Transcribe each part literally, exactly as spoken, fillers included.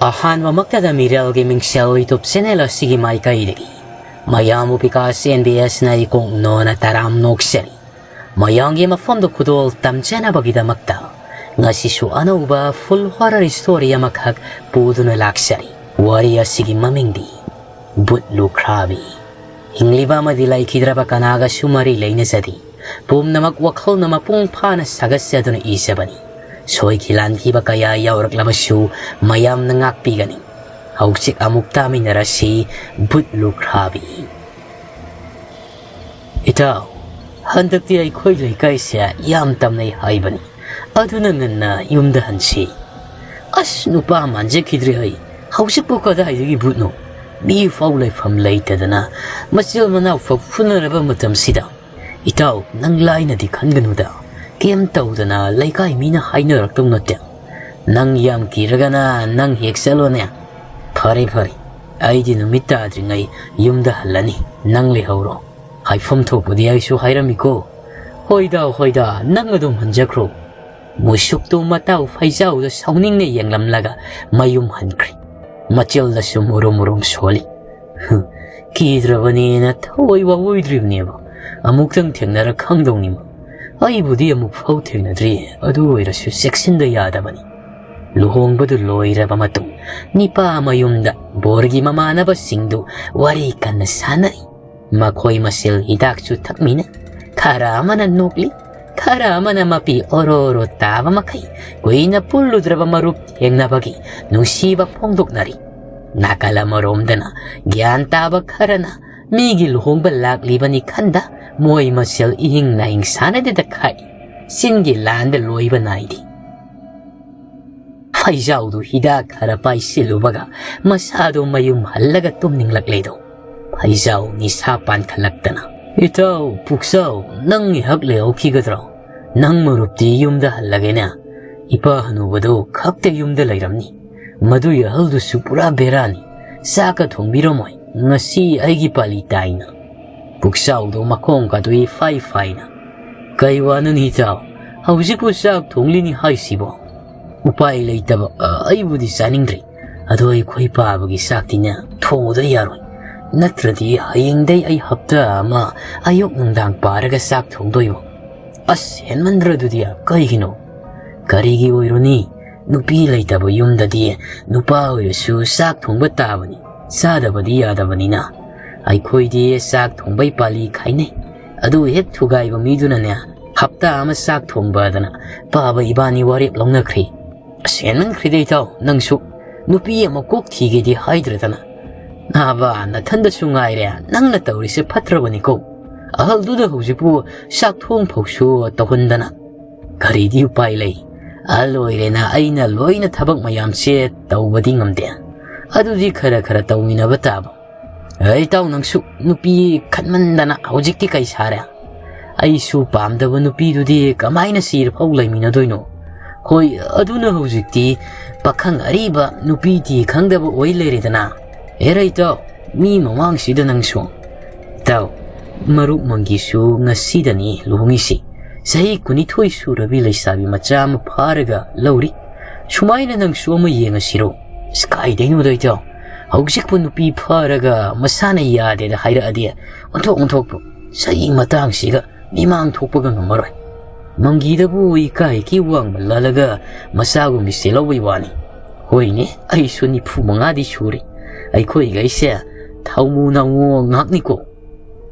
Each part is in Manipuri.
ꯑꯍꯥꯟꯕꯃꯛꯇꯗ ꯃꯤꯔꯦꯜꯒꯤ ꯃꯤꯡꯁꯦꯜ YouTube channel ꯑꯁꯤꯒꯤ ꯃꯥꯏꯀꯩꯗꯒꯤ ꯃꯌꯥꯝꯕꯨ ꯕꯤꯀꯥꯁ ꯑꯦꯟ ꯕꯤ ꯑꯦꯁꯅ ꯏꯀꯣꯛ ꯅꯣꯅ ꯇꯔꯥꯝ ꯅꯣꯛꯆꯔꯤ꯫ ꯃꯌꯥꯝꯒꯤ ꯃꯐꯝꯗ ꯈꯨꯗꯣꯜ ꯇꯝꯖꯅꯕꯒꯤꯗꯃꯛꯇ ꯉꯁꯤꯁꯨ ꯑꯅꯧꯕ full horror story ꯑꯃꯈꯛ ꯄꯨꯗꯨꯅ ꯂꯥꯛꯆꯔꯤ꯫ ꯋꯥꯔꯤ ꯑꯁꯤꯒꯤ ꯃꯃꯤꯡꯗꯤ ꯕꯨꯠ ꯂꯨꯈ꯭ꯔꯥꯕꯤ꯫ ꯍꯤꯡꯂꯤꯕ ꯑꯃꯗꯤ ꯂꯩꯈꯤꯗ꯭ꯔꯕ ꯀꯅꯥꯒꯁꯨ ꯃꯔꯤ ꯂꯩꯅꯖꯗꯦ꯫ ꯄꯨꯝꯅꯃꯛ ꯋꯥꯈꯜꯅ ꯃꯄꯨꯡ ꯐꯥꯅ ꯁꯥꯒꯠꯆꯗꯨꯅ ꯏꯖꯕꯅꯤ꯫ ꯁꯣꯏꯈꯤ ꯂꯥꯟꯈꯤꯕ ꯀꯌꯥ ꯌꯥꯎꯔꯛꯂꯕꯁꯨ ꯃꯌꯥꯝꯅ ꯉꯥꯛꯄꯤꯒꯅꯤ꯫ ꯍꯧꯖꯤꯛ ꯑꯃꯨꯛ ꯇꯥꯃꯤꯟꯅꯔꯁꯤ ꯕꯨꯠ ꯂꯨꯈ꯭ꯔꯥꯕꯤ꯫ ꯏꯇꯥꯎ, ꯍꯟꯗꯛꯇꯤ ꯑꯩꯈꯣꯏ ꯂꯩꯀꯥꯏꯁꯦ ꯌꯥꯝ ꯇꯝꯅꯩ ꯍꯥꯏꯕꯅꯤ꯫ ꯑꯗꯨꯅ ꯉꯟꯅ ꯌꯨꯝꯗ ꯍꯟꯁꯤ꯫ ꯑꯁ, ꯅꯨꯄꯥ ꯃꯥꯟꯖꯈꯤꯗ꯭ꯔꯦ ꯑꯩ꯫ ꯍꯧꯖꯤꯛꯄꯨ ꯀꯗꯥꯏꯗꯒꯤ ꯕꯨꯠꯅꯣ? ꯃꯤ ꯐꯥꯎ ꯂꯩꯐꯝ ꯂꯩꯇꯗꯅ ꯃꯆꯤꯜ ꯃꯅꯥꯎ ꯐꯥꯎ ꯐꯨꯅꯔꯕ ꯃꯇꯝꯁꯤꯗ꯫ ꯏꯇꯥꯎ, ꯅꯪ ꯂꯥꯏꯅꯗꯤ ꯈꯟꯒꯅꯨꯗ꯫ ꯀꯩꯝ ꯇꯧꯗꯅ ꯂꯩꯀꯥꯏ ꯃꯤꯅ ꯍꯥꯏꯅꯔꯛꯇꯧ ꯅꯠꯇꯦ꯫ ꯅꯪ ꯌꯥꯝ ꯀꯤꯔꯒꯅ ꯅꯪ ꯍꯦꯛ ꯆꯠꯂꯣꯅꯦ꯫ ꯐꯔꯦ, ꯐꯔꯦ꯫ ꯑꯩꯗꯤ ꯅꯨꯃꯤꯠ ꯇꯥꯗ꯭ꯔꯤꯉꯩ ꯌꯨꯝꯗ ꯍꯜꯂꯅꯤ꯫ ꯅꯪ ꯂꯩꯍꯧꯔꯣ꯫ ꯍꯥꯏꯐꯝ ꯊꯣꯛꯄꯗꯤ ꯑꯩꯁꯨ ꯍꯥꯏꯔꯝꯃꯤꯀꯣ꯫ ꯍꯣꯏꯗ, ꯍꯣꯏꯗ, ꯅꯪ ꯑꯗꯨꯝ ꯍꯟꯖꯈ꯭ꯔꯣ꯫ ꯃꯨꯁꯨꯛꯇꯨ ꯃꯇꯥꯎ ꯐꯩꯖꯥꯎꯗ ꯁꯥꯎꯅꯤꯡꯅ ꯌꯦꯡꯂꯝꯂꯒ ꯃꯌꯨꯝ ꯍꯟꯈ꯭ꯔꯦ꯫ ꯃꯆꯤꯜꯗꯁꯨ ꯃꯨꯔꯨꯝ ꯃꯨꯔꯨꯝ ꯁꯣꯜꯂꯤ꯫ ꯍꯨꯝ, ꯀꯤꯗ꯭ꯔꯕꯅꯦꯅ ꯊꯋꯥꯏ ꯋꯥꯑꯣꯏꯗ꯭ꯔꯤꯕꯅꯦꯕ꯫ ꯑꯃꯨꯛꯇꯪ ꯊꯦꯡꯅꯔ ꯈꯪꯗꯧꯅꯤꯃ꯫ ꯑꯩꯕꯨꯗꯤ ꯑꯃꯨꯛ ꯐꯥꯎ ꯊꯦꯡꯅꯗ꯭ꯔꯤ, ꯑꯗꯨ ꯑꯣꯏꯔꯁꯨ ꯆꯦꯛꯁꯤꯟꯗ ꯌꯥꯗꯕꯅꯤ꯫ ꯂꯨꯍꯣꯡꯕꯗꯨ ꯂꯣꯏꯔꯕ ꯃꯇꯨꯡ ꯅꯤꯄꯥ ꯃꯌꯨꯝꯗ ꯕꯣꯔꯒꯤ ꯃꯃꯥꯟꯅꯕꯁꯤꯡꯗꯨ ꯋꯥꯔꯤ ꯀꯟꯅ ꯁꯥꯟꯅꯔꯤ꯫ ꯃꯈꯣꯏ ꯃꯁꯦꯜ ꯍꯤꯗꯥꯛꯁꯨ ꯊꯛꯃꯤꯟꯅꯩ꯫ ꯈꯔ ꯑꯃꯅ ꯅꯣꯛꯂꯤ, ꯈꯔ ꯑꯃꯅ ꯃꯄꯤ ꯑꯣꯔꯣ ꯑꯣꯔꯣ ꯇꯥꯕ ꯃꯈꯩ ꯀꯨꯏꯅ ꯄꯨꯜꯂꯨꯗ꯭ꯔꯕ ꯃꯔꯨꯞ ꯊꯦꯡꯅꯕꯒꯤ ꯅꯨꯡꯁꯤꯕ ꯐꯣꯡꯗꯣꯛꯅꯔꯤ꯫ ꯅꯥꯀꯜ ꯑꯃꯔꯣꯝꯗꯅ ꯒ꯭ꯌꯥꯟ ꯇꯥꯕ ꯈꯔꯅ ꯃꯤꯒꯤ ꯂꯨꯍꯣꯡꯕ ꯂꯥꯛꯂꯤꯕꯅꯤ ꯈꯟꯗ ꯃꯣꯏ ꯃꯁꯦꯜ ꯏꯍꯤꯡ ꯅꯥꯍꯤꯡ ꯁꯥꯟꯅꯗꯦꯗ ꯈꯥꯏ꯫ ꯆꯤꯟꯒꯤ ꯂꯥꯟꯗ ꯂꯣꯏꯕ ꯅꯥꯏꯗꯦ꯫ ꯐꯩꯖꯥꯎꯗꯨ ꯍꯤꯗꯥꯛ ꯈꯔ ꯄꯥꯏꯁꯤꯜꯂꯨꯕꯒ ꯃꯁꯥꯗꯨ ꯃꯌꯨꯝ ꯍꯜꯂꯒ ꯇꯨꯝꯅꯤꯡꯂꯛꯂꯦꯗꯣ꯫ ꯐꯩꯖꯥꯎ ꯅꯤꯁꯥ ꯄꯥꯟꯈꯠꯂꯛꯇꯅ, "ꯏꯇꯥꯎ ꯄꯨꯛꯆꯥꯎ, ꯅꯪ ꯉꯥꯏꯍꯥꯛ ꯂꯩꯍꯧꯈꯤꯒꯗ꯭ꯔꯣ? ꯅꯪ ꯃꯔꯨꯞꯇꯤ ꯌꯨꯝꯗ ꯍꯜꯂꯒꯦꯅꯦ꯫ ꯏꯄꯥ ꯍꯅꯨꯕꯗꯣ ꯈꯛꯇ ꯌꯨꯝꯗ ꯂꯩꯔꯝꯅꯤ꯫ ꯃꯗꯨꯒꯤ ꯑꯍꯜꯗꯨꯁꯨ ꯄꯨꯔꯥ ꯕꯦꯔꯥꯅꯤ꯫ ꯆꯥꯛꯀ ꯊꯣꯡꯕꯤꯔꯝꯃꯣꯏ꯫ ꯉꯁꯤ ꯑꯩꯒꯤ ꯄꯥꯂꯤ ꯇꯥꯏꯅ"꯫ ꯄꯨꯛꯆꯥꯎꯗꯣ ꯃꯈꯣꯡ ꯀꯥꯗꯨ ꯏꯐꯥꯏ ꯐꯥꯏꯅ, "ꯀꯩ ꯋꯥꯅꯣꯅꯤ ꯏꯇꯥꯎ? ꯍꯧꯖꯤꯛꯄꯨ ꯆꯥꯛ ꯊꯣꯡꯂꯤꯅꯤ ꯍꯥꯏꯁꯤꯕꯣ? ꯎꯄꯥꯏ ꯂꯩꯇꯕ, ꯑ, ꯑꯩꯕꯨꯗꯤ ꯆꯥꯅꯤꯡꯗ꯭ꯔꯤ꯫ "ꯑꯗꯣ ꯑꯩꯈꯣꯏ ꯄꯥꯕꯒꯤ ꯆꯥꯛꯇꯤꯅꯦ ꯊꯣꯡꯉꯨꯗ ꯌꯥꯔꯣꯏ, ꯅꯠꯇ꯭ꯔꯗꯤ ꯍꯌꯦꯡꯗꯩ ꯑꯩ ꯍꯞꯇꯥ ꯑꯃ ꯑꯌꯨꯛ ꯅꯨꯡꯗꯥꯡ ꯄꯥꯔꯒ ꯆꯥꯛ ꯊꯣꯡꯗꯣꯏꯕ꯫ ꯑꯁ, ꯍꯦꯟꯃꯟꯗ꯭ꯔ ꯑꯗꯨꯗꯤ? ꯀꯩꯒꯤꯅꯣ?" "ꯀꯔꯤꯒꯤ ꯑꯣꯏꯔꯨꯅꯤ? ꯅꯨꯄꯤ ꯂꯩꯇꯕ ꯌꯨꯝꯗꯗꯤ ꯅꯨꯄꯥ ꯑꯣꯏꯔꯁꯨ ꯆꯥꯛ ꯊꯣꯡꯕ ꯇꯥꯕꯅꯤ, ꯆꯥꯗꯕꯗꯤ ꯌꯥꯗꯕꯅꯤꯅ꯫ ꯑꯩꯈꯣꯏꯗꯤ ꯆꯥꯛ ꯊꯣꯡꯕꯩ ꯄꯥꯂꯤ ꯈꯥꯏꯅꯩ꯫ ꯑꯗꯨ ꯍꯦꯛ ꯊꯨꯒꯥꯏꯕ ꯃꯤꯗꯨꯅꯅꯦ, ꯍꯞꯇꯥ ꯑꯃ ꯆꯥꯛ ꯊꯣꯡꯕꯗꯅ ꯄꯥꯕ ꯏꯕꯥꯅꯤ ꯋꯥꯔꯦꯞ ꯂꯧꯅꯈ꯭ꯔꯦ꯫" "ꯑꯁ, ꯍꯦꯟꯃꯟꯈ꯭ꯔꯦꯗ ꯏꯇꯥꯎ, ꯅꯪꯁꯨ꯫ ꯅꯨꯄꯤ ꯑꯃ ꯀꯣꯛ ꯊꯤꯒꯦꯗꯤ ꯍꯥꯏꯗ꯭ꯔꯗꯅ꯫ ꯅꯥꯕ, ꯅꯊꯟꯗꯁꯨ ꯉꯥꯏꯔꯦ, ꯅꯪꯅ ꯇꯧꯔꯤꯁꯦ ꯐꯠꯇ꯭ꯔꯕꯅꯤꯀꯣ꯫ ꯑꯍꯜꯗꯨꯗ ꯍꯧꯖꯤꯛꯄꯨ ꯆꯥꯛ ꯊꯣꯡ ꯐꯥꯎꯁꯨ ꯇꯧꯍꯟꯗꯅ꯫ ꯀꯔꯤꯗꯤ ꯎꯄꯥꯏ ꯂꯩ? ꯑꯍꯜ ꯑꯣꯏꯔꯦꯅ ꯑꯩꯅ ꯂꯣꯏꯅ ꯊꯕꯛ ꯃꯌꯥꯝꯁꯦ ꯇꯧꯕꯗꯤ ꯉꯝꯗꯦ꯫ ꯑꯗꯨꯗꯤ ꯈꯔ ꯈꯔ ꯇꯧꯃꯤꯟꯅꯕ ꯇꯥꯕ꯫" "ꯑꯦ ꯏꯇꯥꯎ, ꯅꯪꯁꯨ ꯅꯨꯄꯤ ꯈꯟꯃꯟꯗꯅ ꯍꯧꯖꯤꯛꯇꯤ ꯀꯩ ꯁꯥꯔꯦ? ꯑꯩꯁꯨ ꯄꯥꯝꯗꯕ ꯅꯨꯄꯤꯗꯨꯗꯤ ꯀꯃꯥꯏꯅ ꯁꯤꯔꯐꯥꯎ ꯂꯩꯃꯤꯟꯅꯗꯣꯏꯅꯣ? ꯍꯣꯏ, ꯑꯗꯨꯅ ꯍꯧꯖꯤꯛꯇꯤ ꯄꯥꯈꯪ ꯑꯔꯤꯕ ꯅꯨꯄꯤ ꯊꯤ ꯈꯪꯗꯕ ꯑꯣꯏ ꯂꯩꯔꯦꯗꯅ꯫ ꯍꯦꯔꯥ ꯏꯇꯥꯎ, ꯃꯤ ꯃꯃꯥꯡꯁꯤꯗ ꯅꯪꯁꯨ꯫" "ꯏꯇꯥꯎ, ꯃꯔꯨꯞ ꯃꯪꯒꯤꯁꯨ ꯉꯁꯤꯗꯅꯤ ꯂꯨꯍꯣꯡꯉꯤꯁꯤ꯫ ꯆꯍꯤ ꯀꯨꯟꯅꯤꯊꯣꯏ ꯁꯨꯔꯕꯤ ꯂꯩꯁꯥꯕꯤ ꯃꯆꯥ ꯑꯃ ꯐꯥꯔꯒ ꯂꯧꯔꯤ꯫ ꯁꯨꯃꯥꯏꯅ ꯅꯪꯁꯨ ꯑꯃ ꯌꯦꯡꯉꯁꯤꯔꯣ?" "ꯑꯁ, ꯀꯥꯏꯗꯩꯅꯣꯗ ꯏꯇꯥꯎ, ꯍꯧꯖꯤꯛꯄꯨ ꯅꯨꯄꯤ ꯐꯥꯔꯒ ꯃꯁꯥꯅ ꯌꯥꯗꯦꯗ ꯍꯥꯏꯔꯛꯑꯗꯤ ꯑꯣꯟꯊꯣꯛ ꯑꯣꯟꯊꯣꯛꯄ꯫ ꯆꯍꯤ ꯃꯇꯥꯡꯁꯤꯒ ꯃꯤꯃꯥꯡ ꯊꯣꯛꯄꯒ ꯉꯝꯃꯔꯣꯏ꯫" ꯃꯪꯒꯤꯗꯕꯨ ꯏꯀꯥꯏꯒꯤ ꯋꯥꯡꯃ ꯂꯥꯜꯂꯒ ꯃꯆꯥꯒꯨꯝꯕꯤ ꯆꯦꯜꯍꯧꯕꯩ ꯋꯥꯅꯤ꯫ "ꯍꯣꯏꯅꯦ, ꯑꯩꯁꯨ ꯅꯤꯐꯨ ꯃꯉꯥꯗꯤ ꯁꯨꯔꯦ꯫ ꯑꯩꯈꯣꯏꯒꯩꯁꯦ ꯊꯥꯎꯃꯨ ꯅꯥꯎꯃꯨ ꯉꯥꯛꯅꯤꯀꯣ꯫"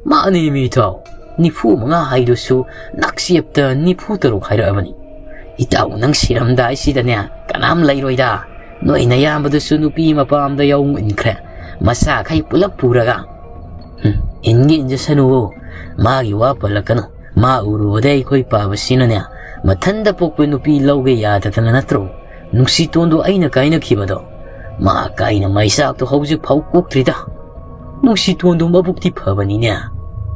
"ꯃꯥꯅꯦ ꯃꯤ ꯏꯇꯥꯎ, ꯅꯤꯐꯨ ꯃꯉꯥ ꯍꯥꯏꯗꯨꯁꯨ ꯅꯛꯆꯦꯞꯇ ꯅꯤꯐꯨ ꯇꯔꯨꯛ ꯍꯥꯏꯔꯛꯑꯕꯅꯤ꯫ ꯏꯇꯥꯎ, ꯅꯪ ꯁꯤꯔꯝꯗꯥꯏꯁꯤꯗꯅꯦ ꯀꯅꯥꯝ ꯂꯩꯔꯣꯏꯗ꯫ ꯅꯣꯏ ꯅꯌꯥꯝꯕꯗꯨꯁꯨ ꯅꯨꯄꯤ ꯃꯄꯥꯝꯗ ꯌꯥꯎ ꯏꯟꯈ꯭ꯔꯦ, ꯃꯆꯥꯈꯩ ꯄꯨꯂꯞ ꯄꯨꯔꯒ꯫" "ꯍꯨꯝ, ꯏꯟꯒꯦ ꯏꯟꯖꯁꯅꯨꯋꯣ, ꯃꯥꯒꯤ ꯋꯥ ꯄꯜꯂꯛꯀꯅꯨ꯫ ꯃꯥ ꯎꯔꯨꯕꯗ ꯑꯩꯈꯣꯏ ꯄꯥꯕꯁꯤꯅꯅꯦ ꯃꯊꯟꯗ ꯄꯣꯛꯄ ꯅꯨꯄꯤ ꯂꯧꯒꯦ ꯌꯥꯗꯗꯅ ꯅꯠꯇ꯭ꯔꯣ ꯅꯨꯡꯁꯤꯇꯣꯟꯗꯣ ꯑꯩꯅ ꯀꯥꯏꯅꯈꯤꯕꯗꯣ? ꯃꯥ ꯀꯥꯏꯅ ꯃꯩꯆꯥꯛꯇꯣ ꯍꯧꯖꯤꯛ ꯐꯥꯎ ꯀꯣꯛꯇ꯭ꯔꯤꯗ꯫ ꯅꯨꯡꯁꯤꯇꯣꯟꯗꯣ ꯃꯕꯨꯛꯇꯤ ꯐꯕꯅꯤꯅꯦ꯫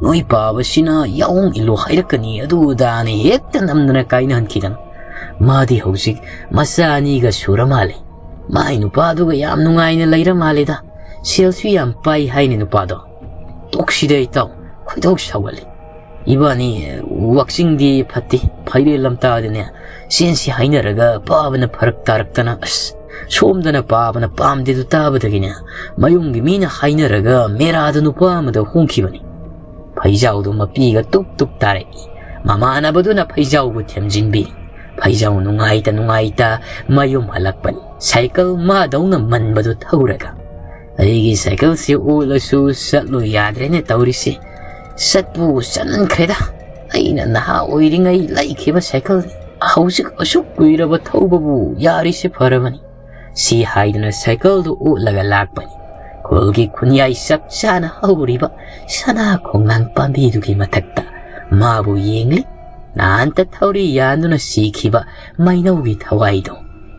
ꯅꯣꯏ ꯄꯥꯕꯁꯤꯅ ꯌꯥꯎꯍꯣꯡ ꯏꯜꯂꯣ ꯍꯥꯏꯔꯛꯀꯅꯤ ꯑꯗꯨ ꯑꯗꯥꯅ ꯍꯦꯛꯇ ꯅꯝꯗꯅ ꯀꯥꯏꯅꯍꯟꯈꯤꯗꯅ꯫ ꯃꯥꯗꯤ ꯍꯧꯖꯤꯛ ꯃꯆꯥ ꯑꯅꯤꯒ ꯁꯨꯔ ꯃꯥꯜꯂꯦ꯫ ꯃꯥꯏ ꯅꯨꯄꯥꯗꯨꯒ ꯌꯥꯝ ꯅꯨꯡꯉꯥꯏꯅ ꯂꯩꯔ ꯃꯥꯜꯂꯦꯗ꯫ ꯁꯦꯜꯁꯨ ꯌꯥꯝ ꯄꯥꯏ ꯍꯥꯏꯅꯦ ꯅꯨꯄꯥꯗꯣ꯫" "ꯇꯣꯛꯁꯤꯗ ꯏꯇꯥꯎ, ꯈꯣꯏꯗꯧ ꯁꯥꯎꯒꯠꯂꯤ꯫ ꯏꯕꯥꯅꯤ ꯋꯥꯛꯆꯤꯡꯗꯤ ꯐꯠꯇꯦ, ꯐꯩꯔꯦꯜ ꯂꯝꯇꯥꯗꯅꯦ ꯆꯦꯟꯁꯤ ꯍꯥꯏꯅꯔꯒ ꯄꯥꯕꯅ ꯐꯔꯛ ꯇꯥꯔꯛꯇꯅ꯫ ꯑꯁ, ꯁꯣꯝꯗꯅ ꯄꯥꯕꯅ ꯄꯥꯝꯗꯦꯗꯨ ꯇꯥꯕꯗꯒꯤꯅꯦ ꯃꯌꯨꯝꯒꯤ ꯃꯤꯅ ꯍꯥꯏꯅꯔꯒ ꯃꯦꯔꯥꯗ ꯅꯨꯄꯥ ꯑꯃꯗ ꯍꯣꯡꯈꯤꯕꯅꯤ꯫ ꯐꯩꯖꯥꯎꯗꯨ ꯃꯄꯤꯒ ꯇꯨꯞ ꯇꯨꯞ ꯇꯥꯔꯛꯏ꯫ ꯃꯃꯥꯟꯅꯕꯗꯨꯅ ꯐꯩꯖꯥꯎꯕꯨ ꯊꯦꯝꯖꯤꯟꯕꯤ꯫ ꯐꯩꯖꯥꯎ ꯅꯨꯡꯉꯥꯏꯇ ꯅꯨꯡꯉꯥꯏꯇ ꯃꯌꯨꯝ ꯍꯜꯂꯛꯄꯅꯤ꯫ ꯁꯥꯏꯀꯜ ꯃꯥꯗꯧꯅ ꯃꯟꯕꯗꯨ ꯊꯧꯔꯒ꯫ "ꯑꯩꯒꯤ ꯁꯥꯏꯀꯜꯁꯤ ꯑꯣꯠꯂꯁꯨ ꯆꯠꯂꯨ ꯌꯥꯗ꯭ꯔꯦꯅꯦ ꯇꯧꯔꯤꯁꯤ꯫ ꯆꯠꯄꯨ ꯆꯠꯃꯟꯈ꯭ꯔꯦꯗ꯫ ꯑꯩꯅ ꯅꯍꯥ ꯑꯣꯏꯔꯤꯉꯩ ꯂꯩꯈꯤꯕ ꯁꯥꯏꯀꯜꯅꯤ꯫ ꯍꯧꯖꯤꯛ ꯑꯁꯨꯛ ꯀꯨꯏꯔꯕ ꯊꯧꯕꯕꯨ ꯌꯥꯔꯤꯁꯤ ꯐꯔꯕꯅꯤ"꯫ ꯁꯤ ꯍꯥꯏꯗꯨꯅ ꯁꯥꯏꯀꯜꯗꯨ ꯑꯣꯠꯂꯒ ꯂꯥꯛꯄꯅꯤ꯫ ꯈꯨꯜꯒꯤ ꯈꯨꯟꯌꯥꯏ ꯆꯞ ꯆꯥꯅ ꯍꯧꯔꯤꯕ ꯁꯅꯥ ꯈꯣꯡꯅꯥꯡ ꯄꯥꯝꯕꯤꯗꯨꯒꯤ ꯃꯊꯛꯇ ꯃꯥꯕꯨ ꯌꯦꯡꯂꯤ꯫ ꯅꯍꯥꯟꯇ ꯊꯧꯔꯤ ꯌꯥꯟꯗꯨꯅ ꯁꯤꯈꯤꯕ ꯃꯩꯅꯧꯒꯤ ꯊꯋꯥꯏꯗꯣ꯫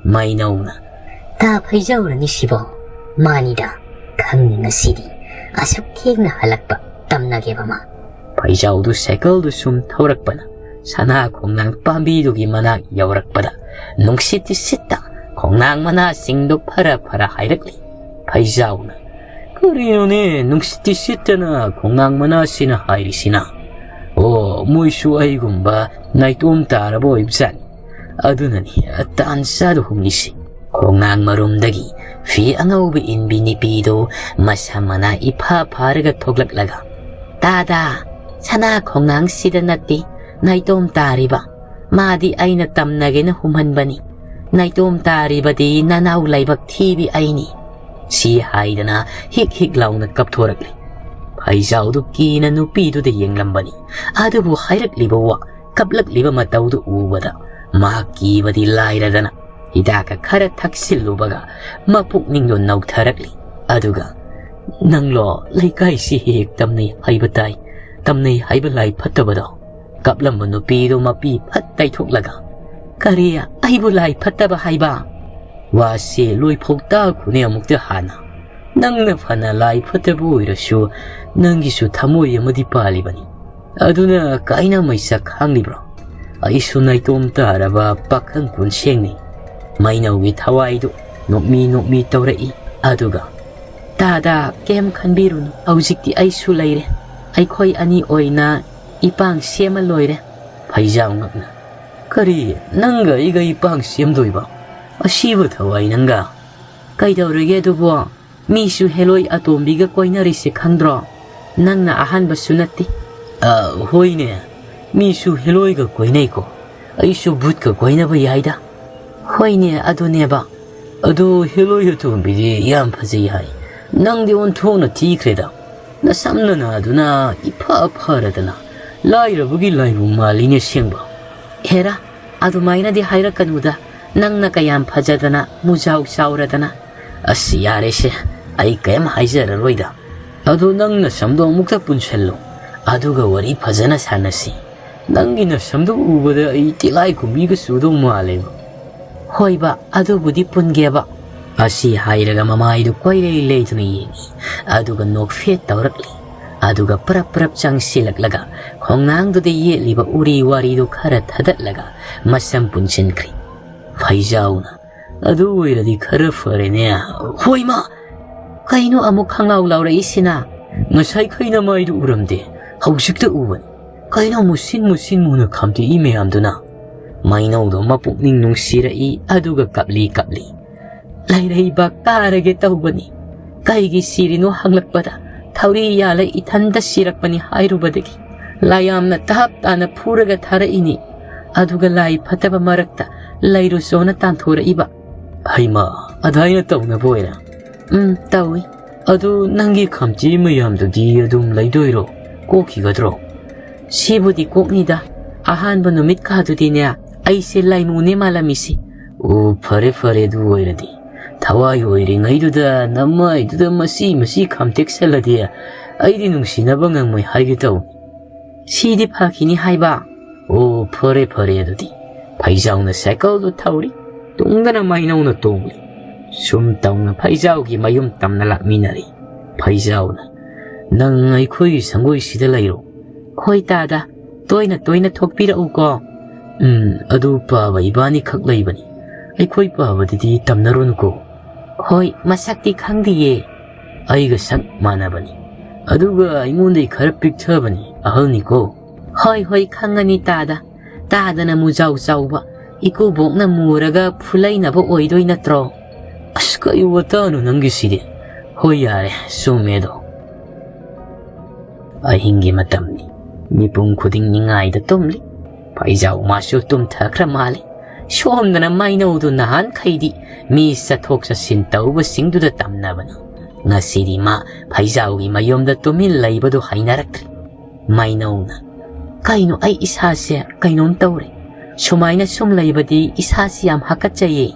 ꯃꯩꯅꯧꯅ, "ꯇꯥ ꯐꯩꯖꯧꯔꯅꯤ ꯁꯤꯕꯣ꯫ ꯃꯥꯅꯤꯗ, ꯈꯪꯅꯤ ꯉꯁꯤꯗꯤ꯫ ꯑꯁꯨꯛ ꯊꯦꯡꯅ ꯍꯜꯂꯛꯄ ꯇꯝꯅꯒꯦꯕ ꯃꯥ"꯫ ꯐꯩꯖꯥꯎꯗꯨ ꯁꯥꯏꯀꯜꯗꯨ ꯁꯨꯝ ꯊꯧꯔꯛꯄꯅ ꯁꯅꯥ ꯈꯣꯡꯅꯥꯡ ꯄꯥꯝꯕꯤꯗꯨꯒꯤ ꯃꯅꯥꯛ ꯌꯧꯔꯛꯄꯗ ꯅꯨꯡꯁꯤꯠꯇꯤ ꯁꯤꯠꯇ ꯈꯣꯡꯅꯥꯡ ꯃꯅꯥꯁꯤꯡꯗꯨ ꯐꯔ ꯐꯔ ꯍꯥꯏꯔꯛꯂꯤ꯫ ꯐꯩꯖꯥꯎꯅ, "ꯀꯔꯤꯅꯣꯅꯦ ꯅꯨꯡꯁꯤꯠꯇꯤ ꯁꯤꯠꯇꯅ ꯈꯣꯡꯅꯥꯡ ꯃꯅꯥꯁꯤꯅ ꯍꯥꯏꯔꯤꯁꯤꯅ? ꯑꯣ, ꯃꯣꯏꯁꯨ ꯑꯩꯒꯨꯝꯕ ꯅꯥꯏꯇꯣꯝ ꯇꯥꯔꯕ ꯑꯣꯏꯕꯖꯥꯠꯅꯤ꯫ ꯑꯗꯨꯅꯅꯤ ꯇꯥꯟ ꯆꯥꯗ ꯍꯨꯝꯂꯤꯁꯤ"꯫ ꯈꯣꯡꯅꯥꯡ ꯃꯔꯨꯝꯗꯒꯤ ꯐꯤ ꯑꯉꯧꯕ ꯏꯟꯕꯤ ꯅꯨꯄꯤꯗꯨ ꯃꯁꯝ ꯃꯅꯥ ꯏꯐꯥ ꯐꯥꯔꯒ ꯊꯣꯛꯂꯛꯂꯒ, "ꯇꯥꯗꯥ, ꯁꯅꯥ ꯈꯣꯡꯅꯥꯡꯁꯤꯗ ꯅꯠꯇꯦ ꯅꯥꯏꯇꯣꯝ ꯇꯥꯔꯤꯕ꯫ ꯃꯥꯗꯤ ꯑꯩꯅ ꯇꯝꯅꯒꯦꯅ ꯍꯨꯝꯍꯟꯕꯅꯤ꯫ ꯅꯥꯏꯇꯣꯝ ꯇꯥꯔꯤꯕꯗꯤ ꯅꯅꯥꯎ ꯂꯥꯏꯕꯛ ꯊꯤꯕꯤ ꯑꯩꯅꯤ"꯫ ꯁꯤ ꯍꯥꯏꯗꯅ ꯍꯤꯛ ꯍꯤꯛ ꯂꯥꯎꯅ ꯀꯞꯊꯣꯔꯛꯂꯤ꯫ ꯐꯩꯖꯥꯎꯗꯨ ꯀꯤꯅ ꯅꯨꯄꯤꯗꯨꯗ ꯌꯦꯡꯂꯝꯕꯅꯤ꯫ ꯑꯗꯨꯕꯨ ꯍꯥꯏꯔꯛꯂꯤꯕ ꯋꯥ, ꯀꯞꯂꯛꯂꯤꯕ ꯃꯇꯧꯗꯨ ꯎꯕꯗ ꯃꯍꯥꯛ ꯀꯤꯕꯗꯤ ꯂꯥꯏꯔꯗꯅ ꯍꯤꯗꯥꯛꯀ ꯈꯔ ꯊꯛꯆꯤꯜꯂꯨꯕꯒ ꯃꯄꯨꯛꯅꯤꯡꯗꯣ ꯅꯧꯊꯔꯛꯂꯤ꯫ ꯑꯗꯨꯒ, "ꯅꯪꯂꯣ ꯂꯩꯀꯥꯏꯁꯤ ꯍꯦꯛ ꯍꯦꯛ ꯇꯝꯅꯩ ꯍꯥꯏꯕ ꯇꯥꯏ, ꯇꯝꯅꯩ ꯍꯥꯏꯕ ꯂꯥꯏ ꯐꯠꯇꯕꯗꯣ?" ꯀꯞꯂꯝꯕ ꯅꯨꯄꯤꯗꯨ ꯃꯄꯤ ꯐꯠ ꯇꯩꯊꯣꯛꯂꯒ, "ꯀꯔꯤ? ꯑꯩꯕꯨ ꯂꯥꯏ ꯐꯠꯇꯕ ꯍꯥꯏꯕ? ꯋꯥꯁꯦ ꯂꯣꯏꯐꯥꯎ ꯇꯥꯈꯣꯅꯦ ꯑꯃꯨꯛꯇ ꯍꯥꯟꯅ꯫ ꯅꯪꯅ ꯐꯅ ꯂꯥꯏ ꯐꯠꯇꯕ ꯑꯣꯏꯔꯁꯨ ꯅꯪꯒꯤꯁꯨ ꯊꯃꯣꯏ ꯑꯃꯗꯤ ꯄꯥꯜꯂꯤꯕꯅꯤ꯫ ꯑꯗꯨꯅ ꯀꯥꯏꯅ ꯃꯩꯁꯛ ꯈꯥꯡꯂꯤꯕ꯭ꯔꯣ? ꯑꯩꯁꯨ ꯅꯥꯏꯇꯣꯝ ꯇꯥꯔꯕ ꯄꯥꯈꯪ ꯀꯨꯟꯁꯦꯡꯅꯤ"꯫ ꯃꯩꯅꯧꯒꯤ ꯊꯋꯥꯏꯗꯨ ꯅꯣꯛꯃꯤ ꯅꯣꯛꯃꯤ ꯇꯧꯔꯛꯏ꯫ ꯑꯗꯨꯒ, "ꯇꯥꯗ, ꯀꯩꯝ ꯈꯟꯕꯤꯔꯨꯅꯨ꯫ ꯍꯧꯖꯤꯛꯇꯤ ꯑꯩꯁꯨ ꯂꯩꯔꯦ꯫ ꯑꯩꯈꯣꯏ ꯑꯅꯤ ꯑꯣꯏꯅ ꯏꯄꯥꯡ ꯁꯦꯝꯃ ꯂꯣꯏꯔꯦ"꯫ ꯐꯩꯖꯥꯎ ꯉꯛꯅ, "ꯀꯔꯤ? ꯅꯪꯒ ꯑꯩꯒ ꯏꯄꯥꯡ ꯁꯦꯝꯗꯣꯏꯕ? ꯑꯁꯤꯕꯨ ꯊꯋꯥꯏ ꯅꯪꯒ? ꯀꯩꯗꯧꯔꯒꯦ ꯑꯗꯨꯕꯣ? ꯃꯤꯁꯨ ꯍꯦꯂꯣꯏ ꯑꯇꯣꯝꯕꯤꯒ ꯀꯣꯏꯅꯔꯤꯁꯦ ꯈꯪꯗ꯭ꯔꯣ? ꯅꯪꯅ ꯑꯍꯥꯟꯕꯁꯨ ꯅꯠꯇꯦ꯫ ꯑ, ꯍꯣꯏꯅꯦ, ꯃꯤꯁꯨ ꯍꯦꯂꯣꯏꯒ ꯀꯣꯏꯅꯩꯀꯣ꯫ ꯑꯩꯁꯨ ꯚꯨꯠꯀ ꯀꯣꯏꯅꯕ ꯌꯥꯏꯗ꯫ ꯍꯣꯏꯅꯦ, ꯑꯗꯨꯅꯦꯕ꯫ ꯑꯗꯣ ꯍꯦꯂꯣꯏ ꯑꯇꯣꯝꯕꯤꯗꯤ ꯌꯥꯝ ꯐꯖꯩ ꯍꯥꯏ꯫ ꯅꯪꯗꯤ ꯑꯣꯟꯊꯣꯛꯅ ꯊꯤꯈ꯭ꯔꯦꯗ꯫ ꯅꯁꯝ ꯅꯅꯥꯗꯨꯅ ꯏꯐ ꯐꯔꯗꯅ ꯂꯥꯏꯔꯕꯒꯤ ꯂꯥꯏꯕꯨ ꯃꯥꯜꯂꯤꯅꯦ ꯑꯁꯦꯡꯕ꯫ ꯍꯦꯔꯥ, ꯑꯗꯨꯃꯥꯏꯅꯗꯤ ꯍꯥꯏꯔꯛꯀꯅꯨꯗ꯫ ꯅꯪꯅ ꯀꯌꯥꯝ ꯐꯖꯗꯅ, ꯃꯨꯖꯥꯎ ꯆꯥꯎꯔꯗꯅ꯫ ꯑꯁ, ꯌꯥꯔꯦꯁꯦ, ꯑꯩ ꯀꯩꯝ ꯍꯥꯏꯖꯔꯔꯣꯏꯗ꯫ ꯑꯗꯣ ꯅꯪ ꯅꯁꯝꯗꯣ ꯑꯃꯨꯛꯇ ꯄꯨꯟꯁꯜꯂꯣ, ꯑꯗꯨꯒ ꯋꯥꯔꯤ ꯐꯖꯅ ꯁꯥꯟꯅꯁꯤ꯫ ꯅꯪꯒꯤ ꯅꯁꯝꯗꯣ ꯎꯕꯗ ꯑꯩ ꯇꯤꯂꯥꯏ ꯈꯨꯝꯕꯤꯒ ꯆꯨꯗꯧ ꯃꯥꯜꯂꯦꯕ꯫ ꯍꯣꯏꯕ, ꯑꯗꯨꯕꯨꯗꯤ ꯄꯨꯟꯒꯦꯕ꯫ ꯑꯁꯤ ꯍꯥꯏꯔꯒ ꯃꯃꯥꯏꯗꯨ ꯀꯣꯏꯂꯩ ꯂꯩꯗꯨꯅ ꯌꯦꯡꯉꯤ, ꯑꯗꯨꯒ ꯅꯣꯛꯐꯦꯠ ꯇꯧꯔꯛꯂꯤ꯫ ꯑꯗꯨꯒ ꯄ꯭ꯔꯞ ꯄ꯭ꯔꯞ ꯆꯪꯁꯤꯜꯂꯛꯂꯒ ꯈꯣꯡꯅꯥꯡꯗꯨꯗ ꯌꯦꯠꯂꯤꯕ ꯎꯔꯤ ꯋꯥꯔꯤꯗꯨ ꯈꯔ ꯊꯗꯠꯂꯒ ꯃꯁꯝ ꯄꯨꯟꯁꯤꯟꯈ꯭ꯔꯤ꯫ ꯐꯩꯖꯥꯎꯅ, "ꯑꯗꯨ ꯑꯣꯏꯔꯗꯤ ꯈꯔ ꯐꯔꯦꯅꯦ꯫ ꯍꯣꯏ ꯃꯥ, ꯀꯩꯅꯣ ꯑꯃꯨꯛ ꯈꯪꯂꯥꯎ ꯂꯥꯎꯔꯛꯏꯁꯤꯅ?" "ꯉꯁꯥꯏꯈꯩ ꯅꯃꯥꯏꯗꯨ ꯎꯔꯝꯗꯦ, ꯍꯧꯖꯤꯛꯇ ꯎꯕꯅꯤ꯫ ꯀꯩꯅꯣ ꯃꯨꯁꯤꯟ ꯃꯨꯁꯤꯟ ꯃꯨꯅ ꯈꯥꯝꯇꯦꯛꯏ ꯃꯌꯥꯝꯗꯨꯅ?" ꯃꯩꯅꯧꯗꯣ ꯃꯄꯨꯛꯅꯤꯡ ꯅꯨꯡꯁꯤꯔꯛꯏ, ꯑꯗꯨꯒ ꯀꯞꯂꯤ ꯀꯞꯂꯤ꯫ "ꯂꯩꯔꯩꯕꯥꯛ ꯀꯥꯔꯒꯦ ꯇꯧꯕꯅꯤ꯫ ꯀꯩꯒꯤ ꯁꯤꯔꯤꯅꯣ ꯍꯪꯂꯛꯄꯗ ꯊꯧꯔꯤ ꯌꯥꯜꯂ ꯏꯊꯟꯇ ꯁꯤꯔꯛꯄꯅꯤ ꯍꯥꯏꯔꯨꯕꯗꯒꯤ ꯂꯥꯏꯌꯥꯝꯅ ꯇꯍꯥꯞ ꯇꯥꯅ ꯐꯨꯔꯒ ꯊꯥꯔꯛꯏꯅꯤ꯫ ꯑꯗꯨꯒ ꯂꯥꯏ ꯐꯠꯇꯕ ꯃꯔꯛꯇ ꯂꯩꯔꯨꯆꯣꯅ ꯇꯥꯟꯊꯣꯔꯛꯏꯕ꯫" "ꯍꯩꯃꯥ, ꯑꯗꯨꯃꯥꯏꯅ ꯇꯧꯅꯕ ꯑꯣꯏꯔꯦ?" "ꯎꯝ, ꯇꯧꯏ꯫" "ꯑꯗꯨ ꯅꯪꯒꯤ ꯈꯥꯝꯇꯤ ꯃꯌꯥꯝꯗꯨꯗꯤ ꯑꯗꯨꯝ ꯂꯩꯗꯣꯏꯔꯣ? ꯀꯣꯛꯈꯤꯒꯗ꯭ꯔꯣ?" "ꯁꯤꯕꯨꯗꯤ ꯀꯣꯛꯅꯤꯗ꯫ ꯑꯍꯥꯟꯕ ꯅꯨꯃꯤꯠ ꯀꯥꯗꯨꯗꯤꯅꯦ, ꯑꯩꯁꯦ ꯂꯥꯏꯃꯨꯅꯦ ꯃꯥꯜꯂꯝꯃꯤꯁꯤ꯫" "ꯑꯣ, ꯐꯔꯦ ꯐꯔꯦ, ꯑꯗꯨ ꯑꯣꯏꯔꯗꯤ꯫ ꯊꯋꯥꯏ ꯑꯣꯏꯔꯤꯉꯩꯗꯨꯗ ꯅꯃꯥꯏꯗꯨꯗ ꯃꯆꯤ ꯃꯆꯤ ꯈꯥꯝꯇꯦꯛꯁꯜꯂꯗꯤ ꯑꯩꯗꯤ ꯅꯨꯡꯁꯤꯅꯕ ꯉꯝꯃꯣꯏ ꯍꯥꯏꯒꯦ ꯇꯧꯅꯤ꯫" "ꯁꯤꯗꯤ ꯐꯈꯤꯅꯤ ꯍꯥꯏꯕ꯫" "ꯑꯣ, ꯐꯔꯦ ꯐꯔꯦ ꯑꯗꯨꯗꯤ꯫" ꯐꯩꯖꯥꯎꯅ ꯁꯥꯏꯀꯜꯗꯨ ꯊꯧꯔꯤ, ꯇꯨꯡꯗꯅ ꯃꯩꯅꯧꯅ ꯇꯣꯡꯂꯤ꯫ ꯁꯨꯝ ꯇꯧꯅ ꯐꯩꯖꯥꯎꯒꯤ ꯃꯌꯨꯝ ꯇꯝꯅ ꯂꯥꯛꯃꯤꯟꯅꯔꯤ꯫ ꯐꯩꯖꯥꯎꯅ, "ꯅꯪ ꯑꯩꯈꯣꯏꯒꯤ ꯁꯪꯒꯣꯏꯁꯤꯗ ꯂꯩꯔꯣ꯫" "ꯍꯣꯏ ꯇꯥꯗ, ꯇꯣꯏꯅ ꯇꯣꯏꯅ ꯊꯣꯛꯄꯤꯔꯛꯎꯀꯣ꯫" "ꯎꯝ, ꯑꯗꯨ ꯄꯥꯕ ꯏꯕꯥꯅꯤꯈꯛ ꯂꯩꯕꯅꯤ꯫ ꯑꯩꯈꯣꯏ ꯄꯥꯕꯗꯗꯤ ꯇꯝꯅꯔꯨꯅꯨꯀꯣ꯫" "ꯍꯣꯏ, ꯃꯁꯛꯇꯤ ꯈꯪꯗꯤꯌꯦ꯫" "ꯑꯩꯒ ꯁꯛ ꯃꯥꯟꯅꯕꯅꯤ꯫ ꯑꯗꯨꯒ ꯑꯩꯉꯣꯟꯗꯩ ꯈꯔ ꯄꯤꯛꯊꯕꯅꯤ, ꯑꯍꯜꯅꯤꯀꯣ꯫" "ꯍꯣꯏ, ꯍꯣꯏ, ꯈꯪꯉꯅꯤ ꯇꯥꯗ꯫ ꯇꯥꯗꯅ ꯃꯨꯖꯥꯎ ꯆꯥꯎꯕ, ꯏꯀꯨꯕꯣꯛꯅ ꯃꯨꯔꯒ ꯐꯨꯂꯩꯅꯕ ꯑꯣꯏꯗꯣꯏ ꯅꯠꯇ꯭ꯔꯣ? ꯑꯁ, ꯀꯩ ꯋꯥꯇꯥꯅꯣ ꯅꯪꯒꯤꯁꯤꯗꯤ? ꯍꯣꯏ, ꯌꯥꯔꯦ, ꯆꯨꯝꯃꯦꯗꯣ꯫ ꯑꯍꯤꯡꯒꯤ ꯃꯇꯝꯅꯤ꯫ ꯃꯤꯄꯨꯝ ꯈꯨꯗꯤꯡ ꯅꯤꯡꯉꯥꯏꯗ ꯇꯨꯝꯂꯤ꯫ ꯐꯩꯖꯥꯎ ꯃꯥꯁꯨ ꯇꯨꯝꯊꯈ꯭ꯔ ꯃꯥꯜꯂꯤ꯫ ꯁꯣꯝꯗꯅ ꯃꯩꯅꯧꯗꯨ ꯅꯍꯥꯟꯈꯩꯗꯤ ꯃꯤ ꯆꯠꯊꯣꯛ ꯆꯠꯁꯤꯟ ꯇꯧꯕꯁꯤꯡꯗꯨꯗ ꯇꯝꯅꯕꯅꯤ꯫ ꯉꯁꯤꯗꯤ ꯃꯥ ꯐꯩꯖꯥꯎꯒꯤ ꯃꯌꯨꯝꯗ ꯇꯨꯃꯤꯟ ꯂꯩꯕꯗꯨ ꯍꯩꯅꯔꯛꯇ꯭ꯔꯦ꯫ ꯃꯩꯅꯧꯅ, "ꯀꯩꯅꯣ, ꯑꯩ ꯏꯁꯥꯁꯦ ꯀꯩꯅꯣꯝ ꯇꯧꯔꯦ꯫ ꯁꯨꯃꯥꯏꯅ ꯁꯨꯝ ꯂꯩꯕꯗꯤ ꯏꯁꯥꯁꯤ ꯌꯥꯝ ꯍꯥꯀꯠꯆꯩꯌꯦ꯫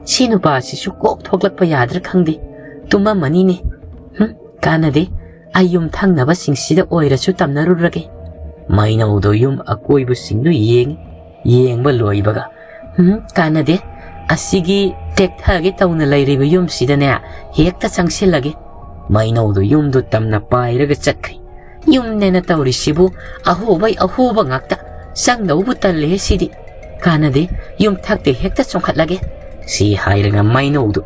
ꯁꯤ ꯅꯨꯄꯥꯁꯤꯁꯨ ꯀꯣꯛ ꯊꯣꯛꯂꯛꯄ ꯌꯥꯗ꯭ꯔꯥ ꯈꯪꯗꯦ꯫ ꯇꯨꯝꯃꯝꯃꯅꯤꯅꯦ꯫ ꯍꯨꯝ, ꯀꯥꯟꯅꯗꯦ꯫ ꯑꯩ ꯌꯨꯝ ꯊꯪꯅꯕꯁꯤꯡꯁꯤꯗ ꯑꯣꯏꯔꯁꯨ ꯇꯝꯅꯔꯨꯔꯒꯦ꯫" ꯃꯩꯅꯧꯗꯣ ꯌꯨꯝ ꯑꯀꯣꯏꯕꯁꯤꯡꯗꯨ ꯌꯦꯡꯉꯤ꯫ ꯌꯦꯡꯕ ꯂꯣꯏꯕꯒ, "ꯎꯝ, ꯀꯥꯟꯅꯗꯦ꯫ ꯑꯁꯤꯒꯤ ꯇꯦꯛꯊꯒꯦ ꯇꯧꯅ ꯂꯩꯔꯤꯕ ꯌꯨꯝꯁꯤꯗꯅꯦ ꯍꯦꯛꯇ ꯆꯪꯁꯤꯜꯂꯒꯦ꯫" ꯃꯩꯅꯧꯗꯣ ꯌꯨꯝꯗꯣ ꯇꯝꯅ ꯄꯥꯏꯔꯒ ꯆꯠꯈ꯭ꯔꯦ꯫ "ꯌꯨꯝꯅꯦꯅ ꯇꯧꯔꯤꯁꯤꯕꯨ ꯑꯍꯣꯕꯩ ꯑꯍꯣꯕ ꯉꯥꯛꯇ꯫ ꯆꯪꯗꯧꯕꯨ ꯇꯜꯂꯦ ꯁꯤꯗꯤ꯫ ꯀꯥꯟꯅꯗꯦ, ꯌꯨꯝꯊꯛꯇ ꯍꯦꯛꯇ ꯆꯣꯡꯈꯠꯂꯒꯦ꯫" ꯁꯤ ꯍꯥꯏꯔꯒ ꯃꯩꯅꯧꯗꯨ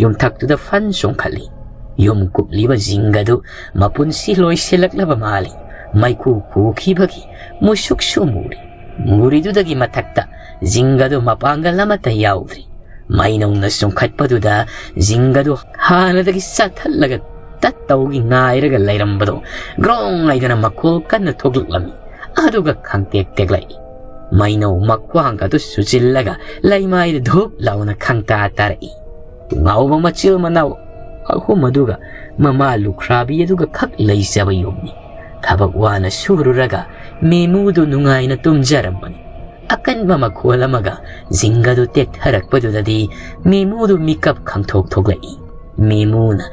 ꯌꯨꯝꯊꯛꯇꯨꯗ ꯐꯟ ꯆꯣꯡꯈꯠꯂꯤ꯫ ꯌꯨꯝ ꯀꯨꯞꯂꯤꯕ ꯖꯤꯡꯒꯗꯨ ꯃꯄꯨꯟꯁꯤ ꯂꯣꯏꯁꯤꯜꯂꯛꯂꯕ ꯃꯥꯜꯂꯤ꯫ ꯃꯩꯈꯨ ꯈꯨꯈꯤꯕꯒꯤ ꯃꯨꯁꯨꯛꯁꯨ ꯃꯨꯔꯤ꯫ ꯃꯨꯔꯤꯗꯨꯗꯒꯤ ꯃꯊꯛꯇ ꯖꯤꯡꯒꯗꯨ ꯃꯄꯥꯡꯒꯜ ꯑꯃꯠꯇ ꯌꯥꯎꯗ꯭ꯔꯤ꯫ ꯃꯩꯅꯧꯅ ꯆꯨꯡꯈꯠꯄꯗꯨꯗ ꯖꯤꯡꯒꯗꯨ ꯍꯥꯟꯅꯗꯒꯤ ꯆꯥꯊꯠꯂꯒ ꯇꯠꯇꯧꯒꯤ ꯉꯥꯏꯔꯒ ꯂꯩꯔꯝꯕꯗꯣ ꯒ꯭ꯔꯣꯡ ꯍꯥꯏꯗꯅ ꯃꯈꯣꯜ ꯀꯟꯅ ꯊꯣꯛꯂꯛꯂꯝꯃꯤ꯫ ꯑꯗꯨꯒ ꯈꯪꯇꯦꯛ ꯇꯦꯛꯂꯛꯏ꯫ ꯃꯩꯅꯧ ꯃꯈ꯭ꯋꯥꯡꯒꯗꯨ ꯁꯨꯖꯤꯜꯂꯒ ꯂꯩꯃꯥꯏꯗ ꯙꯨꯞ ꯂꯥꯎꯅ ꯈꯪꯇꯥ ꯇꯥꯔꯛꯏ꯫ ꯉꯥꯎꯕ ꯃꯆꯤꯜ ꯃꯅꯥꯎ ꯑꯍꯨꯝ ꯑꯗꯨꯒ ꯃꯃꯥ ꯂꯨꯈ꯭ꯔꯥꯕꯤ ꯑꯗꯨꯒ ꯈꯛ ꯂꯩꯖꯕ ꯌꯨꯝꯅꯤ꯫ ꯊꯕꯛ ꯋꯥꯅ ꯁꯨꯔꯨꯔꯒ ꯃꯦꯃꯨꯗꯨ ꯅꯨꯡꯉꯥꯏꯅ ꯇꯨꯝꯖꯔꯝꯕꯅꯤ꯫ ꯑꯀꯟꯕ ꯃꯈꯣꯜ ꯑꯃꯒ ꯖꯤꯡꯒꯗꯨ ꯇꯦꯛꯊꯔꯛꯄꯗꯨꯗꯗꯤ ꯃꯦꯃꯨꯗꯨ ꯃꯤꯀꯞ ꯈꯪꯊꯣꯛ ꯊꯣꯛꯂꯛꯏ꯫ ꯃꯦꯃꯨꯅ,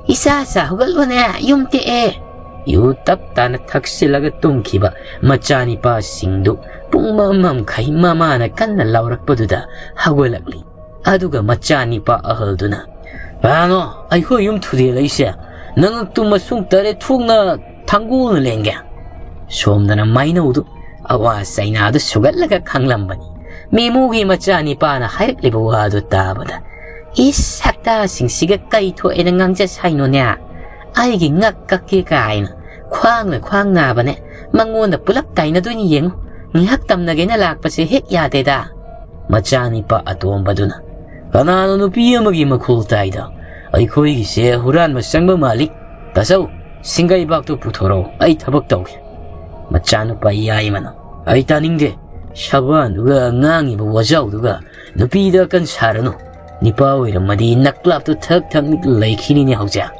"ꯏꯆꯥ ꯆꯥ ꯍꯧꯒꯠꯂꯣꯅꯦ, ꯌꯨꯝ ꯇꯦꯛꯑꯦ!" ꯌꯨ ꯇꯞ ꯇꯥꯅ ꯊꯛꯆꯤꯜꯂꯒ ꯇꯨꯝꯈꯤꯕ ꯃꯆꯥꯅꯤꯄꯥꯁꯤꯡꯗꯨ ꯄꯨꯡ ꯃꯝꯃꯝꯈꯩ ꯃꯃꯥꯅ ꯀꯟꯅ ꯂꯥꯎꯔꯛꯄꯗꯨꯗ ꯍꯧꯒꯠꯂꯛꯂꯤ꯫ ꯑꯗꯨꯒ ꯃꯆꯥꯅꯤꯄꯥ ꯑꯍꯜꯗꯨꯅ, "ꯀꯅꯥꯅꯣ ꯑꯩꯈꯣꯏ ꯌꯨꯝ ꯊꯨꯗꯦꯛꯂꯛꯏꯁꯦ? ꯅꯉꯛꯇꯨ ꯃꯁꯨꯡ ꯇꯔꯦꯠ ꯊꯣꯛꯅ ꯊꯥꯡꯒꯣꯜꯅ ꯂꯦꯡꯒꯦ!" ꯁꯣꯝꯗꯅ ꯃꯩꯅꯧꯗꯨ ꯑꯋꯥ ꯆꯩꯅꯥꯗꯨ ꯁꯨꯒꯠꯂꯒ ꯈꯥꯡꯂꯝꯕꯅꯤ꯫ ꯃꯦꯃꯨꯒꯤ ꯃꯆꯥꯅꯤꯄꯥꯅ ꯍꯥꯏꯔꯛꯂꯤꯕ ꯋꯥꯗꯨ ꯇꯥꯕꯗ, "ꯏꯁ, ꯁꯛꯇꯥꯁꯤꯡꯁꯤꯒ ꯀꯩ ꯊꯣꯛꯑꯦꯅ ꯉꯥꯡꯖ ꯁꯥꯏꯅꯣꯅꯦ? ꯑꯩꯒꯤ ꯉꯛ ꯀꯛꯀꯦ ꯀꯥꯏꯅ꯫ ꯈ꯭ꯋꯥꯡꯅ ꯈ꯭ꯋꯥꯡ ꯅꯥꯕꯅꯦ꯫ ꯃꯉꯣꯟꯗ ꯄꯨꯂꯞ ꯇꯥꯏꯅꯗꯣꯏꯅꯤ ꯌꯦꯡꯉꯨ꯫ ꯉꯥꯏꯍꯥꯛ ꯇꯝꯅꯒꯦꯅ ꯂꯥꯛꯄꯁꯦ ꯍꯦꯛ ꯌꯥꯗꯦꯗ꯫" ꯃꯆꯥꯅꯤꯄꯥ ꯑꯇꯣꯝꯕꯗꯨꯅ, "ꯀꯅꯥꯅꯣ ꯅꯨꯄꯤ ꯑꯃꯒꯤ ꯃꯈꯣꯜ ꯇꯥꯏꯗꯣ? ꯑꯩꯈꯣꯏꯒꯤꯁꯦ ꯍꯨꯔꯥꯟꯕ ꯆꯪꯕ ꯃꯥꯜꯂꯤ꯫ ꯇꯥꯆꯧ, ꯁꯤꯡꯒꯩꯕꯥꯛꯇꯨ ꯄꯨꯊꯣꯔꯛꯑꯣ, ꯑꯩ ꯊꯕꯛ ꯇꯧꯒꯦ꯫" ꯃꯆꯥꯅꯨꯄꯥ ꯌꯥꯏꯃꯅ, "ꯑꯩ ꯇꯥꯅꯤꯡꯗꯦ꯫ ꯁꯕꯥꯟꯗꯨꯒ ꯉꯥꯡꯉꯤꯕ ꯋꯥꯖꯥꯎꯗꯨꯒ ꯅꯨꯄꯤꯗ ꯑꯀꯟ ꯁꯥꯔꯅꯨ꯫ ꯅꯤꯄꯥ ꯑꯣꯏꯔꯝꯃꯗꯤ ꯅꯀ꯭ꯂꯥꯞꯇꯨ ꯊꯛ ꯊꯛ ꯅꯤꯛ ꯂꯩꯈꯤꯅꯤꯅꯦ ꯍꯧꯖꯤꯛ꯫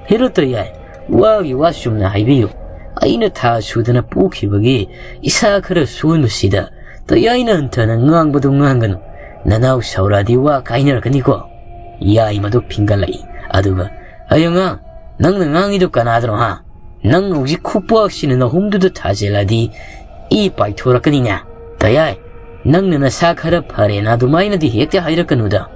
ꯍꯦꯔꯣ ꯇꯌꯥꯏ, ꯋꯥꯒꯤ ꯋꯥ ꯆꯨꯝꯅ ꯍꯥꯏꯕꯤꯌꯨ꯫ ꯑꯩꯅ ꯊꯥ ꯁꯨꯗꯅ ꯄꯣꯛꯈꯤꯕꯒꯤ ꯏꯁꯥ ꯈꯔ ꯁꯣꯟꯕꯁꯤꯗ ꯇꯌꯥꯏꯅ ꯍꯟꯊꯅ ꯉꯥꯡꯕꯗꯨ ꯉꯥꯡꯒꯅꯨ꯫ ꯅꯅꯥꯎ ꯁꯥꯎꯔꯛꯑꯗꯤ ꯋꯥ ꯀꯥꯏꯅꯔꯛꯀꯅꯤꯀꯣ꯫" ꯌꯥꯏꯃꯗꯨ ꯐꯤꯡꯒꯠꯂꯛꯏ꯫ ꯑꯗꯨꯒ, "ꯑꯩ ꯑꯉꯥꯡ, ꯅꯪꯅ ꯉꯥꯡꯉꯤꯗꯣ ꯀꯅꯥꯗꯅꯣ, ꯍꯥ? ꯅꯪ ꯍꯧꯖꯤꯛ ꯈꯨꯄꯥꯛꯁꯤꯅ ꯅꯍꯨꯝꯗꯨꯗ ꯊꯥꯖꯤꯜꯂꯗꯤ ꯏ ꯄꯥꯏꯊꯣꯔꯛꯀꯅꯤꯅꯦ꯫ ꯇꯌꯥꯏ, ꯅꯪꯅ ꯅꯁꯥ ꯈꯔ ꯐꯔꯦꯅ ꯑꯗꯨꯃꯥꯏꯅꯗꯤ ꯍꯦꯛꯇ ꯍꯥꯏꯔꯛꯀꯅꯨꯗ꯫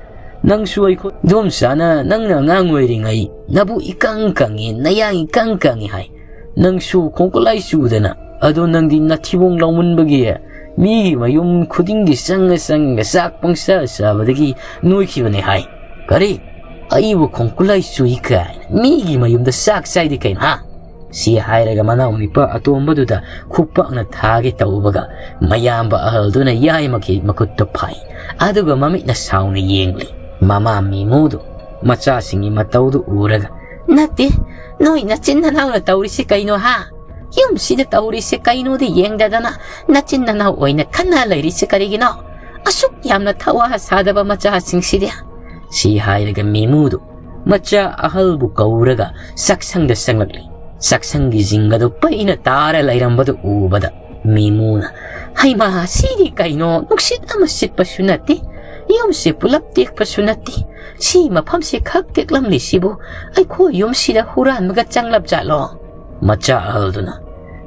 ꯅꯪꯁꯨ ꯑꯩꯈꯣꯏ ꯏꯗꯣꯝꯆꯥꯅ ꯅꯪꯅ ꯑꯉꯥꯡ ꯑꯣꯏꯔꯤꯉꯩ ꯅꯕꯨ ꯏꯀꯪ ꯀꯪꯉꯤ, ꯅꯌꯥꯡ ꯏꯀꯪ ꯀꯪꯉꯤ ꯍꯥꯏ꯫ ꯅꯪꯁꯨ ꯈꯣꯡꯀꯨꯠꯂꯥꯏ ꯆꯨꯗꯅ, ꯑꯗꯣ ꯅꯪꯗꯤ ꯅꯊꯤꯕꯣꯡ ꯂꯥꯎꯃꯟꯕꯒꯤ ꯃꯤꯒꯤ ꯃꯌꯨꯝ ꯈꯨꯗꯤꯡꯒꯤ ꯆꯪꯉ ꯆꯪꯉꯒ ꯆꯥꯛ ꯄꯪꯆꯥ ꯆꯥꯕꯗꯒꯤ ꯅꯣꯏꯈꯤꯕꯅꯦ ꯍꯥꯏ꯫ ꯀꯔꯤ? ꯑꯩꯕꯨ ꯈꯣꯡꯀꯨꯠꯂꯥꯏ ꯆꯨꯏ ꯀꯥꯏꯅ ꯃꯤꯒꯤ ꯃꯌꯨꯝꯗ ꯆꯥꯛ ꯆꯥꯏꯗꯤ ꯀꯩꯅꯣ, ꯍꯥ?" ꯁꯤ ꯍꯥꯏꯔꯒ ꯃꯅꯥꯎꯅꯤꯄꯥ ꯑꯇꯣꯝꯕꯗꯨꯗ ꯈꯨꯄꯥꯛꯅ ꯊꯥꯒꯦ ꯇꯧꯕꯒ, ꯃꯌꯥꯝꯕ ꯑꯍꯜꯗꯨꯅ ꯌꯥꯏꯃꯒꯤ ꯃꯈꯨꯠꯇꯨ ꯐꯥꯏ꯫ ꯑꯗꯨꯒ ꯃꯃꯤꯠꯅ ꯁꯥꯎꯅ ꯌꯦꯡꯂꯤ꯫ ꯃꯃꯥ ꯃꯤꯃꯨꯗꯨ ꯃꯆꯥꯁꯤꯡꯒꯤ ꯃꯇꯧꯗꯨ ꯎꯔꯒ, "ꯅꯠꯇꯦ, ꯅꯣꯏ ꯅꯆꯤꯟ ꯅꯅꯥꯎꯅ ꯇꯧꯔꯤꯁꯤ ꯀꯩꯅꯣ, ꯍꯥ? ꯌꯨꯝꯁꯤꯗ ꯇꯧꯔꯤꯁꯤ ꯀꯩꯅꯣꯗꯤ ꯌꯦꯡꯗꯗꯅ ꯅꯆꯤꯟ ꯅꯅꯥꯎ ꯑꯣꯏꯅ ꯈꯠꯅ ꯂꯩꯔꯤꯁꯤ ꯀꯔꯤꯒꯤꯅꯣ? ꯑꯁꯨꯛ ꯌꯥꯝꯅ ꯊꯋꯥ ꯁꯥꯗꯕ ꯃꯆꯥꯁꯤꯡꯁꯤꯗꯤ꯫" ꯁꯤ ꯍꯥꯏꯔꯒ ꯃꯤꯃꯨꯗꯨ ꯃꯆꯥ ꯑꯍꯜꯕꯨ ꯀꯧꯔꯒ ꯆꯥꯛꯁꯪꯗ ꯆꯪꯂꯛꯂꯤ꯫ ꯆꯥꯛꯁꯪꯒꯤ ꯖꯤꯡꯒꯗꯨ ꯄꯩꯅ ꯇꯥꯔ ꯂꯩꯔꯝꯕꯗꯨ ꯎꯕꯗ ꯃꯤꯃꯨꯅ, "ꯍꯩꯃꯥ, ꯁꯤꯗꯤ ꯀꯩꯅꯣ? ꯅꯨꯡꯁꯤꯠ ꯑꯃ ꯁꯤꯠꯄꯁꯨ ꯅꯠꯇꯦ, ꯌꯨꯝꯁꯤ ꯄꯨꯂꯞ ꯇꯦꯛꯄꯁꯨ ꯅꯠꯇꯦ, ꯁꯤ ꯃꯐꯝꯁꯤ ꯈꯛ ꯇꯦꯛꯂꯝꯂꯤꯁꯤꯕꯨ ꯑꯩꯈꯣꯏ ꯌꯨꯝꯁꯤꯗ ꯍꯨꯔꯥꯟꯕꯒ ꯆꯪꯂꯞ ꯖꯥꯠꯂꯣ?" ꯃꯆꯥ ꯑꯍꯜꯗꯨꯅ,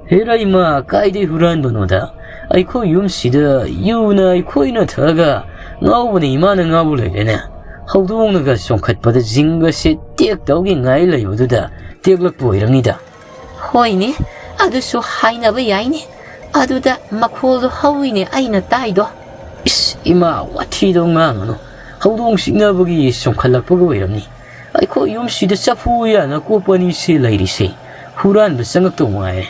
"ꯍꯦꯔꯥ ꯏꯃꯥ, ꯀꯥꯏꯗꯩ ꯍꯨꯔꯥꯟꯕꯅꯣꯗ? ꯑꯩꯈꯣꯏ ꯌꯨꯝꯁꯤꯗ ꯌꯨꯅ ꯑꯩꯈꯣꯏꯅ ꯊꯛꯑꯒ ꯉꯥꯎꯕꯅ ꯏꯃꯥꯅ ꯉꯥꯎꯕ ꯂꯩꯔꯦꯅꯦ꯫ ꯍꯧꯗꯣꯡꯅꯒ ꯆꯣꯡꯈꯠꯄꯗ ꯖꯤꯡꯒꯁꯦ ꯇꯦꯛꯇꯧꯒꯤ ꯉꯥꯏ ꯂꯩꯕꯗꯨꯗ ꯇꯦꯛꯂꯛꯄ ꯑꯣꯏꯔꯝꯅꯤꯗ꯫" "ꯍꯣꯏꯅꯦ, ꯑꯗꯨꯁꯨ ꯍꯥꯏꯅꯕ ꯌꯥꯏꯅꯦ꯫ ꯑꯗꯨꯗ ꯃꯈꯣꯜꯗꯣ ꯍꯧꯋꯤꯅꯦ ꯑꯩꯅ ꯇꯥꯏꯗꯣ꯫" "ꯏꯁ, ꯏꯃꯥ, ꯋꯥꯊꯤꯗꯣ ꯉꯥꯡꯉꯅꯨ꯫ ꯍꯧꯗꯣꯡ ꯆꯤꯛꯅꯕꯒꯤ ꯆꯣꯡꯈꯠꯂꯛꯄꯒ ꯑꯣꯏꯔꯝꯅꯤ꯫ ꯑꯩꯈꯣꯏ ꯌꯨꯝꯁꯤꯗ ꯆꯐꯨ ꯎꯌꯥꯟ ꯑꯀꯣꯞꯄ ꯑꯅꯤꯁꯦ ꯂꯩꯔꯤꯁꯦ ꯍꯨꯔꯥꯟꯕ ꯆꯪꯉꯛꯇꯧ ꯉꯥꯏꯔꯦ꯫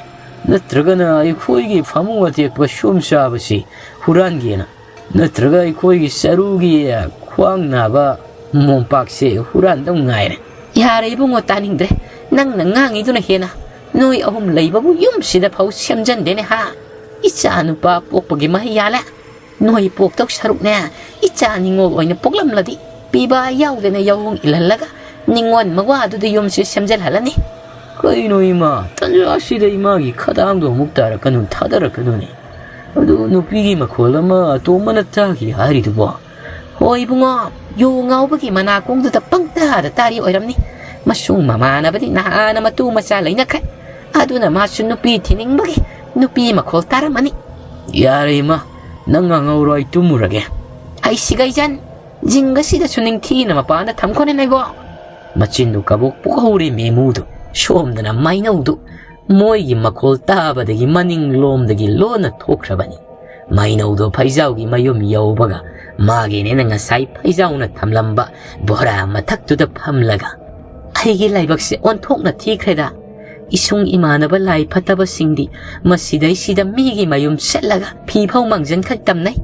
ꯅꯠꯇ꯭ꯔꯒꯅ ꯑꯩꯈꯣꯏꯒꯤ ꯐꯃꯨꯡ ꯑꯇꯦꯛꯄ ꯁꯨꯝ ꯆꯥꯕꯁꯤ ꯍꯨꯔꯥꯟꯒꯦꯅ ꯅꯠꯇ꯭ꯔꯒ ꯑꯩꯈꯣꯏꯒꯤ ꯆꯔꯨꯒꯤ ꯈ꯭ꯋꯥꯡ ꯅꯥꯕ ꯃꯣꯝꯄꯥꯛꯁꯦ ꯍꯨꯔꯥꯟꯗꯧ ꯉꯥꯏꯔꯦ꯫ ꯌꯥꯔꯦ ꯏꯕꯨꯡꯉꯣ, ꯇꯥꯅꯤꯡꯗ꯭ꯔꯦ꯫ ꯅꯪꯅ ꯉꯥꯡꯉꯤꯗꯨꯅ ꯍꯦꯟꯅ ꯅꯣꯏ ꯑꯍꯨꯝ ꯂꯩꯕꯕꯨ ꯌꯨꯝꯁꯤꯗ ꯐꯥꯎ ꯁꯦꯝꯖꯟꯗꯦꯅꯦ ꯍꯥ? ꯏꯆꯥ ꯅꯨꯄꯥ ꯄꯣꯛꯄꯒꯤ ꯃꯍꯩ ꯌꯥꯜꯂꯦ꯫ ꯅꯣꯏ ꯄꯣꯛꯇꯧ ꯁꯔꯨꯛꯅꯦ, ꯏꯆꯥ ꯅꯤꯉꯣꯜ ꯑꯣꯏꯅ ꯄꯣꯛꯂꯝꯂꯗꯤ ꯄꯤꯕ ꯌꯥꯎꯗꯅ ꯌꯥꯑꯣꯡ ꯏꯜꯍꯜꯂꯒ ꯅꯤꯉꯣꯜ ꯃꯋꯥꯗꯨꯗ ꯌꯨꯝꯁꯤ ꯁꯦꯝꯖꯜꯍꯜꯂꯅꯤ꯫ ꯀꯩꯅꯣ ꯏꯃꯥ, ꯇꯟꯖꯥꯁꯤꯗ ꯏꯃꯥꯒꯤ ꯈꯗꯥꯡꯗꯣ ꯑꯃꯨꯛ ꯇꯥꯔꯛꯀꯅꯨ, ꯊꯥꯗꯔꯛꯀꯅꯨꯅꯦ꯫ ꯑꯗꯨ ꯅꯨꯄꯤꯒꯤ ꯃꯈꯣꯜ ꯑꯃ ꯑꯇꯣꯝꯕꯅ ꯇꯥꯈꯤ ꯍꯥꯏꯔꯤꯗꯨꯕꯣ? ꯍꯣꯏ ꯏꯕꯨꯡꯉꯣ, ꯌꯨ ꯉꯥꯎꯕꯒꯤ ꯃꯅꯥꯀꯣꯡꯗꯨꯗ ꯄꯪꯇꯥꯗ ꯇꯥꯔꯤ ꯑꯣꯏꯔꯝꯅꯤ꯫ ꯃꯁꯨꯡ ꯃꯃꯥꯟꯅꯕꯗꯤ ꯅꯍꯥꯟꯅ ꯃꯇꯨ ꯃꯆꯥ ꯂꯩꯅꯈ꯭ꯔꯦ꯫ ꯑꯗꯨꯅ ꯃꯥꯁꯨ ꯅꯨꯄꯤ ꯊꯤꯅꯤꯡꯕꯒꯤ ꯅꯨꯄꯤ ꯃꯈꯣꯜ ꯇꯥꯔꯝꯃꯅꯤ꯫ ꯌꯥꯔꯦ ꯏꯃꯥ, ꯅꯪ ꯉꯥꯡꯍꯧꯔꯣ, ꯑꯩ ꯇꯨꯝꯃꯨꯔꯒꯦ꯫ ꯑꯩ ꯁꯤꯒꯩꯖꯟ, ꯖꯤꯡꯒꯁꯤꯗꯁꯨ ꯅꯤꯡꯊꯤꯅ ꯃꯄꯥꯟꯗ ꯊꯝꯈꯣꯅꯦ ꯅꯩꯕꯣ꯫ ꯃꯆꯤꯟꯗꯨ ꯀꯕꯣꯛ ꯄꯣꯛꯍꯧꯔꯦ ꯃꯦꯃꯨꯗꯨ꯫ ꯁꯣꯝꯗꯅ ꯃꯩꯅꯧꯗꯨ ꯃꯣꯏꯒꯤ ꯃꯈꯣꯜ ꯇꯥꯕꯗꯒꯤ ꯃꯅꯤꯡꯂꯣꯝꯗꯒꯤ ꯂꯣꯟꯅ ꯊꯣꯛꯈ꯭ꯔꯕꯅꯤ꯫ ꯃꯩꯅꯧꯗꯣ ꯐꯩꯖꯥꯎꯒꯤ ꯃꯌꯨꯝ ꯌꯧꯕꯒ ꯃꯥꯒꯤꯅꯦꯅ ꯉꯁꯥꯏ ꯐꯩꯖꯥꯎꯅ ꯊꯝꯂꯝꯕ ꯕꯣꯔꯥ ꯃꯊꯛꯇꯨꯗ ꯐꯝꯂꯒ, "ꯑꯩꯒꯤ ꯂꯥꯏꯕꯛꯁꯦ ꯑꯣꯟꯊꯣꯛꯅ ꯊꯤꯈ꯭ꯔꯦꯗ꯫ ꯏꯁꯨꯡ ꯏꯃꯥꯟꯅꯕ ꯂꯥꯏ ꯐꯠꯇꯕꯁꯤꯡꯗꯤ ꯃꯁꯤꯗꯩꯁꯤꯗ ꯃꯤꯒꯤ ꯃꯌꯨꯝ ꯆꯠꯂꯒ ꯐꯤ ꯐꯧ ꯃꯥꯡꯖꯟꯈꯛ ꯇꯝꯅꯩ꯫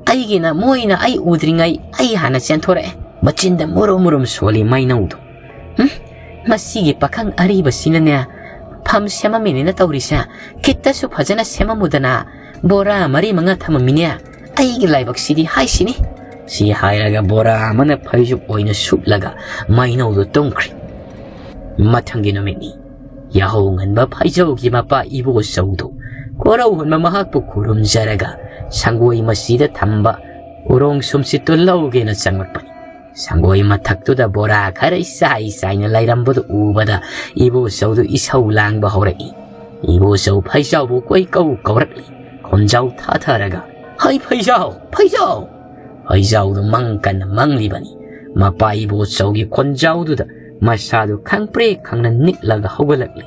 ꯑꯩꯒꯤꯅ ꯃꯣꯏꯅ ꯑꯩ ꯎꯗ꯭ꯔꯤꯉꯩ ꯑꯩ ꯍꯥꯟꯅ ꯆꯦꯟꯊꯣꯔꯛꯑꯦ"꯫ ꯃꯆꯤꯟꯗ ꯃꯨꯔꯨꯝ ꯃꯨꯔꯨꯝ ꯁꯣꯜꯂꯤ ꯃꯩꯅꯧꯗꯣ꯫ "ꯎꯝ, ꯃꯁꯤꯒꯤ ꯄꯥꯈꯪ ꯑꯔꯤꯕꯁꯤꯅꯅꯦ ꯐꯝ ꯁꯦꯝꯃꯝꯃꯤꯅꯤꯅ ꯇꯧꯔꯤꯁꯦ꯫ ꯈꯤꯠꯇꯁꯨ ꯐꯖꯅ ꯁꯦꯝꯃꯝꯃꯨꯗꯅ꯫ ꯕꯣꯔꯥ ꯃꯔꯤ ꯃꯉꯥ ꯊꯝꯃꯝꯃꯤꯅꯦ꯫ ꯑꯩꯒꯤ ꯂꯥꯏꯕꯛꯁꯤꯗꯤ ꯍꯥꯏꯁꯤꯅꯤ"꯫ ꯁꯤ ꯍꯥꯏꯔꯒ ꯕꯣꯔꯥ ꯑꯃꯅ ꯐꯩꯖꯨꯞ ꯑꯣꯏꯅ ꯁꯨꯞꯂꯒ ꯃꯩꯅꯧꯗꯨ ꯇꯨꯝꯈ꯭ꯔꯦ꯫ ꯃꯊꯪꯒꯤ ꯅꯨꯃꯤꯠꯅꯤ꯫ ꯌꯥꯍꯧ ꯉꯟꯕ ꯐꯩꯖꯧꯒꯤ ꯃꯄꯥ ꯏꯕꯣꯆꯧꯗꯨ ꯀꯣꯔꯧ ꯍꯟꯕ ꯃꯍꯥꯛꯄꯨ ꯈꯨꯔꯨꯝꯖꯔꯒ ꯁꯪꯒꯣꯏ ꯃꯁꯤꯗ ꯊꯝꯕ ꯎꯔꯣꯡ ꯁꯨꯝꯁꯤꯠꯇꯨ ꯂꯧꯒꯦꯅ ꯆꯪꯂꯛꯄꯅꯤ꯫ ꯁꯪꯒꯣꯏ ꯃꯊꯛꯇꯨꯗ ꯕꯣꯔꯥ ꯈꯔ ꯏꯆꯥꯏ ꯆꯥꯏꯅ ꯂꯩꯔꯝꯕꯗꯨ ꯎꯕꯗ ꯏꯕꯣꯆꯧꯗꯨ ꯏꯁꯧ ꯂꯥꯡꯕ ꯍꯧꯔꯛꯏ꯫ ꯏꯕꯣꯆꯧ ꯐꯩꯖꯥꯎꯕꯨ ꯀꯣꯏ ꯀꯧ ꯀꯧꯔꯛꯂꯤ꯫ ꯈꯣꯟꯖꯥꯎ ꯊꯥꯊꯔꯒ, "ꯍꯩ ꯐꯩꯖꯥꯎ, ꯐꯩꯖꯥꯎ!" ꯐꯩꯖꯥꯎꯗꯨ ꯃꯪ ꯀꯟꯅ ꯃꯪꯂꯤꯕꯅꯤ꯫ ꯃꯄꯥ ꯏꯕꯣꯆꯧꯒꯤ ꯈꯣꯟꯖꯥꯎꯗꯨꯗ ꯃꯁꯥꯗꯨ ꯈꯪꯄ꯭ꯔꯦꯛ ꯈꯪꯅ ꯅꯤꯛꯂꯒ ꯍꯧꯒꯠꯂꯛꯂꯤ꯫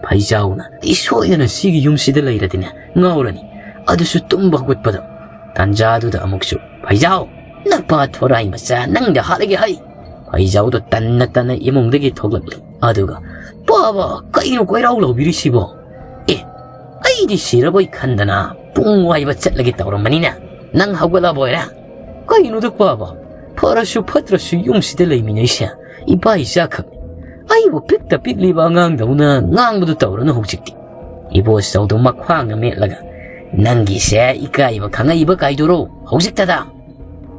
ꯐꯩꯖꯥꯎꯅ, "ꯑꯩ ꯁꯣꯏꯗꯅ ꯁꯤꯒꯤ ꯌꯨꯝꯁꯤꯗ ꯂꯩꯔꯗꯤꯅꯦ ꯉꯥꯎꯔꯅꯤ, ꯑꯗꯨꯁꯨ ꯇꯨꯝꯕ ꯍꯧꯒꯠꯄꯗ"꯫ ꯇꯥꯟꯖꯥꯗꯨꯗ ꯑꯃꯨꯛꯁꯨ, "ꯐꯩꯖꯥꯎ, ꯅꯄꯥ ꯊꯣꯔꯥꯏ ꯃꯆꯥ, ꯅꯪꯗ ꯍꯥꯠꯂꯒꯦ ꯍꯩ!" ꯐꯩꯖꯥꯎꯗꯣ ꯇꯟꯅ ꯇꯟꯅ ꯏꯃꯨꯡꯗꯒꯤ ꯊꯣꯛꯂꯛꯂꯤ꯫ ꯑꯗꯨꯒ, "ꯄꯥꯕ, ꯀꯩꯅꯣ ꯀꯣꯏꯔꯥꯎ ꯂꯥꯎꯕꯤꯔꯤꯁꯤꯕꯣ? ꯑꯦ, ꯑꯩꯗꯤ ꯁꯤꯔꯕꯣꯏ ꯈꯟꯗꯅ ꯄꯨꯡ ꯋꯥꯏꯕ ꯆꯠꯂꯒꯦ ꯇꯧꯔꯝꯕꯅꯤꯅꯦ꯫ ꯅꯪ ꯍꯧꯒꯠꯂꯕꯣꯏꯔꯦ? ꯀꯩꯅꯣꯗ ꯄꯥꯕ? ꯐꯔꯁꯨ ꯐꯠꯇ꯭ꯔꯁꯨ ꯌꯨꯝꯁꯤꯗ ꯂꯩꯃꯤꯟꯅꯩꯁꯦ ꯏꯄꯥ ꯏꯆꯥꯈꯛꯅꯤ꯫ ꯑꯩꯕꯨ ꯄꯤꯛꯇ ꯄꯤꯛꯂꯤꯕ ꯑꯉꯥꯡꯗꯧꯅ ꯉꯥꯡꯕꯗꯨ ꯇꯧꯔꯅꯨ ꯍꯧꯖꯤꯛꯇꯤ꯫ ꯏꯕꯣꯆꯧꯗꯣ ꯃꯈ꯭ꯋꯥꯡꯅ ꯃꯦꯠꯂꯒ, "ꯅꯪꯒꯤꯁꯦ ꯏꯀꯥꯏꯕ ꯈꯪꯉꯛꯏꯕ ꯀꯥꯏꯗꯨꯔꯣ ꯍꯧꯖꯤꯛꯇꯗ?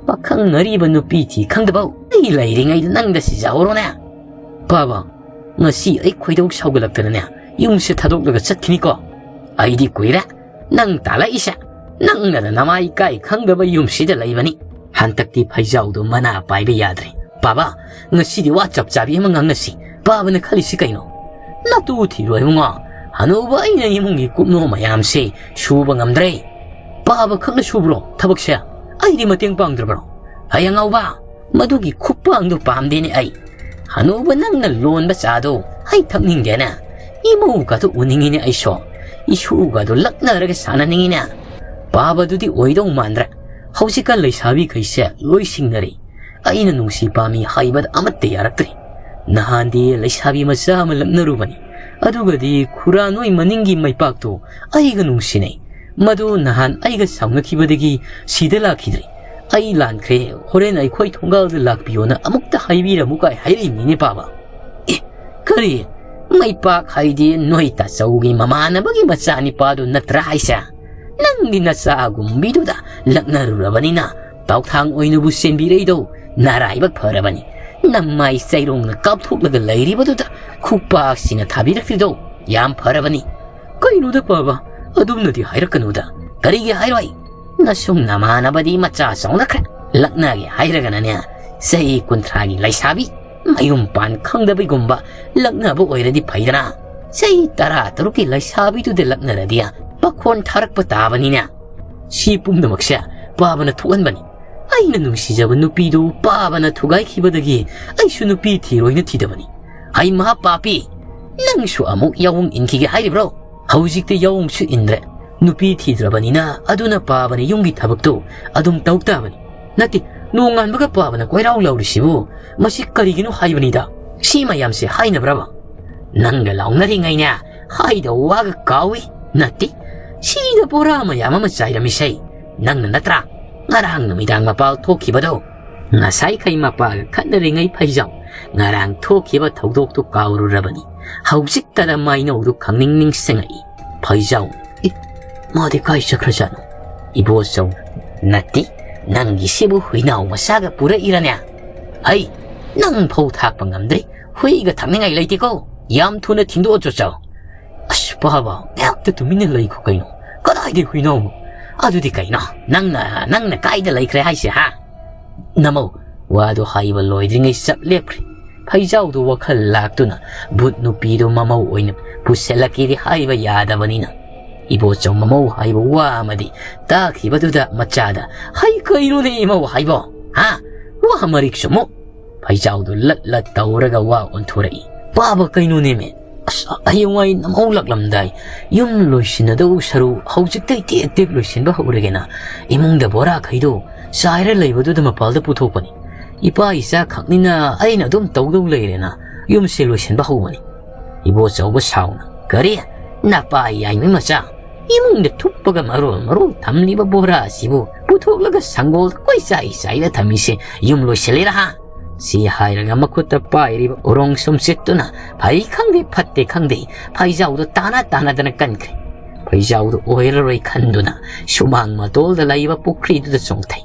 ꯄꯥꯈꯪ ꯑꯔꯤꯕ ꯅꯨꯄꯤ ꯊꯤ ꯈꯪꯗꯕꯧ? ꯑꯩ ꯂꯩꯔꯤꯉꯩꯗ ꯅꯪꯗ ꯁꯤꯖꯍꯧꯔꯣꯅꯦ꯫ ꯄꯥꯕ, ꯉꯁꯤ ꯑꯩ ꯈꯣꯏꯗꯧ ꯁꯥꯎꯒꯠꯂꯛꯇꯅꯅꯦ ꯌꯨꯝꯁꯦ ꯊꯥꯗꯣꯛꯂꯒ ꯆꯠꯈꯤꯅꯤꯀꯣ꯫ ꯑꯩꯗꯤ ꯀꯨꯏꯔꯦ ꯅꯪ ꯇꯥꯜꯂꯛꯏꯁꯦ꯫ ꯅꯪꯅꯗ ꯅꯃꯥ ꯏꯀꯥꯏ ꯈꯪꯗꯕ ꯌꯨꯝꯁꯤꯗ ꯂꯩꯕꯅꯤ꯫ ꯍꯟꯗꯛꯇꯤ ꯐꯩꯖꯥꯎꯗꯣ ꯃꯅꯥ ꯄꯥꯏꯕ ꯌꯥꯗ꯭ꯔꯦ꯫ ꯄꯥꯕ, ꯉꯁꯤꯗꯤ ꯋꯥ ꯆꯞ ꯆꯥꯕꯤ ꯑꯃ ꯉꯥꯡꯅꯁꯤ꯫ ꯄꯥꯕꯅ ꯈꯜꯂꯤꯁꯤ ꯀꯩꯅꯣ? ꯅꯇꯨ ꯊꯤꯔꯣ ꯏꯕꯨꯡꯉꯣ꯫ ꯍꯅꯨꯕ ꯑꯩꯅ ꯏꯃꯨꯡꯒꯤ ꯀꯨꯞꯅꯣ ꯃꯌꯥꯝꯁꯦ ꯁꯨꯕ ꯉꯝꯗ꯭ꯔꯦ꯫ ꯄꯥꯕ ꯈꯛꯅ ꯁꯨꯕ꯭ꯔꯣ ꯊꯕꯛꯁꯦ? ꯑꯩꯗꯤ ꯃꯇꯦꯡ ꯄꯥꯡꯗ꯭ꯔꯕ꯭ꯔꯣ? ꯑꯩ ꯑꯉꯥꯎꯕ, ꯃꯗꯨꯒꯤ ꯈꯨꯄꯥꯡꯗꯣ ꯄꯥꯝꯗꯦꯅꯦ ꯑꯩ꯫ ꯍꯅꯨꯕ ꯅꯪꯅ ꯂꯣꯟꯕ ꯆꯥꯗꯣ ꯑꯩ ꯊꯛꯅꯤꯡꯗꯦꯅꯦ꯫ ꯏꯃꯧꯒꯗꯣ ꯎꯅꯤꯡꯉꯤꯅꯦ ꯑꯩꯁꯨ꯫ ꯏꯁꯨꯒꯗꯣ ꯂꯛꯅꯔꯒ ꯁꯥꯟꯅꯅꯤꯡꯉꯤꯅꯦ꯫ ꯄꯥꯕꯗꯨꯗꯤ ꯑꯣꯏꯗꯧ ꯃꯥꯟꯗ꯭ꯔꯦ꯫ ꯍꯧꯖꯤꯛꯀꯥꯟ ꯂꯩꯁꯥꯕꯤꯈꯩꯁꯦ ꯂꯣꯏ ꯁꯤꯡꯅꯔꯦ꯫ ꯑꯩꯅ ꯅꯨꯡꯁꯤ ꯄꯥꯝꯃꯤ ꯍꯥꯏꯕꯗ ꯑꯃꯠꯇ ꯌꯥꯔꯛꯇ꯭ꯔꯦ꯫ ꯅꯍꯥꯟꯗꯤ ꯂꯩꯁꯥꯕꯤ ꯃꯆꯥ ꯑꯃ ꯂꯛꯅꯔꯨꯕꯅꯤ꯫ ꯑꯗꯨꯒꯗꯤ ꯈꯨꯔꯥ ꯅꯣꯏ ꯃꯅꯤꯡꯒꯤ ꯃꯩꯄꯥꯛꯇꯣ ꯑꯩꯒ ꯅꯨꯡꯁꯤꯅꯩ꯫ ꯃꯗꯨ ꯅꯍꯥꯟ ꯑꯩꯒ ꯁꯥꯎꯅꯈꯤꯕꯗꯒꯤ ꯁꯤꯗ ꯂꯥꯛꯈꯤꯗ꯭ꯔꯦ꯫ ꯑꯩ ꯂꯥꯟꯈ꯭ꯔꯦ, ꯍꯣꯔꯦꯟ ꯑꯩꯈꯣꯏ ꯊꯣꯡꯒꯥꯜꯗ ꯂꯥꯛꯄꯤꯌꯣꯅ ꯑꯃꯨꯛꯇ ꯍꯥꯏꯕꯤꯔꯝꯃꯨ ꯀꯥꯏ ꯍꯥꯏꯔꯛꯏꯅꯤꯅꯦ ꯄꯥꯕ꯫ ꯑꯦ, ꯀꯔꯤ? ꯃꯩꯄꯥꯛ ꯍꯥꯏꯗꯤ ꯅꯣꯏ ꯇꯥꯆꯧꯒꯤ ꯃꯃꯥꯟꯅꯕꯒꯤ ꯃꯆꯥꯅꯤꯄꯥꯗꯨ ꯅꯠꯇ꯭ꯔꯥ ꯍꯥꯏꯁꯦ? ꯅꯪꯗꯤ ꯅꯆꯥꯒꯨꯝꯕꯤꯗꯨꯗ ꯂꯛꯅꯔꯨꯔꯕꯅꯤꯅ ꯇꯥꯎꯊꯥꯡ ꯑꯣꯏꯅꯕꯨ ꯆꯦꯟꯕꯤꯔꯛꯏꯗꯣ ꯅꯔꯥꯏꯕꯛ ꯐꯔꯕꯅꯤ꯫ ꯅꯃꯥꯏ ꯆꯩꯔꯣꯡꯅ ꯀꯥꯞꯊꯣꯛꯂꯒ ꯂꯩꯔꯤꯕꯗꯨꯗ ꯈꯨꯄꯥꯛꯁꯤꯅ ꯊꯥꯕꯤꯔꯛꯇ꯭ꯔꯤꯗꯣ ꯌꯥꯝ ꯐꯔꯕꯅꯤ꯫ ꯀꯩꯅꯣꯗ ꯄꯥꯕ, ꯑꯗꯨꯝꯅꯗꯤ ꯍꯥꯏꯔꯛꯀꯅꯨꯗ꯫ ꯀꯔꯤꯒꯤ ꯍꯥꯏꯔꯣꯏ? ꯅꯁꯨꯝ ꯅꯃꯥꯟꯅꯕꯗꯤ ꯃꯆꯥ ꯆꯥꯎꯅꯈ꯭ꯔꯦ꯫ ꯂꯛꯅꯒꯦ ꯍꯥꯏꯔꯒꯅꯅꯦ, ꯆꯍꯤ ꯀꯨꯟꯊ꯭ꯔꯥꯒꯤ ꯂꯩꯁꯥꯕꯤ ꯃꯌꯨꯝ ꯄꯥꯟ ꯈꯪꯗꯕꯤꯒꯨꯝꯕ ꯂꯛꯅꯕ ꯑꯣꯏꯔꯗꯤ ꯐꯩꯗꯅ꯫ ꯆꯍꯤ ꯇꯔꯥ ꯇꯔꯨꯛꯀꯤ ꯂꯩꯁꯥꯕꯤꯗꯨꯗ ꯂꯛꯅꯔꯗꯤ ꯄꯥꯈꯣꯟ ꯊꯥꯔꯛꯄ ꯇꯥꯕꯅꯤꯅꯦ꯫ ꯁꯤ ꯄꯨꯝꯅꯃꯛꯁꯦ ꯄꯥꯕꯅ ꯊꯣꯛꯍꯟꯕꯅꯤ꯫ ꯑꯩꯅ ꯅꯨꯡꯁꯤꯖꯕ ꯅꯨꯄꯤꯗꯨ ꯄꯥꯕꯅ ꯊꯨꯒꯥꯏꯈꯤꯕꯗꯒꯤ ꯑꯩꯁꯨ ꯅꯨꯄꯤ ꯊꯤꯔꯣꯏꯅ ꯊꯤꯗꯕꯅꯤ꯫ ꯍꯩ ꯃꯍꯥ ꯄꯥꯄꯤ, ꯅꯪꯁꯨ ꯑꯃꯨꯛ ꯌꯥꯑꯣꯡ ꯏꯟꯈꯤꯒꯦ ꯍꯥꯏꯔꯤꯕ꯭ꯔꯣ? ꯍꯧꯖꯤꯛꯇꯤ ꯌꯥꯑꯣꯡꯁꯨ ꯏꯟꯗ꯭ꯔꯦ꯫ ꯅꯨꯄꯤ ꯊꯤꯗ꯭ꯔꯕꯅꯤꯅ ꯑꯗꯨꯅ ꯄꯥꯕꯅ ꯌꯨꯝꯒꯤ ꯊꯕꯛꯇꯣ ꯑꯗꯨꯝ ꯇꯧ ꯇꯥꯕꯅꯤ꯫ ꯅꯠꯇꯦ, ꯅꯣꯡꯉꯥꯟꯕꯒ ꯄꯥꯕꯅ ꯀꯣꯏꯔꯥꯎ ꯂꯥꯎꯔꯤꯁꯤꯕꯨ ꯃꯁꯤ ꯀꯔꯤꯒꯤꯅꯣ ꯍꯥꯏꯕꯅꯤꯗ꯫ ꯁꯤ ꯃꯌꯥꯝꯁꯦ ꯍꯥꯏꯅꯕ꯭ꯔꯕ? ꯅꯪꯒ ꯂꯥꯎꯅꯔꯤꯉꯩꯅꯦ ꯍꯥꯏꯗꯧ ꯋꯥꯒ ꯀꯥꯎꯏ꯫ ꯅꯠꯇꯦ, ꯁꯤꯗ ꯕꯣꯔꯥ ꯃꯌꯥꯝ ꯑꯃ ꯆꯥꯏꯔꯝꯃꯤꯁꯦ ꯅꯪꯅ ꯅꯠꯇ꯭ꯔꯥ ꯉꯔꯥꯡ ꯅꯨꯃꯤꯗꯥꯡ ꯃꯄꯥꯜ ꯊꯣꯛꯈꯤꯕꯗꯣ? ꯉꯁꯥꯏꯈꯩ ꯃꯄꯥꯒ ꯈꯠꯅꯔꯤꯉꯩ ꯐꯩꯖꯥꯎ ꯉꯔꯥꯡ ꯊꯣꯛꯈꯤꯕ ꯊꯧꯗꯣꯛꯇꯨ ꯀꯥꯎꯔꯨꯔꯕꯅꯤ꯫ ꯍꯧꯖꯤꯛꯇꯗ ꯃꯥꯏꯅꯧꯗꯨ ꯈꯪꯅꯤꯡ ꯅꯤꯡꯁꯤꯡꯉꯛꯏ꯫ ꯐꯩꯖꯥꯎ, "ꯏ, ꯃꯥꯗꯤ ꯀꯥꯏ ꯆꯠꯈ꯭ꯔꯖꯥꯠꯅꯣ?" ꯏꯕꯣꯆꯧ, "ꯅꯠꯇꯦ, ꯅꯪꯒꯤꯁꯤꯕꯨ ꯍꯨꯏꯅꯥꯎ ꯃꯆꯥꯒ ꯄꯨꯔꯛꯏꯔꯅꯦ? ꯍꯩ, ꯅꯪ ꯐꯧ ꯊꯥꯛꯄ ꯉꯝꯗ꯭ꯔꯤ, ꯍꯨꯏꯒ ꯊꯛꯅꯤꯡꯉꯥꯏ ꯂꯩꯇꯦꯀꯣ꯫ ꯌꯥꯝ ꯊꯨꯅ ꯊꯤꯟꯗꯣꯛꯑꯣ ꯆꯣꯆꯧ꯫ ꯑꯁ ꯄꯥꯕ, ꯉꯥꯏꯍꯥꯛꯇ ꯇꯨꯃꯤꯟꯅ ꯂꯩꯈꯣ ꯀꯩꯅꯣ꯫ ꯀꯗꯥꯏꯗꯩ ꯍꯨꯏꯅꯥꯎꯅꯣ? ꯑꯗꯨꯗꯤ ꯀꯩꯅꯣ? ꯅꯪꯅ, ꯅꯪꯅ ꯀꯥꯏꯗ ꯂꯩꯈ꯭ꯔꯦ ꯍꯥꯏꯁꯦ, ꯍꯥ?" ꯅꯃꯧ, ꯋꯥꯗꯨ ꯍꯥꯏꯕ ꯂꯣꯏꯗ꯭ꯔꯤꯉꯩ ꯆꯞ ꯂꯦꯞꯈ꯭ꯔꯦ꯫ ꯐꯩꯖꯥꯎꯗꯨ ꯋꯥꯈꯜ ꯂꯥꯛꯇꯨꯅ ꯚꯨꯠ ꯅꯨꯄꯤꯗꯨ ꯃꯃꯧ ꯑꯣꯏꯅ ꯄꯨꯁꯤꯜꯂꯛꯀꯦꯗꯤ ꯍꯥꯏꯕ ꯌꯥꯗꯕꯅꯤꯅ꯫ ꯏꯕꯣꯆꯧ ꯃꯃꯧ ꯍꯥꯏꯕ ꯋꯥ ꯑꯃꯗꯤ ꯇꯥꯈꯤꯕꯗꯨꯗ ꯃꯆꯥꯗ, "ꯍꯩ, ꯀꯩꯅꯣꯅꯦ ꯏꯃꯧ ꯍꯥꯏꯕꯣ? ꯍꯥ? ꯋꯥ ꯃꯔꯤꯛ ꯆꯨꯝꯃꯨ!" ꯐꯩꯖꯥꯎꯗꯨ ꯂꯠ ꯂꯠ ꯇꯧꯔꯒ ꯋꯥ ꯑꯣꯟꯊꯣꯔꯛꯏ꯫ "ꯄꯥꯕ ꯀꯩꯅꯣꯅꯦꯃꯦ? ꯑꯁ, ꯍꯌꯦꯡꯋꯥꯏ ꯅꯃꯧ ꯂꯥꯛꯂꯝꯗꯥꯏ ꯌꯨꯝ ꯂꯣꯏꯁꯤꯟꯅꯗꯧ ꯁꯔꯨ ꯍꯧꯖꯤꯛꯇꯩ ꯇꯦꯛ ꯇꯦꯛ ꯂꯣꯏꯁꯤꯟꯕ ꯍꯧꯔꯒꯦꯅ ꯏꯃꯨꯡꯗ ꯕꯣꯔꯥꯈꯩꯗꯣ ꯆꯥꯏꯔ ꯂꯩꯕꯗꯨꯗ ꯃꯄꯥꯜꯗ ꯄꯨꯊꯣꯛꯄꯅꯤ꯫ ꯏꯄꯥ ꯏꯆꯥ ꯈꯛꯅꯤꯅ ꯑꯩꯅ ꯑꯗꯨꯝ ꯇꯧꯗꯧ ꯂꯩꯔꯦꯅ ꯌꯨꯝꯁꯦ ꯂꯣꯏꯁꯤꯟꯕ ꯍꯧꯕꯅꯤ꯫" ꯏꯕꯣꯆꯧꯕ ꯁꯥꯎꯅ, "ꯀꯔꯤ? ꯅꯄꯥ ꯌꯥꯏꯃ ꯃꯆꯥ, ꯏꯃꯨꯡꯗ ꯊꯨꯞꯄꯒ ꯃꯔꯣꯜ ꯃꯔꯣꯜ ꯊꯝꯂꯤꯕ ꯕꯣꯔꯥ ꯑꯁꯤꯕꯨ ꯄꯨꯊꯣꯛꯂꯒ ꯁꯪꯒꯣꯜꯗ ꯀꯣꯏꯆꯥꯏ ꯆꯥꯏꯔ ꯊꯝꯃꯤꯁꯦ ꯌꯨꯝ ꯂꯣꯏꯁꯤꯜꯂꯤꯔꯥ, ꯍꯥ?" ꯁꯤ ꯍꯥꯏꯔꯒ ꯃꯈꯨꯠꯇ ꯄꯥꯏꯔꯤꯕ ꯎꯔꯣꯡ ꯁꯨꯝꯆꯤꯠꯇꯨꯅ ꯐꯩ ꯈꯪꯗꯦ ꯐꯠꯇꯦ ꯈꯪꯗꯦ ꯐꯩꯖꯥꯎꯗꯨ ꯇꯥꯅ ꯇꯥꯅꯗꯅ ꯀꯟꯈ꯭ꯔꯦ꯫ ꯐꯩꯖꯥꯎꯗꯨ ꯑꯣꯏꯔꯔꯣꯏ ꯈꯟꯗꯨꯅ ꯁꯨꯃꯥꯡ ꯃꯇꯣꯜꯗ ꯂꯩꯕ ꯄꯨꯈ꯭ꯔꯤꯗꯨꯗ ꯆꯣꯡꯊꯩ꯫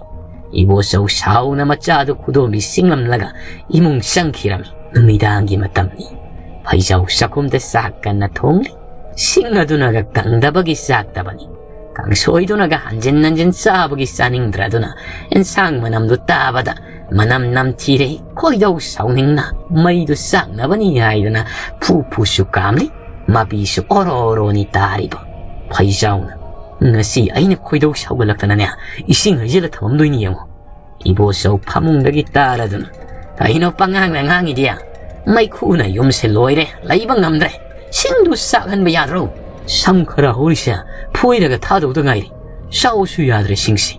ꯏꯕꯣꯆꯧ ꯁꯥꯎꯅ ꯃꯆꯥꯗꯨ ꯈꯨꯗꯣꯝꯕꯤ ꯁꯤꯡꯂꯝꯂꯒ ꯏꯃꯨꯡ ꯆꯪꯈꯤꯔꯝꯃꯤ꯫ ꯅꯨꯃꯤꯗꯥꯡꯒꯤ ꯃꯇꯝꯅꯤ꯫ ꯐꯩꯖꯥꯎ ꯆꯥꯛꯈꯨꯝꯗ ꯆꯥꯛ ꯀꯟꯅ ꯊꯣꯡꯂꯤ꯫ ꯁꯤꯡ ꯑꯗꯨꯅꯒ ꯀꯪꯗꯕꯒꯤ ꯆꯥꯛꯇꯕꯅꯤ꯫ ꯀꯥꯡꯁꯣꯏꯗꯨꯅꯒ ꯍꯟꯖꯤꯟ ꯍꯟꯖꯤꯟ ꯆꯥꯕꯒꯤ ꯆꯥꯅꯤꯡꯗ꯭ꯔꯗꯨꯅ ꯏꯟꯁꯥꯡ ꯃꯅꯝꯗꯨ ꯇꯥꯕꯗ ꯃꯅꯝ ꯅꯝꯊꯤꯔꯦ, ꯈꯣꯏꯗꯧ ꯁꯥꯎꯅꯤꯡꯅ ꯃꯩꯗꯨ ꯆꯥꯛꯅꯕꯅꯤ ꯍꯥꯏꯗꯅ ꯐꯨ ꯐꯨꯁꯨ ꯀꯥꯝꯂꯤ, ꯃꯄꯤꯁꯨ ꯑꯣꯔꯣ ꯑꯣꯔꯣꯅꯤ ꯇꯥꯔꯤꯕ꯫ ꯐꯩꯖꯥꯎꯅ, "ꯉꯁꯤ ꯑꯩꯅ ꯈꯣꯏꯗꯧ ꯁꯥꯎꯒꯠꯂꯛꯇꯅꯅꯦ ꯏꯁꯤꯡ ꯍꯩꯖꯤꯜꯂ ꯊꯝꯃꯝꯗꯣꯏꯅꯤ ꯌꯦꯡꯉꯣ꯫" ꯏꯕꯣꯆꯧ ꯐꯃꯨꯡꯗꯒꯤ ꯇꯥꯔꯗꯨꯅ, "ꯀꯩꯅꯣ ꯄꯉꯥꯡꯗ ꯉꯥꯡꯉꯤꯗꯤ? ꯃꯩꯈꯨꯅ ꯌꯨꯝꯁꯦ ꯂꯣꯏꯔꯦ, ꯂꯩꯕ ꯉꯝꯗ꯭ꯔꯦ꯫ ꯁꯤꯡꯗꯨ ꯆꯥꯛꯍꯟꯕ ꯌꯥꯗ꯭ꯔꯣ? ꯁꯝ ꯈꯔ ꯍꯧꯔꯤꯁꯦ ꯐꯣꯏꯔꯒ ꯊꯥꯗꯧꯗ ꯉꯥꯏꯔꯤ꯫ ꯆꯥꯎꯁꯨ ꯌꯥꯗ꯭ꯔꯦ ꯁꯤꯡꯁꯦ꯫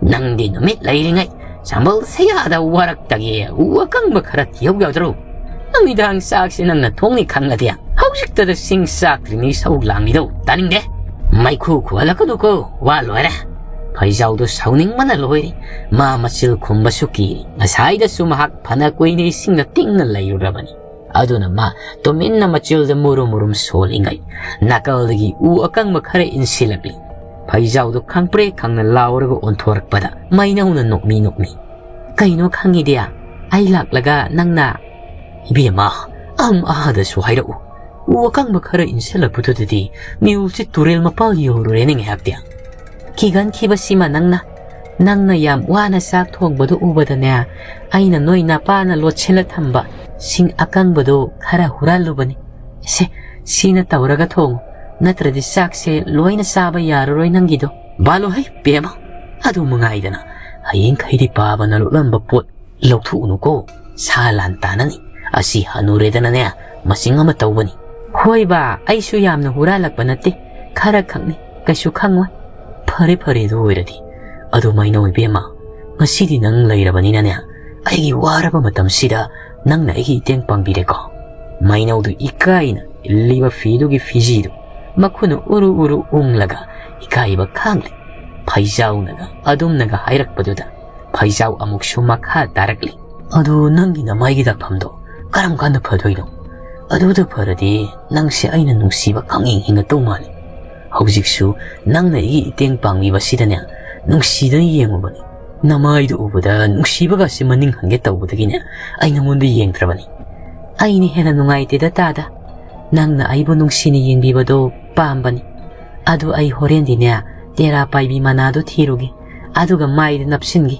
ꯅꯪꯗꯤ ꯅꯨꯃꯤꯠ ꯂꯩꯔꯤꯉꯩ ꯆꯝꯕꯜ ꯁꯌꯥꯗ ꯋꯥꯔꯛꯇꯒꯤ ꯎ ꯑꯀꯪꯕ ꯈꯔ ꯊꯤꯍꯧ ꯌꯥꯗ꯭ꯔꯣ? ꯅꯨꯃꯤꯗꯥꯡ ꯆꯥꯛꯁꯦ ꯅꯪꯅ ꯊꯣꯡꯅꯤ ꯈꯪꯂꯗꯤ ꯍꯧꯖꯤꯛꯇꯗ ꯁꯤꯡ ꯆꯥꯛꯇ꯭ꯔꯤꯉꯩ ꯁꯧ ꯂꯥꯡꯉꯤꯗꯣ ꯇꯥꯅꯤꯡꯗꯦ꯫ ꯃꯩꯈꯨ ꯈꯨꯍꯜꯂꯛꯀꯅꯨꯀꯣ, ꯋꯥ ꯂꯣꯏꯔꯦ꯫" ꯐꯩꯖꯥꯎꯗꯨ ꯁꯥꯎꯅꯤꯡꯕꯅ ꯂꯣꯏꯔꯦ꯫ ꯃꯥ ꯃꯆꯤꯜ ꯈꯨꯝꯕꯁꯨ ꯀꯤꯔꯦ꯫ ꯉꯁꯥꯏꯗꯁꯨ ꯃꯍꯥꯛ ꯐꯅ ꯀꯨꯏꯅ ꯏꯁꯤꯡꯅ ꯇꯤꯡꯅ ꯂꯩꯔꯨꯔꯕꯅꯤ꯫ ꯑꯗꯨꯅ ꯃꯥ ꯇꯨꯃꯤꯟꯅ ꯃꯆꯤꯜꯗ ꯃꯨꯔꯨꯝ ꯃꯨꯔꯨꯝ ꯁꯣꯜꯂꯤꯉꯩ, ꯅꯥꯀꯜꯗꯒꯤ ꯎ ꯑꯀꯪꯕ ꯈꯔ ꯏꯟꯁꯤꯜꯂꯛꯂꯤ꯫ ꯐꯩꯖꯥꯎꯗꯨ ꯈꯪꯄ꯭ꯔꯦꯛ ꯈꯪꯅ ꯂꯥꯎꯔꯒ ꯑꯣꯟꯊꯣꯔꯛꯄꯗ ꯃꯩꯅꯧꯅ ꯅꯣꯛꯃꯤ ꯅꯣꯛꯃꯤ, "ꯀꯩꯅꯣ ꯈꯪꯉꯤꯗꯤ? ꯑꯩ ꯂꯥꯛꯂꯒ ꯅꯪꯅ?" "ꯏꯕꯦꯝꯃ, ꯑꯝ ꯑꯥꯗꯁꯨ ꯍꯥꯏꯔꯛꯎ꯫ ꯎ ꯑꯀꯪꯕ ꯈꯔ ꯏꯟꯁꯤꯜꯂꯛꯄꯗꯨꯗꯗꯤ ꯃꯤꯍꯨꯜꯁꯤ ꯇꯨꯔꯦꯜ ꯃꯄꯥꯜ ꯌꯧꯔꯨꯔꯦꯅꯦ ꯉꯥꯏꯍꯥꯛꯇꯤ꯫ ꯀꯤꯒꯟꯈꯤꯕꯁꯤꯃ ꯅꯪꯅ, ꯅꯪꯅ ꯌꯥꯝ ꯋꯥꯅ ꯆꯥꯛ ꯊꯣꯡꯕꯗꯨ ꯎꯕꯗꯅꯦ, ꯑꯩꯅ ꯅꯣꯏ ꯅꯄꯥꯅ ꯂꯣꯠꯁꯤꯜꯂ ꯊꯝꯕ ꯁꯤꯡ ꯑꯀꯪꯕꯗꯨ ꯈꯔ ꯍꯨꯔꯥꯜꯂꯨꯕꯅꯤ꯫ ꯁꯦ, ꯁꯤꯅ ꯇꯧꯔꯒ ꯊꯣꯡꯉꯨ, ꯅꯠꯇ꯭ꯔꯗꯤ ꯆꯥꯛꯁꯦ ꯂꯣꯏꯅ ꯆꯥꯕ ꯌꯥꯔꯔꯣꯏ ꯅꯪꯒꯤꯗꯣ꯫" "ꯕꯥꯂꯣ ꯍꯩ ꯄꯦꯝꯃ, ꯑꯗꯨ ꯃꯉꯥꯏꯗꯅ ꯍꯌꯦꯡꯈꯩꯗꯤ ꯄꯥꯕꯅ ꯂꯣꯠꯂꯝꯕ ꯄꯣꯠ ꯂꯧꯊꯣꯛꯎꯅꯨꯀꯣ, ꯁꯥ ꯂꯥꯟ ꯇꯥꯅꯅꯤ꯫ ꯑꯁꯤ ꯍꯅꯨꯔꯦꯗꯅꯅꯦ, ꯃꯆꯤꯡ ꯑꯃ ꯇꯧꯕꯅꯤ꯫" "ꯍꯣꯏ ꯕꯥ, ꯑꯩꯁꯨ ꯌꯥꯝꯅ ꯍꯨꯔꯥꯜꯂꯛꯄ ꯅꯠꯇꯦ, ꯈꯔ ꯈꯛꯅꯤ, ꯀꯩꯁꯨ ꯈꯪꯉꯣꯏ꯫" "ꯐꯔꯦ ꯐꯔꯦ, ꯑꯗꯨ ꯑꯣꯏꯔꯗꯤ꯫ ꯑꯗꯨ ꯃꯩꯅꯧ ꯏꯕꯦꯝꯃ, ꯉꯁꯤꯗꯤ ꯅꯪ ꯂꯩꯔꯕꯅꯤꯅꯅꯦ, ꯑꯩꯒꯤ ꯋꯥꯔꯕ ꯃꯇꯝꯁꯤꯗ ꯅꯪꯅ ꯑꯩꯒꯤ ꯏꯇꯦꯡ ꯄꯥꯡꯕꯤꯔꯦꯀꯣ꯫" ꯃꯩꯅꯧꯗꯨ ꯏꯀꯥꯏꯅ ꯏꯜꯂꯤꯕ ꯐꯤꯗꯨꯒꯤ ꯐꯤꯖꯤꯗꯨ ꯃꯈꯨꯠꯅ ꯎꯔꯨ ꯎꯔꯨ ꯎꯪꯂꯒ ꯏꯀꯥꯏꯕ ꯈꯥꯡꯂꯦ꯫ ꯐꯩꯖꯥꯎꯅꯒ ꯑꯗꯨꯝꯅꯒ ꯍꯥꯏꯔꯛꯄꯗꯨꯗ ꯐꯩꯖꯥꯎ ꯑꯃꯨꯛꯁꯨ ꯃꯈꯥ ꯇꯥꯔꯛꯂꯤ꯫ "ꯑꯗꯨ ꯅꯪꯒꯤ ꯅꯃꯥꯏꯒꯤ ꯗꯥꯛꯐꯝꯗꯣ ꯀꯔꯝ ꯀꯥꯟꯗ ꯐꯗꯣꯏꯅꯣ? ꯑꯗꯨꯗ ꯐꯔꯗꯤ ꯅꯪꯁꯦ ꯑꯩꯅ ꯅꯨꯡꯁꯤꯕ ꯈꯪꯍꯤꯡ ꯍꯤꯡꯒꯗꯧ ꯃꯥꯜꯂꯤ꯫ ꯍꯧꯖꯤꯛꯁꯨ ꯅꯪꯅ ꯑꯩꯒꯤ ꯏꯇꯦꯡ ꯄꯥꯡꯕꯤꯕꯁꯤꯗꯅꯦ ꯅꯨꯡꯁꯤꯗꯅ ꯌꯦꯡꯉꯨꯕꯅꯤ꯫ ꯅꯃꯥꯏꯗꯨ ꯎꯕꯗ ꯅꯨꯡꯁꯤꯕꯒꯁꯦ ꯃꯅꯤꯡ ꯍꯟꯒꯦ ꯇꯧꯕꯗꯒꯤꯅꯦ ꯑꯩ ꯅꯉꯣꯟꯗ ꯌꯦꯡꯗ꯭ꯔꯕꯅꯤ꯫" "ꯑꯩꯅ ꯍꯦꯟꯅ ꯅꯨꯡꯉꯥꯏꯇꯦꯗ ꯇꯥꯗ, ꯅꯪꯅ ꯑꯩꯕꯨ ꯅꯨꯡꯁꯤꯅ ꯌꯦꯡꯕꯤꯕꯗꯣ ꯄꯥꯝꯕꯅꯤ꯫ ꯑꯗꯨ ꯑꯩ ꯍꯣꯔꯦꯟꯗꯤꯅꯦ ꯇꯦꯔꯥ ꯄꯥꯏꯕꯤ ꯃꯅꯥꯗꯣ ꯊꯤꯔꯨꯒꯦ, ꯑꯗꯨꯒ ꯃꯥꯏꯗ ꯅꯞꯁꯤꯟꯒꯦ꯫"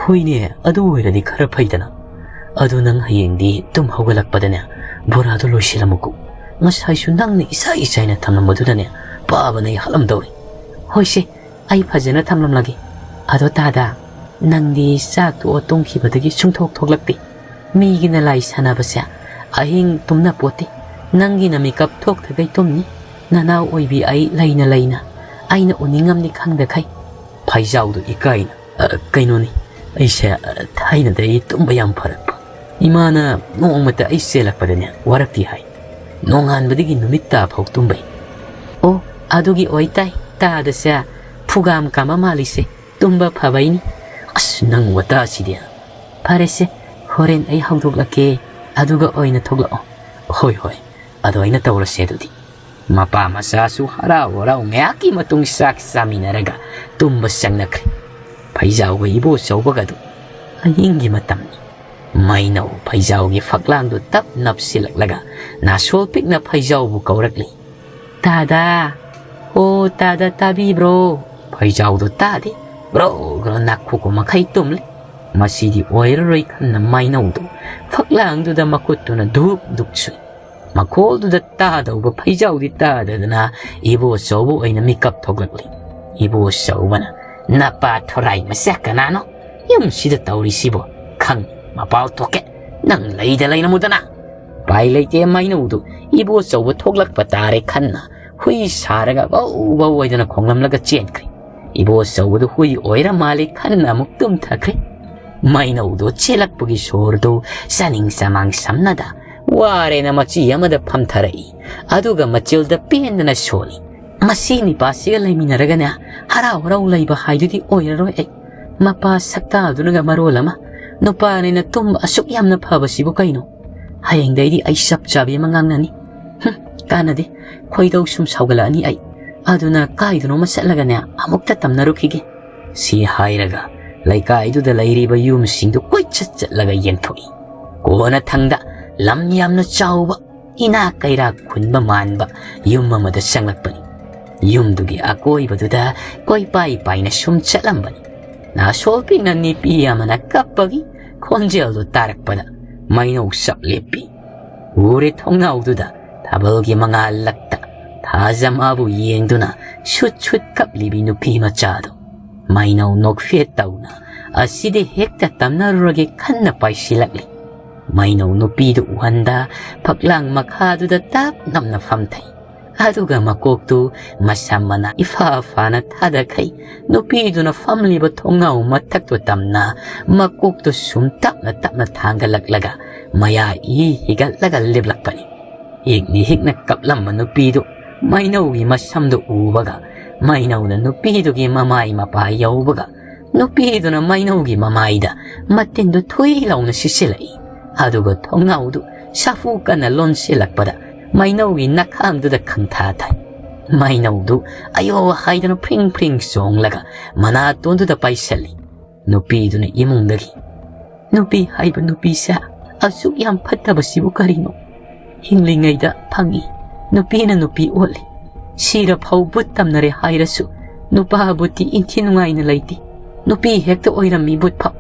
"ꯍꯣꯏꯅꯦ, ꯑꯗꯨ ꯑꯣꯏꯔꯗꯤ ꯈꯔ ꯐꯩꯗꯅ꯫ ꯑꯗꯨ ꯅꯪ ꯍꯌꯦꯡꯗꯤ ꯇꯨꯝ ꯍꯧꯒꯠꯂꯛꯄꯗꯅꯦ ꯕꯣꯔꯥꯗꯣ ꯂꯣꯏꯁꯤꯜꯂꯝꯃꯨꯀꯣ꯫ ꯉꯁꯥꯏꯁꯨ ꯅꯪꯅ ꯏꯁꯥꯏ ꯏꯁꯥꯏꯅ ꯊꯝꯂꯝꯕꯗꯨꯗꯅꯦ ꯄꯥꯕꯅ ꯑꯩ ꯍꯥꯠꯂꯝꯗꯧꯔꯤ꯫" "ꯍꯣꯏꯁꯦ, ꯑꯩ ꯐꯖꯅ ꯊꯝꯂꯝꯂꯒꯦ꯫ ꯑꯗꯣ ꯇꯥꯗ, ꯅꯪꯗꯤ ꯆꯥꯛ ꯇꯣꯛꯑ ꯇꯨꯝꯈꯤꯕꯗꯒꯤ ꯁꯨꯡꯊꯣꯛ ꯊꯣꯛꯂꯛꯇꯦ꯫ ꯃꯤꯒꯤꯅ ꯂꯥꯏ ꯁꯥꯟꯅꯕꯁꯦ ꯑꯍꯤꯡ ꯇꯨꯝꯅ ꯄꯣꯠꯇꯦ꯫ ꯅꯪꯒꯤꯅ ꯃꯤꯀꯞ ꯊꯣꯛꯇꯈꯩ ꯇꯨꯝꯅꯤ꯫ ꯅꯅꯥꯎ ꯑꯣꯏꯕꯤ ꯑꯩ ꯂꯩꯅ ꯂꯩꯅ ꯑꯩꯅ ꯎꯅꯤꯡꯉꯝꯅꯤ ꯈꯪꯗꯈꯩ꯫" ꯐꯩꯖꯥꯎꯗꯨ ꯏꯀꯥꯏꯅ, "ꯑ, ꯀꯩꯅꯣꯅꯤ, ꯑꯩꯁꯦ, ꯑ, ꯊꯥꯏꯅꯗꯩ ꯇꯨꯝꯕ ꯌꯥꯝ ꯐꯔꯛꯄ꯫ ꯏꯃꯥꯅ ꯅꯣꯡꯃꯇ ꯑꯩ ꯆꯦꯜꯂꯛꯄꯗꯅꯦ ꯋꯥꯔꯛꯇꯦ ꯍꯥꯏ꯫ ꯅꯣꯡꯉꯥꯟꯕꯗꯒꯤ ꯅꯨꯃꯤꯠ ꯇꯥ ꯐꯥꯎ ꯇꯨꯝꯕꯩ꯫" "ꯑꯣ, ꯑꯗꯨꯒꯤ ꯑꯣꯏꯇꯥꯏ ꯇꯥꯗꯁꯦ ꯐꯨꯒꯥꯝ ꯀꯥꯝꯕ ꯃꯥꯜꯂꯤꯁꯦ꯫ ꯇꯨꯝꯕ ꯐꯕꯩꯅꯤ꯫ ꯑꯁ, ꯅꯪ ꯋꯥꯇꯥꯁꯤꯗꯤ꯫ ꯐꯔꯦꯁꯦ, ꯍꯣꯔꯦꯟ ꯑꯩ ꯍꯧꯗꯣꯛꯂꯛꯀꯦ, ꯑꯗꯨꯒ ꯑꯣꯏꯅ ꯊꯣꯛꯂꯛꯑꯣ꯫ ꯍꯣꯏ, ꯍꯣꯏ, ꯑꯗꯨꯃꯥꯏꯅ ꯇꯧꯔꯁꯦ ꯑꯗꯨꯗꯤ꯫ ꯃꯄꯥ ꯃꯆꯥꯁꯨ ꯍꯔꯥꯎ ꯍꯔꯥꯎ ꯉꯥꯏꯍꯥꯛꯀꯤ ꯃꯇꯨꯡ ꯆꯥꯛ ꯆꯥꯃꯤꯟꯅꯔꯒ ꯇꯨꯝꯕ ꯆꯪꯅꯈ꯭ꯔꯦ꯫ ꯐꯩꯖꯥꯎꯒ ꯏꯕꯣꯆꯧꯕꯒꯗꯨ ꯑꯍꯤꯡꯒꯤ ꯃꯇꯝꯅꯤ꯫ ꯃꯩꯅꯧ ꯐꯩꯖꯥꯎꯒꯤ ꯐꯛꯂꯥꯡꯗꯨ ꯇꯞ ꯅꯞꯁꯤꯜꯂꯛꯂꯒ ꯅꯥꯁꯣꯜ ꯄꯤꯛꯅ ꯐꯩꯖꯥꯎꯕꯨ ꯀꯧꯔꯛꯂꯤ꯫ "ꯇꯥꯗꯥ! ꯑꯣ, ꯇꯥꯗꯥ, ꯇꯥꯕꯤꯕ꯭ꯔꯣ?" ꯐꯩꯖꯥꯎꯗꯨ ꯇꯥꯗꯦ꯫ ꯒ꯭ꯔꯣ ꯒ꯭ꯔꯣ ꯅꯥꯈꯣꯛꯄ ꯃꯈꯩ ꯇꯨꯝꯂꯤ꯫ ꯃꯁꯤꯗꯤ ꯑꯣꯏꯔꯔꯣꯏ ꯈꯟꯅ ꯃꯩꯅꯧꯗꯨ ꯐꯛꯂꯥꯡꯗꯨꯗ ꯃꯈꯨꯠꯇꯨꯅ ꯙꯨꯞ ꯙꯨꯞ ꯁꯨꯏ꯫ ꯃꯈꯣꯜꯗꯨꯗ ꯇꯥꯗꯧꯕ ꯐꯩꯖꯥꯎꯗꯤ ꯇꯥꯗꯗꯅ ꯏꯕꯣꯆꯧꯕ ꯑꯣꯏꯅ ꯃꯤꯀꯞ ꯊꯣꯛꯂꯛꯂꯤ꯫ ꯏꯕꯣꯆꯧꯕꯅ, "ꯅꯄꯥ ꯊꯣꯔꯥꯏ ꯃꯆꯥ ꯀꯅꯥꯅꯣ ꯌꯨꯝꯁꯤꯗ ꯇꯧꯔꯤꯁꯤꯕꯣ? ꯈꯪ ꯃꯄꯥꯜ ꯊꯣꯛꯀꯦ, ꯅꯪ ꯂꯩꯗ ꯂꯩꯔꯝꯃꯨꯗꯅ!" ꯎꯄꯥꯏ ꯂꯩꯇꯦ, ꯃꯩꯅꯧꯗꯨ ꯏꯕꯣꯆꯧꯕ ꯊꯣꯛꯂꯛꯄ ꯇꯥꯔꯦ ꯈꯟꯅ ꯍꯨꯏ ꯁꯥꯔꯒ ꯚꯧ ꯚꯧ ꯍꯥꯏꯗꯅ ꯈꯣꯡꯂꯝꯂꯒ ꯆꯦꯟꯈ꯭ꯔꯦ꯫ ꯏꯕꯣꯆꯧꯕꯗꯨ ꯍꯨꯏ ꯑꯣꯏꯔ ꯃꯥꯜꯂꯦ ꯈꯟꯅ ꯑꯃꯨꯛ ꯇꯨꯝꯊꯈ꯭ꯔꯦ꯫ ꯃꯩꯅꯧꯗꯣ ꯆꯦꯜꯂꯛꯄꯒꯤ ꯁꯣꯔꯗꯨ ꯆꯥꯅꯤꯡ ꯆꯃꯥꯡ ꯁꯝꯅꯗ ꯋꯥꯔꯦꯅ ꯃꯆꯤ ꯑꯃꯗ ꯐꯝꯊꯔꯛꯏ꯫ ꯑꯗꯨꯒ ꯃꯆꯤꯜꯗ ꯄꯦꯟꯗꯅ ꯁꯣꯜꯂꯤ꯫ "ꯃꯁꯤ ꯅꯤꯄꯥꯁꯤꯒ ꯂꯩꯃꯤꯟꯅꯔꯒꯅꯦ, ꯍꯔꯥꯎ ꯍꯔꯥꯎ ꯂꯩꯕ ꯍꯥꯏꯗꯨꯗꯤ ꯑꯣꯏꯔꯔꯣꯏ ꯑꯩ꯫ ꯃꯄꯥ ꯁꯛꯇꯥꯗꯨꯅꯒ ꯃꯔꯣꯜ ꯑꯃ, ꯅꯨꯄꯥꯅꯦꯅ ꯇꯨꯝꯕ ꯑꯁꯨꯛ ꯌꯥꯝꯅ ꯐꯕꯁꯤꯕꯨ ꯀꯩꯅꯣ? ꯍꯌꯦꯡꯗꯩꯗꯤ ꯑꯩ ꯆꯞ ꯆꯥꯕꯤ ꯑꯃ ꯉꯥꯡꯅꯅꯤ꯫ ꯍꯨꯝ, ꯀꯥꯟꯅꯗꯦ, ꯈꯣꯏꯗꯧ ꯁꯨꯝ ꯁꯥꯎꯒꯠꯂꯛꯑꯅꯤ ꯑꯩ꯫ ꯑꯗꯨꯅ ꯀꯥꯏꯗꯅꯣꯃ ꯆꯠꯂꯒꯅꯦ, ꯑꯃꯨꯛꯇ ꯇꯝꯅꯔꯨꯈꯤꯒꯦ꯫" ꯁꯤ ꯍꯥꯏꯔꯒ ꯂꯩꯀꯥꯏꯗꯨꯗ ꯂꯩꯔꯤꯕ ꯌꯨꯝꯁꯤꯡꯗꯨ ꯀꯣꯏꯆꯠ ꯆꯠꯂꯒ ꯌꯦꯡꯊꯣꯛꯏ꯫ ꯀꯣꯟꯅꯊꯪꯗ ꯂꯝ ꯌꯥꯝꯅ ꯆꯥꯎꯕ, ꯏꯅꯥꯛ ꯀꯩꯔꯥꯛ ꯈꯨꯟꯕ ꯃꯥꯟꯕ ꯌꯨꯝ ꯑꯃꯗ ꯆꯪꯂꯛꯄꯅꯤ꯫ ꯌꯨꯝꯗꯨꯒꯤ ꯑꯀꯣꯏꯕꯗꯨꯗ ꯀꯣꯏꯄꯥꯏ ꯄꯥꯏꯅ ꯁꯨꯝ ꯆꯠꯂꯝꯕꯅꯤ꯫ ꯅꯥꯁꯣꯜ ꯄꯤꯛꯅ ꯅꯤꯄꯤ ꯑꯃꯅ ꯀꯞꯄꯒꯤ ꯈꯣꯟꯖꯦꯜꯗꯨ ꯇꯥꯔꯛꯄꯗ ꯃꯩꯅꯧ ꯆꯞ ꯂꯦꯞꯄꯤ꯫ ꯎꯔꯦ ꯊꯣꯡꯅꯥꯎꯗꯨꯗ ꯊꯥꯕꯜꯒꯤ ꯃꯉꯥꯜ ꯂꯛꯇ ꯊꯥꯖ ꯃꯥꯕꯨ ꯌꯦꯡꯗꯨꯅ ꯁꯨꯠ ꯁꯨꯠ ꯀꯞꯂꯤꯕꯤ ꯅꯨꯄꯤ ꯃꯆꯥꯗꯨ꯫ ꯃꯩꯅꯧ ꯅꯣꯛꯐꯦꯠ ꯇꯧꯅ ꯑꯁꯤꯗꯤ ꯍꯦꯛꯇ ꯇꯝꯅꯔꯨꯔꯒꯦ ꯈꯟꯅ ꯄꯥꯏꯁꯤꯜꯂꯛꯂꯤ꯫ ꯃꯩꯅꯧ ꯅꯨꯄꯤꯗꯨ ꯎꯍꯟꯗ ꯐꯛꯂꯥꯡ ꯃꯈꯥꯗꯨꯗ ꯇꯞ ꯅꯞꯅ ꯐꯝꯊꯩ꯫ ꯑꯗꯨꯒ ꯃꯀꯣꯛꯇꯨ ꯃꯁꯝ ꯃꯅꯥ ꯏꯐꯥ ꯐꯥꯅ ꯊꯥꯗꯈꯩ ꯅꯨꯄꯤꯗꯨꯅ ꯐꯝꯂꯤꯕ ꯊꯣꯡꯅꯥꯎ ꯃꯊꯛꯇꯨ ꯇꯝꯅ ꯃꯀꯣꯛꯇꯨ ꯁꯨꯝ ꯇꯞꯅ ꯇꯞꯅ ꯊꯥꯡꯒꯠꯂꯛꯂꯒ ꯃꯌꯥ ꯏ ꯍꯤꯒꯠꯂꯒ ꯂꯦꯞꯂꯛꯄꯅꯤ꯫ ꯍꯤꯛꯅ ꯍꯤꯛꯅ ꯀꯞꯂꯝꯕ ꯅꯨꯄꯤꯗꯨ ꯃꯩꯅꯧꯒꯤ ꯃꯁꯝꯗꯨ ꯎꯕꯒ ꯃꯩꯅꯧꯅ ꯅꯨꯄꯤꯗꯨꯒꯤ ꯃꯃꯥꯏ ꯃꯄꯥ ꯌꯧꯕꯒ ꯅꯨꯄꯤꯗꯨꯅ ꯃꯩꯅꯧꯒꯤ ꯃꯃꯥꯏꯗ ꯃꯇꯤꯟꯗꯨ ꯊꯨꯏ ꯂꯥꯎꯅ ꯁꯤꯠꯆꯤꯜꯂꯛꯏ꯫ ꯑꯗꯨꯒ ꯊꯣꯡꯅꯥꯎꯗꯨ ꯁꯥꯐꯨ ꯀꯟꯅ ꯂꯣꯟꯁꯤꯜꯂꯛꯄꯗ ꯃꯩꯅꯧꯒꯤ ꯅꯈꯥꯡꯗꯨꯗ ꯈꯪꯊꯥ ꯊꯥꯏ꯫ ꯃꯩꯅꯧꯗꯨ ꯑꯌꯣ ꯍꯥꯏꯗꯨꯅ ꯐ꯭ꯔꯤꯡ ꯐ꯭ꯔꯤꯡ ꯆꯣꯡꯂꯒ ꯃꯅꯥꯇꯣꯟꯗꯨꯗ ꯄꯥꯏꯁꯤꯜꯂꯤ꯫ ꯅꯨꯄꯤꯗꯨꯅ ꯏꯃꯨꯡꯗꯒꯤ, "ꯅꯨꯄꯤ ꯍꯥꯏꯕ ꯅꯨꯄꯤꯁꯦ ꯑꯁꯨꯛ ꯌꯥꯝ ꯐꯠꯇꯕꯁꯤꯕꯨ ꯀꯔꯤꯅꯣ? ꯍꯤꯡꯂꯤꯉꯩꯗ ꯐꯪꯏ, ꯅꯨꯄꯤꯅ ꯅꯨꯄꯤ ꯑꯣꯜꯂꯤ꯫ ꯁꯤꯔ ꯐꯥꯎ ꯕꯨꯠ ꯇꯝꯅꯔꯦ ꯍꯥꯏꯔꯁꯨ ꯅꯨꯄꯥ ꯕꯨꯠꯇꯤ ꯏꯟꯊꯤ ꯅꯨꯡꯉꯥꯏꯅ ꯂꯩꯇꯦ꯫ ꯅꯨꯄꯤ ꯍꯦꯛꯇ ꯑꯣꯏꯔꯝꯃꯤ ꯕꯨꯠ ꯐꯥꯎ꯫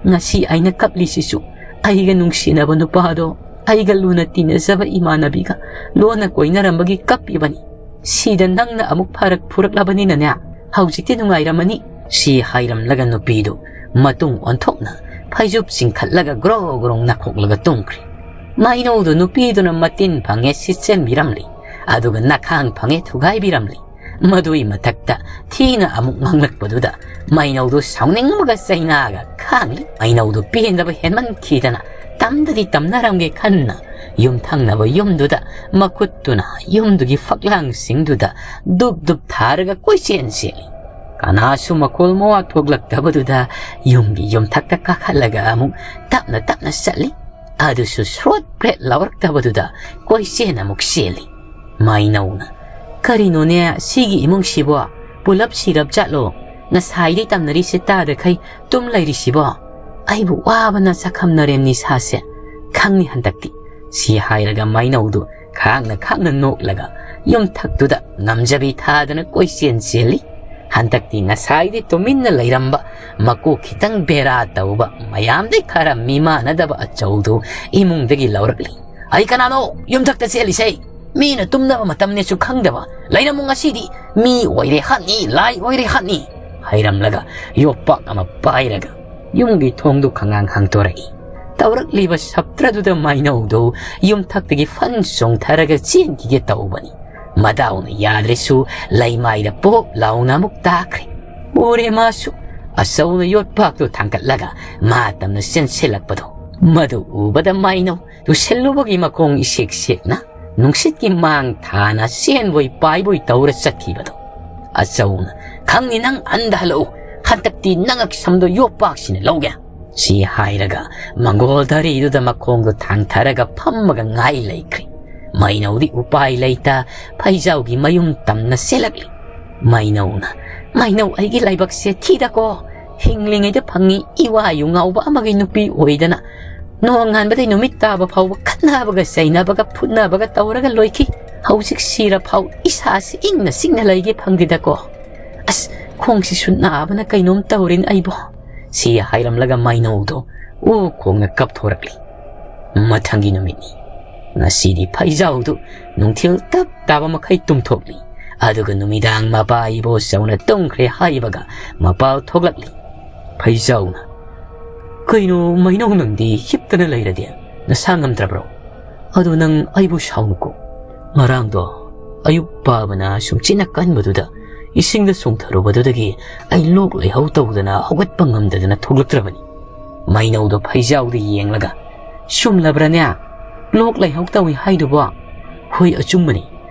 ꯉꯁꯤ ꯑꯩꯅ ꯀꯞꯂꯤꯁꯤꯁꯨ ꯑꯩꯒ ꯅꯨꯡꯁꯤꯅꯕ ꯅꯨꯄꯥꯗꯣ, ꯑꯩꯒ ꯂꯨꯅ ꯇꯤꯟꯅꯖꯕ ꯏꯃꯥꯟꯅꯕꯤꯒ ꯂꯣꯟꯅ ꯀꯣꯏꯅꯔꯝꯕꯒꯤ ꯀꯞꯄꯤꯕꯅꯤ꯫ ꯁꯤꯗ ꯅꯪꯅ ꯑꯃꯨꯛ ꯐꯔꯛ ꯐꯨꯔꯛꯂꯕꯅꯤꯅꯅꯦ, ꯍꯧꯖꯤꯛꯇꯤ ꯅꯨꯡꯉꯥꯏꯔꯝꯃꯅꯤ꯫" ꯁꯤ ꯍꯥꯏꯔꯝꯂꯒ ꯅꯨꯄꯤꯗꯨ ꯃꯇꯨꯡ ꯑꯣꯟꯊꯣꯛꯅ ꯐꯩꯖꯨꯞ ꯆꯤꯡꯈꯠꯂꯒ ꯒ꯭ꯔꯣ ꯒ꯭ꯔꯣ ꯅꯥꯈꯣꯛꯂꯒ ꯇꯨꯝꯈ꯭ꯔꯦ꯫ ꯃꯩꯅꯧꯗꯨ ꯅꯨꯄꯤꯗꯨꯅ ꯃꯇꯤꯟ ꯐꯪꯉꯦ ꯁꯤꯠꯆꯟꯕꯤꯔꯝꯂꯤ, ꯑꯗꯨꯒ ꯅꯈꯥꯡ ꯐꯪꯉꯦ ꯊꯨꯒꯥꯏꯕꯤꯔꯝꯂꯤ꯫ ꯃꯗꯨꯒꯤ ꯃꯊꯛꯇ ꯊꯤꯅ ꯑꯃꯨꯛ ꯉꯥꯡꯂꯛꯄꯗꯨꯗ ꯃꯩꯅꯧꯗꯨ ꯁꯥꯎꯅꯤꯡꯕꯒ ꯆꯩꯅꯥꯒ ꯈꯥꯡꯂꯤ꯫ ꯃꯩꯅꯧꯗꯨ ꯄꯦꯟꯗꯕ ꯍꯦꯟꯃꯟꯈꯤꯗꯅ ꯇꯝꯗꯗꯤ ꯇꯝꯅꯔꯝꯒꯦ ꯈꯟꯅ ꯌꯨꯝꯊꯪꯅꯕ ꯌꯨꯝꯗꯨꯗ ꯃꯈꯨꯠꯇꯨꯅ ꯌꯨꯝꯗꯨꯒꯤ ꯐꯛꯂꯥꯡꯁꯤꯡꯗꯨꯗ ꯗꯨꯞ ꯗꯨꯞ ꯊꯥꯔꯒ ꯀꯣꯏꯆꯦꯟ ꯆꯦꯜꯂꯤ꯫ ꯀꯅꯥꯁꯨ ꯃꯈꯣꯜ ꯃꯋꯥ ꯊꯣꯛꯂꯛꯇꯕꯗꯨꯗ ꯌꯨꯝꯒꯤ ꯌꯨꯝꯊꯛꯇ ꯀꯥꯈꯠꯂꯒ ꯑꯃꯨꯛ ꯇꯞꯅ ꯇꯞꯅ ꯆꯠꯂꯤ꯫ ꯑꯗꯨꯁꯨ ꯁ꯭ꯔꯣꯠ ꯄ꯭ꯔꯦꯠ ꯂꯥꯎꯔꯛꯇꯕꯗꯨꯗ ꯀꯣꯏꯆꯦꯟ ꯑꯃꯨꯛ ꯆꯦꯜꯂꯤ꯫ ꯃꯩꯅꯧꯅ, "ꯀꯔꯤꯅꯣꯅꯦ ꯁꯤꯒꯤ ꯏꯃꯨꯡꯁꯤꯕꯣ? ꯄꯨꯂꯞ ꯁꯤꯔꯞ ꯖꯥꯠꯂꯣ? ꯉꯁꯥꯏꯗꯩ ꯇꯝꯅꯔꯤꯁꯦ ꯇꯥꯗꯈꯩ ꯇꯨꯝ ꯂꯩꯔꯤꯁꯤꯕꯣ? ꯑꯩꯕꯨ ꯋꯥꯕꯅ ꯆꯥꯛꯈꯝꯅꯔꯦꯝꯅꯤ ꯁꯥꯁꯦ꯫ ꯈꯪꯅꯤ ꯍꯟꯗꯛꯇꯤ꯫" ꯁꯤ ꯍꯥꯏꯔꯒ ꯃꯩꯅꯧꯗꯨ ꯈꯥꯡꯅ ꯈꯥꯡꯅ ꯅꯣꯛꯂꯒ ꯌꯨꯝꯊꯛꯇꯨꯗ ꯉꯝꯖꯕꯤ ꯊꯥꯗꯅ ꯀꯣꯏꯆꯦꯟ ꯆꯦꯜꯂꯤ꯫ ꯍꯟꯗꯛꯇꯤ ꯉꯁꯥꯏꯗꯤ ꯇꯨꯃꯤꯟꯅ ꯂꯩꯔꯝꯕ ꯃꯀꯣꯛ ꯈꯤꯇꯪ ꯕꯦꯔꯥ ꯇꯧꯕ ꯃꯌꯥꯝꯗꯩ ꯈꯔ ꯃꯤꯃꯥꯟꯅꯗꯕ ꯑꯆꯧꯗꯨ ꯏꯃꯨꯡꯗꯒꯤ ꯂꯧꯔꯛꯂꯤ꯫ "ꯑꯩ ꯀꯅꯥꯅꯣ ꯌꯨꯝꯊꯛꯇ ꯆꯦꯜꯂꯤꯁꯦ? ꯃꯤꯅ ꯇꯨꯝꯅꯕ ꯃꯇꯝꯅꯦꯁꯨ ꯈꯪꯗꯕ꯫ ꯂꯩꯔꯝꯃꯨ ꯉꯁꯤꯗꯤ꯫ ꯃꯤ ꯑꯣꯏꯔꯦ ꯍꯥꯠꯅꯤ, ꯂꯥꯏ ꯑꯣꯏꯔꯦ ꯍꯥꯠꯅꯤ!" ꯍꯥꯏꯔꯝꯂꯒ ꯌꯣꯠꯄꯥꯛ ꯑꯃ ꯄꯥꯏꯔꯒ ꯌꯨꯝꯒꯤ ꯊꯣꯡꯗꯨ ꯈꯪꯉꯥꯡ ꯍꯥꯡꯗꯣꯔꯛꯏ꯫ ꯇꯧꯔꯛꯂꯤꯕ ꯁꯞꯇ꯭ꯔꯗꯨꯗ ꯃꯩꯅꯧꯗꯨ ꯌꯨꯝꯊꯛꯇꯒꯤ ꯐꯟ ꯆꯣꯡꯊꯔꯒ ꯆꯦꯟꯈꯤꯒꯦ ꯇꯧꯕꯅꯤ꯫ ꯃꯗꯥꯎꯅ ꯌꯥꯗ꯭ꯔꯁꯨ ꯂꯩꯃꯥꯏꯗ ꯄꯣꯞ ꯂꯥꯎꯅ ꯑꯃꯨꯛ ꯇꯥꯈ꯭ꯔꯦ꯫ ꯎꯔꯦ ꯃꯥꯁꯨ꯫ ꯑꯆꯧꯅ ꯌꯣꯠꯄꯥꯛꯇꯨ ꯊꯥꯡꯒꯠꯂꯒ ꯃꯥ ꯇꯝꯅ ꯆꯦꯟꯁꯤꯜꯂꯛꯄꯗꯣ꯫ ꯃꯗꯨ ꯎꯕꯗ ꯃꯩꯅꯧ ꯇꯨꯁꯤꯜꯂꯨꯕꯒꯤ ꯃꯈꯣꯡ ꯏꯁꯦꯛ ꯁꯦꯛꯅ ꯅꯨꯡꯁꯤꯠꯀꯤ ꯃꯥꯡ ꯊꯥꯅ ꯆꯦꯟꯕꯣꯏ ꯄꯥꯏꯕꯣꯏ ꯇꯧꯔ ꯆꯠꯈꯤꯕꯗꯣ꯫ ꯑꯆꯧꯅ, "ꯈꯪꯅꯤ ꯅꯪ, ꯍꯟꯗ ꯍꯜꯂꯛꯎ꯫ ꯍꯟꯗꯛꯇꯤ ꯅꯉꯛ ꯁꯝꯗꯣ ꯌꯣꯠꯄꯥꯛꯁꯤꯅ ꯂꯧꯒꯦ"꯫ ꯁꯤ ꯍꯥꯏꯔꯒ ꯃꯪꯒꯣꯜ ꯙꯔꯤꯗꯨꯗ ꯃꯈꯣꯡꯗꯣ ꯊꯥꯡꯊꯔꯒ ꯐꯝꯃꯒ ꯉꯥꯏ ꯂꯩꯈ꯭ꯔꯦ꯫ ꯃꯩꯅꯧꯗꯤ ꯎꯄꯥꯏ ꯂꯩꯇ ꯐꯩꯖꯥꯎꯒꯤ ꯃꯌꯨꯝ ꯇꯝꯅ ꯆꯦꯜꯂꯛꯂꯤ꯫ ꯃꯩꯅꯧꯅ, "ꯃꯩꯅꯧ, ꯑꯩꯒꯤ ꯂꯥꯏꯕꯛꯁꯦ ꯊꯤꯗꯀꯣ꯫ ꯍꯤꯡꯂꯤꯉꯩꯗ ꯐꯪꯉꯤ ꯏꯋꯥ ꯌꯨ ꯉꯥꯎꯕ ꯑꯃꯒꯤ ꯅꯨꯄꯤ ꯑꯣꯏꯗꯅ ꯅꯣꯡꯉꯥꯟꯕꯗꯩ ꯅꯨꯃꯤꯠ ꯇꯥꯕ ꯐꯥꯎꯕ ꯈꯠꯅꯕꯒ ꯆꯩꯅꯕꯒ ꯐꯨꯠꯅꯕꯒ ꯇꯧꯔꯒ ꯂꯣꯏꯈꯤ꯫ ꯍꯧꯖꯤꯛ ꯁꯤꯔ ꯐꯥꯎ ꯏꯁꯥꯁꯤ ꯏꯪꯅ ꯆꯤꯛꯅ ꯂꯩꯒꯦ ꯐꯪꯗꯦꯗꯀꯣ꯫ ꯑꯁ, ꯈꯣꯡꯁꯤꯁꯨ ꯅꯥꯕꯅ ꯀꯩꯅꯣꯝ ꯇꯧꯔꯦꯅꯦ ꯑꯩꯕꯣ"꯫ ꯁꯤ ꯍꯥꯏꯔꯝꯂꯒ ꯃꯩꯅꯧꯗꯣ ꯑꯣ ꯈꯣꯡꯅ ꯀꯞꯊꯣꯔꯛꯂꯤ꯫ ꯃꯊꯪꯒꯤ ꯅꯨꯃꯤꯠꯅꯤ꯫ ꯉꯁꯤꯗꯤ ꯐꯩꯖꯥꯎꯗꯨ ꯅꯨꯡꯊꯤꯜ ꯇꯞ ꯇꯥꯕ ꯃꯈꯩ ꯇꯨꯝꯊꯣꯛꯂꯤ꯫ ꯑꯗꯨꯒ ꯅꯨꯃꯤꯗꯥꯡ ꯃꯄꯥ ꯏꯕꯣꯆꯧꯅ ꯇꯨꯝꯈ꯭ꯔꯦ ꯍꯥꯏꯕꯒ ꯃꯄꯥꯎ ꯊꯣꯛꯂꯛꯂꯤ꯫ ꯐꯩꯖꯥꯎꯅ, "ꯀꯩꯅꯣ ꯃꯩꯅꯧ, ꯅꯪꯗꯤ ꯍꯤꯞꯇꯅ ꯂꯩꯔꯗꯤ? ꯅꯁꯥ ꯉꯝꯗ꯭ꯔꯕ꯭ꯔꯣ? ꯑꯗꯣ ꯅꯪ ꯑꯩꯕꯨ ꯁꯥꯎꯅꯨꯀꯣ꯫ ꯉꯔꯥꯡꯗꯣ ꯑꯌꯨꯛ ꯄꯥꯕꯅ ꯁꯨꯝ ꯆꯤꯟꯅ ꯀꯟꯕꯗꯨꯗ ꯏꯁꯤꯡꯗ ꯆꯣꯡꯊꯔꯨꯕꯗꯨꯗꯒꯤ ꯑꯩ ꯂꯣꯛ ꯂꯩꯍꯧ ꯇꯧꯗꯅ ꯍꯧꯒꯠꯄ ꯉꯝꯗꯗꯅ ꯊꯣꯛꯂꯛꯇ꯭ꯔꯕꯅꯤ"꯫ ꯃꯩꯅꯧꯗꯣ ꯐꯩꯖꯥꯎꯗ ꯌꯦꯡꯂꯒ, "ꯆꯨꯝꯂꯕ꯭ꯔꯅꯦ? ꯂꯣꯛ ꯂꯩꯍꯧ ꯇꯧꯏ ꯍꯥꯏꯗꯨꯕꯣ?" "ꯍꯣꯏ, ꯑꯆꯨꯝꯕꯅꯤ꯫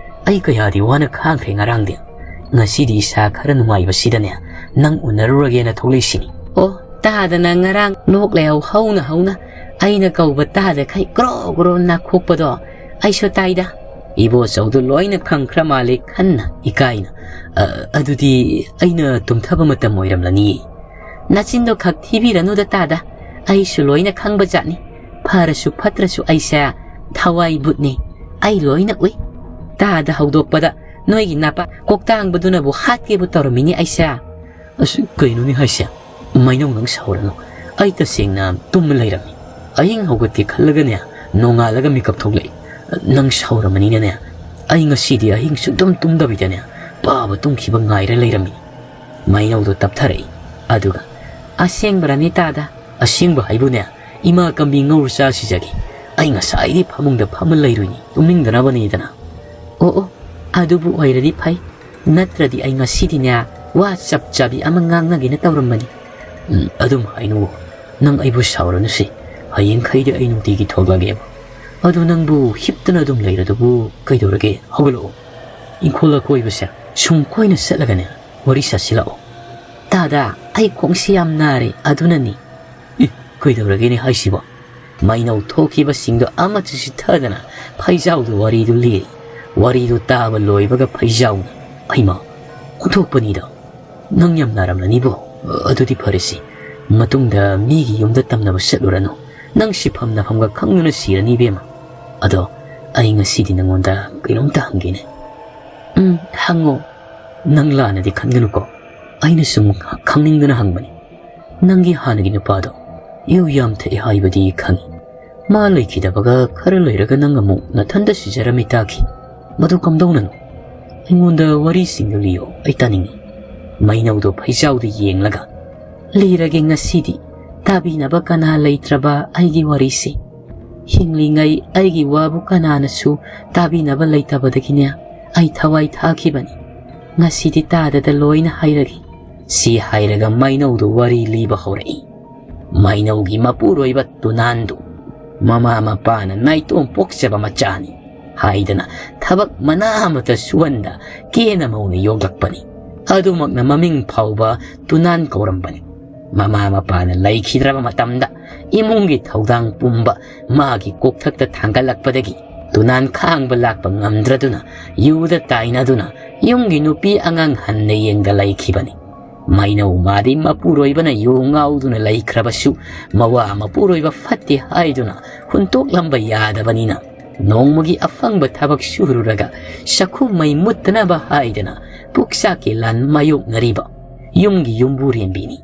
ꯑꯩ ꯀꯌꯥꯗꯤ ꯋꯥꯅ ꯈꯥꯡꯈ꯭ꯔꯦ ꯉꯔꯥꯡꯗꯤ꯫ ꯉꯁꯤꯗꯤ ꯏꯁꯥ ꯈꯔ ꯅꯨꯡꯉꯥꯏꯕꯁꯤꯗꯅꯦ ꯅꯪ ꯎꯅꯔꯨꯔꯒꯦꯅ ꯊꯣꯛꯂꯛꯏꯁꯤꯅꯤ"꯫ "ꯑꯣ, ꯇꯥꯗꯅ ꯉꯔꯥꯡ ꯂꯣꯛ ꯂꯩꯍꯧ ꯍꯧꯅ ꯍꯧꯅ ꯑꯩꯅ ꯀꯧꯕ ꯇꯥꯗꯈꯩ ꯒ꯭ꯔꯣ ꯒ꯭ꯔꯣ ꯅꯥꯈꯣꯛꯄꯗꯣ ꯑꯩꯁꯨ ꯇꯥꯏꯗ"꯫ ꯏꯕꯣꯆꯧꯗꯨ ꯂꯣꯏꯅ ꯈꯪꯈ꯭ꯔ ꯃꯥꯜꯂꯦ ꯈꯟꯅ ꯏꯀꯥꯏꯅ꯫ "ꯑ, ꯑꯗꯨꯗꯤ ꯑꯩꯅ ꯇꯨꯝꯊꯕ ꯃꯇꯝ ꯑꯣꯏꯔꯝꯂꯅꯤ"꯫ "ꯅꯆꯤꯟꯗꯣ ꯈꯛ ꯊꯤꯕꯤꯔꯅꯨꯗ ꯇꯥꯗ, ꯑꯩꯁꯨ ꯂꯣꯏꯅ ꯈꯪꯕ ꯖꯥꯠꯅꯤ꯫ ꯐꯔꯁꯨ ꯐꯠꯇ꯭ꯔꯁꯨ ꯑꯩꯁꯦ ꯊꯋꯥꯏ ꯕꯨꯠꯅꯤ꯫ ꯑꯩ ꯂꯣꯏꯅ ꯎꯏ꯫ ꯇꯥꯗ ꯍꯧꯗꯣꯛꯄꯗ ꯅꯣꯏꯒꯤ ꯅꯄꯥ ꯀꯣꯛꯇꯥꯡꯕꯗꯨꯅꯕꯨ ꯍꯥꯠꯀꯦꯕꯨ ꯇꯧꯔꯝꯃꯤꯅꯤ ꯑꯩꯁꯦ"꯫ "ꯑꯁ, ꯀꯩꯅꯣꯅꯦ ꯍꯥꯏꯁꯦ? ꯃꯩꯅꯧ, ꯅꯪ ꯁꯥꯎꯔꯅꯨ꯫ ꯑꯩ ꯇꯁꯦꯡꯅ ꯇꯨꯝꯃ ꯂꯩꯔꯝꯃꯤ꯫ ꯑꯍꯤꯡ ꯍꯧꯒꯠꯀꯦ ꯈꯜꯂꯒꯅꯦ, ꯅꯣꯡꯉꯥꯜꯂꯒ ꯃꯤꯀꯞ ꯊꯣꯛꯂꯛꯏ꯫ ꯅꯪ ꯁꯥꯎꯔꯝꯃꯅꯤꯅꯅꯦ, ꯑꯩ ꯉꯁꯤꯗꯤ ꯑꯍꯤꯡ ꯁꯨꯛꯇꯨꯝ ꯇꯨꯝꯗꯕꯤꯗꯅꯦ, ꯄꯥꯕ ꯇꯨꯝꯈꯤꯕ ꯉꯥꯏꯔ ꯂꯩꯔꯝꯃꯤ"꯫ ꯃꯩꯅꯧꯗꯣ ꯇꯞꯊꯔꯛꯏ꯫ ꯑꯗꯨꯒ, "ꯑꯁꯦꯡꯕꯔꯅꯤ ꯇꯥꯗ?" "ꯑꯁꯦꯡꯕ ꯍꯥꯏꯕꯨꯅꯦ, ꯏꯃꯥ ꯀꯝꯕꯤ ꯉꯧꯔ ꯆꯥꯁꯤꯖꯒꯦ꯫ ꯑꯩ ꯉꯁꯥꯏꯗꯤ ꯐꯃꯨꯡꯗ ꯐꯝꯃ ꯂꯩꯔꯨꯏꯅꯤ, ꯇꯨꯝꯅꯤꯡꯗꯅꯕꯅꯤꯗꯅ"꯫ "ꯑꯣ, ꯑꯣ, ꯑꯗꯨꯕꯨ ꯑꯣꯏꯔꯗꯤ ꯐꯩ꯫ ꯅꯠꯇ꯭ꯔꯗꯤ ꯑꯩ ꯉꯁꯤꯗꯤꯅꯦ, ꯋꯥ ꯆꯞ ꯆꯥꯕꯤ ꯑꯃ ꯉꯥꯡꯅꯒꯦꯅ ꯇꯧꯔꯝꯕꯅꯤ"꯫ "ꯎꯝ, ꯑꯗꯨꯝ ꯍꯥꯏꯅꯨ꯫ ꯅꯪ ꯑꯩꯕꯨ ꯁꯥꯎꯔꯅꯨꯁꯦ꯫ ꯍꯌꯦꯡꯈꯩꯗꯤ ꯑꯩ ꯅꯨꯡꯇꯤꯒꯤ ꯊꯣꯛꯂꯛꯑꯒꯦꯕ꯫ ꯑꯗꯨ ꯅꯪꯕꯨ ꯍꯤꯞꯇꯅ ꯑꯗꯨꯝ ꯂꯩꯔꯗꯨꯕꯨ ꯀꯩꯗꯧꯔꯒꯦ? ꯍꯧꯒꯠꯂꯛꯑꯣ꯫ ꯏꯪꯈꯣꯜ ꯑꯀꯣꯏꯕꯁꯦ ꯁꯨꯝ ꯀꯣꯏꯅ ꯆꯠꯂꯒꯅꯦ ꯋꯥꯔꯤ ꯁꯥꯁꯤꯜꯂꯛꯑꯣ꯫ "ꯇꯥꯗ, ꯑꯩ ꯈꯣꯡꯁꯤ ꯌꯥꯝ ꯅꯥꯔꯦ, ꯑꯗꯨꯅꯅꯤ꯫" "ꯏ, ꯀꯩꯗꯧꯔꯒꯦꯅꯦ ꯍꯥꯏꯁꯤꯕꯣ?" ꯃꯩꯅꯧ ꯊꯣꯛꯈꯤꯕꯁꯤꯡꯗꯣ ꯑꯃꯠꯇ ꯆꯤꯠꯊꯗꯅ ꯐꯩꯖꯥꯎꯗ ꯋꯥꯔꯤꯗꯨ ꯂꯤꯔꯤ꯫ ꯋꯥꯔꯤꯗꯨ ꯇꯥꯕ ꯂꯣꯏꯕꯒ ꯐꯩꯖꯥꯎꯅ, "ꯍꯩꯃꯥ, ꯑꯣꯟꯊꯣꯛꯄꯅꯤꯗ꯫ ꯅꯪ ꯌꯥꯝ ꯅꯥꯔꯝꯂꯅꯤꯕꯣ꯫ ꯑꯗꯨꯗꯤ ꯐꯔꯦꯁꯤ, ꯃꯇꯨꯡꯗ ꯃꯤꯒꯤ ꯌꯨꯝꯗ ꯇꯝꯅꯕ ꯆꯠꯂꯨꯔꯅꯨ꯫ ꯅꯪ ꯁꯤꯐꯝ ꯅꯐꯝꯒ ꯈꯪꯗꯅ ꯁꯤꯔꯅꯤ, ꯏꯕꯦꯝꯃ꯫ ꯑꯗꯣ ꯑꯩ ꯉꯁꯤꯗꯤ ꯅꯪꯉꯣꯟꯗ ꯀꯩꯅꯣꯝꯇ ꯍꯪꯒꯦꯅꯦ꯫" "ꯎꯝ, ꯍꯪꯉꯣ꯫" "ꯅꯪ ꯂꯥꯟꯅꯗꯤ ꯈꯟꯒꯅꯨꯀꯣ꯫ ꯑꯩꯅ ꯁꯨꯝ ꯈꯪꯅꯤꯡꯗꯅ ꯍꯪꯕꯅꯤ꯫ ꯅꯪꯒꯤ ꯍꯥꯟꯅꯒꯤ ꯅꯨꯄꯥꯗꯣ ꯌꯨ ꯌꯥꯝ ꯊꯛꯏ ꯍꯥꯏꯕꯗꯤ ꯈꯪꯏ꯫ ꯃꯥ ꯂꯩꯈꯤꯗꯕꯒ ꯈꯔ ꯂꯩꯔꯒ ꯅꯪ ꯑꯃꯨꯛ ꯅꯊꯟꯗ ꯁꯤꯖꯔꯝꯃꯤ ꯇꯥꯈꯤ꯫ ꯃꯗꯨ ꯀꯝꯗꯧꯅꯅꯣ? ꯑꯩꯉꯣꯟꯗ ꯋꯥꯔꯤꯁꯤꯡꯗꯨ ꯂꯤꯌꯣ, ꯑꯩ ꯇꯥꯅꯤꯡꯏ꯫" ꯃꯩꯅꯧꯗꯣ ꯐꯩꯖꯥꯎꯗ ꯌꯦꯡꯂꯒ, "ꯂꯤꯔꯒꯦ ꯉꯁꯤꯗꯤ ꯇꯥꯕꯤꯅꯕ ꯀꯅꯥ ꯂꯩꯇ꯭ꯔꯕ ꯑꯩꯒꯤ ꯋꯥꯔꯤꯁꯦ꯫ ꯍꯤꯡꯂꯤꯉꯩ ꯑꯩꯒꯤ ꯋꯥꯕꯨ ꯀꯅꯥꯅꯁꯨ ꯇꯥꯕꯤꯅꯕ ꯂꯩꯇꯕꯗꯒꯤꯅꯦ ꯑꯩ ꯊꯋꯥꯏ ꯊꯥꯈꯤꯕꯅꯤ꯫ ꯉꯁꯤꯗꯤ ꯇꯥꯗꯗ ꯂꯣꯏꯅ ꯍꯥꯏꯔꯒꯦ꯫" ꯁꯤ ꯍꯥꯏꯔꯒ ꯃꯩꯅꯧꯗꯨ ꯋꯥꯔꯤ ꯂꯤꯕ ꯍꯧꯔꯛꯏ꯫ ꯃꯩꯅꯧꯒꯤ ꯃꯄꯨꯔꯣꯏꯕ ꯇꯨꯅꯥꯟꯗꯨ ꯃꯃꯥ ꯃꯄꯥꯅ ꯅꯥꯏꯇꯣꯝ ꯄꯣꯛꯆꯕ ꯃꯆꯥꯅꯤ ꯍꯥꯏꯗꯅ ꯊꯕꯛ ꯃꯅꯥ ꯑꯃꯠꯇ ꯁꯨꯍꯟꯗ ꯀꯦꯅ ꯃꯧꯅ ꯌꯣꯛꯂꯛꯄꯅꯤ꯫ ꯑꯗꯨꯃꯛꯅ ꯃꯃꯤꯡ ꯐꯥꯎꯕ ꯇꯨꯅꯥꯟ ꯀꯧꯔꯝꯕꯅꯤ꯫ ꯃꯃꯥ ꯃꯄꯥꯅ ꯂꯩꯈꯤꯗ꯭ꯔꯕ ꯃꯇꯝꯗ ꯏꯃꯨꯡꯒꯤ ꯊꯧꯗꯥꯡ ꯄꯨꯝꯕ ꯃꯥꯒꯤ ꯀꯣꯛꯊꯛꯇ ꯊꯥꯡꯒꯠꯂꯛꯄꯗꯒꯤ ꯇꯨꯅꯥꯟ ꯈꯥꯡꯕ ꯂꯥꯛꯄ ꯉꯝꯗ꯭ꯔꯗꯨꯅ ꯌꯨꯗ ꯇꯥꯏꯅꯗꯨꯅ ꯌꯨꯝꯒꯤ ꯅꯨꯄꯤ ꯑꯉꯥꯡ ꯍꯟꯅ ꯌꯦꯡꯗ ꯂꯩꯈꯤꯕꯅꯤ꯫ ꯃꯩꯅꯧ ꯃꯥꯗꯤ ꯃꯄꯨꯔꯣꯏꯕꯅ ꯌꯨ ꯉꯥꯎꯗꯨꯅ ꯂꯩꯈ꯭ꯔꯕꯁꯨ ꯃꯋꯥ ꯃꯄꯨꯔꯣꯏꯕ ꯐꯠꯇꯦ ꯍꯥꯏꯗꯨꯅ ꯍꯨꯟꯇꯣꯛꯂꯝꯕ ꯌꯥꯗꯕꯅꯤꯅ ꯅꯣꯡꯃꯒꯤ ꯑꯐꯪꯕ ꯊꯕꯛ ꯁꯨꯔꯨꯔꯒ ꯆꯥꯛꯈꯨꯝ ꯃꯩ ꯃꯨꯠꯇꯅꯕ ꯍꯥꯏꯗꯅ ꯄꯨꯛꯆꯥꯛꯀꯤ ꯂꯥꯟ ꯃꯥꯌꯣꯛꯅꯔꯤꯕ ꯌꯨꯝꯒꯤ ꯌꯨꯝꯕꯨꯔꯦꯝꯕꯤꯅꯤ꯫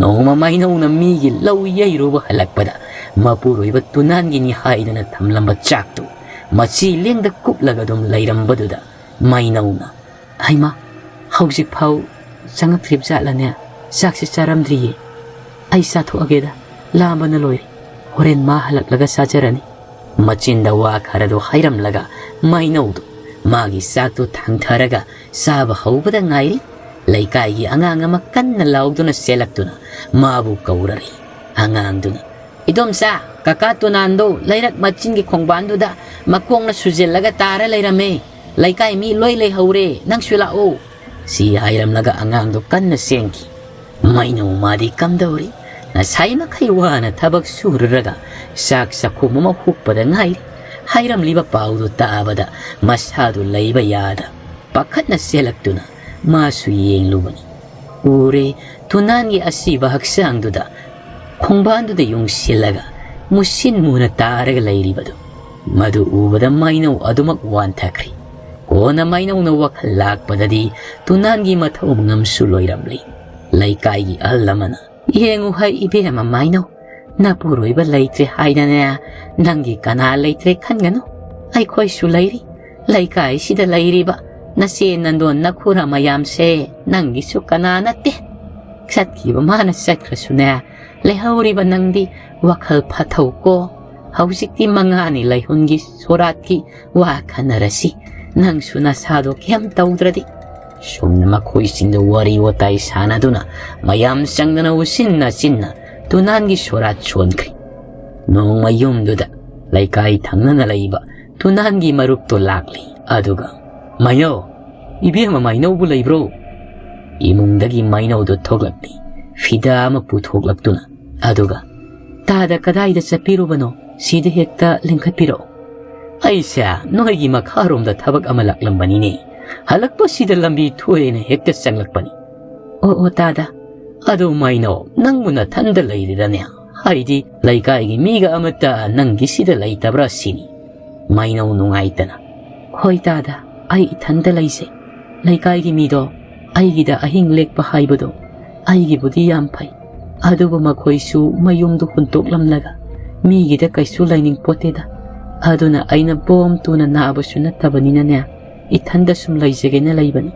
ꯅꯣꯡꯃ ꯃꯩꯅꯧꯅ ꯃꯤꯒꯤ ꯂꯧ ꯌꯩꯔꯨꯕ ꯍꯜꯂꯛꯄꯗ ꯃꯄꯨꯔꯣꯏꯕ ꯇꯨꯅꯥꯟꯒꯤꯅꯤ ꯍꯥꯏꯗꯅ ꯊꯝꯂꯝꯕ ꯆꯥꯛꯇꯨ ꯃꯆꯤ ꯂꯦꯡꯗ ꯀꯨꯞꯂꯒ ꯑꯗꯨꯝ ꯂꯩꯔꯝꯕꯗꯨꯗ ꯃꯩꯅꯧꯅ, "ꯍꯩꯃꯥ, ꯍꯧꯖꯤꯛꯐꯥꯎ ꯆꯪꯉꯛꯇ꯭ꯔꯤꯕ ꯖꯥꯠꯂꯅꯦ? ꯆꯥꯛꯁꯦ ꯆꯥꯔꯝꯗ꯭ꯔꯤꯌꯦ꯫ ꯑꯩ ꯆꯥꯊꯣꯛꯑꯒꯦꯗ, ꯂꯥꯝꯕꯅ ꯂꯣꯏꯔꯦ꯫ ꯍꯣꯔꯦꯟ ꯃꯥ ꯍꯜꯂꯛꯂꯒ ꯆꯥꯖꯔꯅꯤ꯫" ꯃꯆꯤꯟꯗ ꯋꯥ ꯈꯔꯗꯨ ꯍꯥꯏꯔꯝꯂꯒ ꯃꯩꯅꯧꯗꯨ ꯃꯥꯒꯤ ꯆꯥꯛꯇꯨ ꯊꯥꯡꯊꯔꯒ ꯆꯥꯕ ꯍꯧꯕꯗ ꯉꯥꯏꯔꯤ꯫ ꯂꯩꯀꯥꯏꯒꯤ ꯑꯉꯥꯡ ꯑꯃ ꯀꯟꯅ ꯂꯥꯎꯗꯨꯅ ꯆꯦꯜꯂꯛꯇꯨꯅ ꯃꯥꯕꯨ ꯀꯧꯔꯔꯤ꯫ ꯑꯉꯥꯡꯗꯨꯅ, "ꯏꯗꯣꯝꯆꯥ, ꯀꯀꯥ ꯇꯣꯅꯥꯟꯗꯣ ꯂꯩꯔꯛ ꯃꯆꯤꯟꯒꯤ ꯈꯣꯡꯕꯥꯟꯗꯨꯗ ꯃꯈꯣꯡꯅ ꯁꯨꯖꯤꯜꯂꯒ ꯇꯥꯔ ꯂꯩꯔꯝꯃꯦ꯫ "ꯂꯩꯀꯥꯏ ꯃꯤ ꯂꯣꯏ ꯂꯩꯍꯧꯔꯦ, ꯅꯪꯁꯨ ꯂꯥꯛꯑꯣ"꯫ ꯁꯤ ꯍꯥꯏꯔꯝꯂꯒ ꯑꯉꯥꯡꯗꯣ ꯀꯟꯅ ꯆꯦꯟꯈꯤ꯫ ꯃꯩꯅꯧ ꯃꯥꯗꯤ ꯀꯝꯗꯧꯔꯤ? ꯉꯁꯥꯏ ꯃꯈꯩ ꯋꯥꯅ ꯊꯕꯛ ꯁꯨꯔꯨꯔꯒ ꯆꯥꯛ ꯆꯥꯛꯈꯨꯝ ꯑꯃ ꯍꯨꯞꯄꯗ ꯉꯥꯏꯔꯤ꯫ ꯍꯥꯏꯔꯝꯂꯤꯕ ꯄꯥꯎꯗꯨ ꯇꯥꯕꯗ ꯃꯁꯥꯗꯨ ꯂꯩꯕ ꯌꯥꯗ ꯄꯥꯈꯠꯅ ꯆꯦꯜꯂꯛꯇꯨꯅ ꯃꯥꯁꯨ ꯌꯦꯡꯂꯨꯕꯅꯤ꯫ ꯎꯔꯦ, ꯇꯨꯅꯥꯟꯒꯤ ꯑꯁꯤꯕ ꯍꯛꯆꯥꯡꯗꯨꯗ ꯈꯣꯡꯕꯥꯟꯗꯨꯗ ꯌꯨꯡꯁꯤꯜꯂꯒ ꯃꯨꯁꯤꯟ ꯃꯨꯅ ꯇꯥꯔꯒ ꯂꯩꯔꯤꯕꯗꯨ꯫ ꯃꯗꯨ ꯎꯕꯗ ꯃꯩꯅꯧ ꯑꯗꯨꯃꯛ ꯋꯥꯟꯊꯈ꯭ꯔꯤ꯫ ꯀꯣꯟꯅ ꯃꯩꯅꯧꯅ ꯋꯥꯈꯜ ꯂꯥꯛꯄꯗꯗꯤ ꯇꯨꯅꯥꯟꯒꯤ ꯃꯊꯧ ꯃꯉꯝꯁꯨ ꯂꯣꯏꯔꯝꯂꯤ꯫ ꯂꯩꯀꯥꯏꯒꯤ ꯑꯍꯜ ꯑꯃꯅ, "ꯌꯦꯡꯉꯨ ꯍꯩ ꯏꯕꯦꯝꯃ ꯃꯩꯅꯧ, ꯅꯄꯨꯔꯣꯏꯕ ꯂꯩꯇ꯭ꯔꯦ ꯍꯥꯏꯗꯅꯦ, ꯅꯪꯒꯤ ꯀꯅꯥ ꯂꯩꯇ꯭ꯔꯦ ꯈꯟꯒꯅꯨ꯫ ꯑꯩꯈꯣꯏꯁꯨ ꯂꯩꯔꯤ꯫ ꯂꯩꯀꯥꯏꯁꯤꯗ ꯂꯩꯔꯤꯕ ꯅꯆꯦ ꯅꯟꯗꯣꯟ ꯅꯈꯨꯔꯥ ꯃꯌꯥꯝꯁꯦ ꯅꯪꯒꯤꯁꯨ ꯀꯅꯥ ꯅꯠꯇꯦ꯫ ꯆꯠꯈꯤꯕ ꯃꯥꯅ ꯆꯠꯈ꯭ꯔꯁꯨꯅꯦ, ꯂꯩꯍꯧꯔꯤꯕ ꯅꯪꯗꯤ ꯋꯥꯈꯜ ꯐꯊꯧꯀꯣ꯫ ꯍꯧꯖꯤꯛꯇꯤ ꯃꯉꯥꯅꯤ ꯂꯩꯍꯨꯟꯒꯤ ꯁꯣꯔꯥꯠꯀꯤ ꯋꯥ ꯈꯟꯅꯔꯁꯤ꯫ ꯅꯪꯁꯨ ꯅꯁꯥꯗꯣ ꯀꯩꯝ ꯇꯧꯗ꯭ꯔꯗꯤ"꯫ ꯁꯨꯝꯅ ꯃꯈꯣꯏꯁꯤꯡꯗ ꯋꯥꯔꯤ ꯋꯥꯇꯥꯏ ꯁꯥꯟꯅꯗꯨꯅ ꯃꯌꯥꯝ ꯆꯪꯗꯅ ꯎꯆꯤꯟ ꯅꯥꯆꯤꯟꯅ ꯇꯨꯅꯥꯟꯒꯤ ꯁꯣꯔꯥꯠ ꯁꯣꯟꯈ꯭ꯔꯤ꯫ ꯅꯣꯡꯃ ꯌꯨꯝꯗꯨꯗ ꯂꯩꯀꯥꯏ ꯊꯪꯅꯅ ꯂꯩꯕ ꯇꯨꯅꯥꯟꯒꯤ ꯃꯔꯨꯞꯇꯨ ꯂꯥꯛꯂꯤ꯫ ꯑꯗꯨꯒ, "ꯃꯩꯅꯧ, ꯏꯕꯦꯝꯃ ꯃꯩꯅꯧꯕꯨ ꯂꯩꯕ꯭ꯔꯣ?" ꯏꯃꯨꯡꯗꯒꯤ ꯃꯩꯅꯧꯗꯨ ꯊꯣꯛꯂꯛꯂꯤ, ꯐꯤꯗꯥ ꯑꯃ ꯄꯨꯊꯣꯛꯂꯛꯇꯨꯅ꯫ ꯑꯗꯨꯒ, "ꯇꯥꯗ ꯀꯗꯥꯏꯗ ꯆꯠꯄꯤꯔꯨꯕꯅꯣ? ꯁꯤꯗ ꯍꯦꯛꯇ ꯂꯦꯡꯈꯠꯄꯤꯔꯛꯑꯣ꯫ ꯑꯩꯁꯦ ꯅꯣꯏꯒꯤ ꯃꯈꯥꯔꯣꯝꯗ ꯊꯕꯛ ꯑꯃ ꯂꯥꯛꯂꯝꯕꯅꯤꯅꯦ꯫ ꯍꯜꯂꯛꯄꯁꯤꯗ ꯂꯝꯕꯤ ꯊꯣꯛꯑꯦꯅ ꯍꯦꯛꯇ ꯆꯪꯂꯛꯄꯅꯤ"꯫ "ꯑꯣ, ꯑꯣ, ꯇꯥꯗ꯫ ꯑꯗꯣ ꯃꯩꯅꯧ, ꯅꯪꯕꯨ ꯅꯊꯟꯗ ꯂꯩꯔꯤꯔꯅꯦ? ꯍꯥꯏꯗꯤ ꯂꯩꯀꯥꯏꯒꯤ ꯃꯤꯒ ꯑꯃꯠꯇ ꯅꯪꯒꯤꯁꯤꯗ ꯂꯩꯇꯕ꯭ꯔꯥ ꯁꯤꯅꯤ"꯫ ꯃꯩꯅꯧ ꯅꯨꯡꯉꯥꯏꯇꯅ, "ꯍꯣꯏ ꯇꯥꯗ, ꯑꯩ ꯏꯊꯟꯗ ꯂꯩꯖꯩ꯫ ꯂꯩꯀꯥꯏꯒꯤ ꯃꯤꯗꯣ ꯑꯩꯒꯤꯗ ꯑꯍꯤꯡ ꯂꯦꯛꯄ ꯍꯥꯏꯕꯗꯣ ꯑꯩꯒꯤꯕꯨꯗꯤ ꯌꯥꯝ ꯐꯩ, ꯑꯗꯨꯕꯨ ꯃꯈꯣꯏꯁꯨ ꯃꯌꯨꯝꯗꯨ ꯍꯨꯟꯇꯣꯛꯂꯝꯂꯒ ꯃꯤꯒꯤꯗ ꯀꯩꯁꯨ ꯂꯩꯅꯤꯡꯄꯣꯠꯇꯦꯗ꯫ ꯑꯗꯨꯅ ꯑꯩꯅ ꯕꯣꯝ ꯇꯨꯅ ꯅꯥꯕꯁꯨ ꯅꯠꯇꯕꯅꯤꯅꯅꯦ, ꯏꯊꯟꯗ ꯁꯨꯝ ꯂꯩꯖꯒꯦꯅ ꯂꯩꯕꯅꯤ"꯫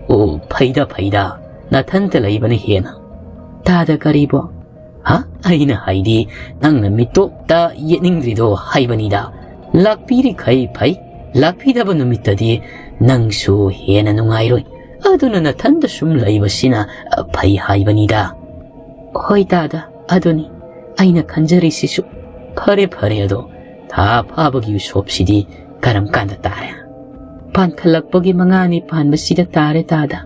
"ꯑꯣ, ꯐꯩꯗ, ꯐꯩꯗ, ꯅꯊꯟꯇ ꯂꯩꯕꯅ ꯍꯦꯟꯅ"꯫ "ꯇꯥꯗ ꯀꯔꯤꯕꯣ?" "ꯍꯥ? ꯑꯩꯅ ꯍꯥꯏꯗꯤ, ꯅꯪꯅ ꯃꯤꯇꯣꯞꯇ ꯌꯦꯠꯅꯤꯡꯗ꯭ꯔꯤꯗꯣ ꯍꯥꯏꯕꯅꯤꯗ꯫ ꯂꯥꯛꯄꯤꯔꯤꯈꯩ ꯐꯩ, ꯂꯥꯛꯄꯤꯗꯕ ꯅꯨꯃꯤꯠꯇꯗꯤ ꯅꯪꯁꯨ ꯍꯦꯟꯅ ꯅꯨꯡꯉꯥꯏꯔꯣꯏ꯫ ꯑꯗꯨꯅ ꯅꯊꯟꯗ ꯁꯨꯝ ꯂꯩꯕꯁꯤꯅ, ꯑ, ꯐꯩ ꯍꯥꯏꯕꯅꯤꯗ"꯫ "ꯍꯣꯏ ꯇꯥꯗ, ꯑꯗꯨꯅꯤ ꯑꯩꯅ ꯈꯟꯖꯔꯤꯁꯤꯁꯨ"꯫ "ꯐꯔꯦ, ꯐꯔꯦ, ꯑꯗꯣ ꯊꯥ ꯐꯥꯕꯒꯤ ꯎꯁꯣꯞꯁꯤꯗꯤ ꯀꯔꯝ ꯀꯥꯟꯗ ꯇꯥꯔꯦ?" ꯄꯥꯟꯈꯠꯂꯛꯄꯒꯤ ꯃꯉꯥꯅꯤ ꯄꯥꯟꯕꯁꯤꯗ ꯇꯥꯔꯦ ꯇꯥꯗ꯫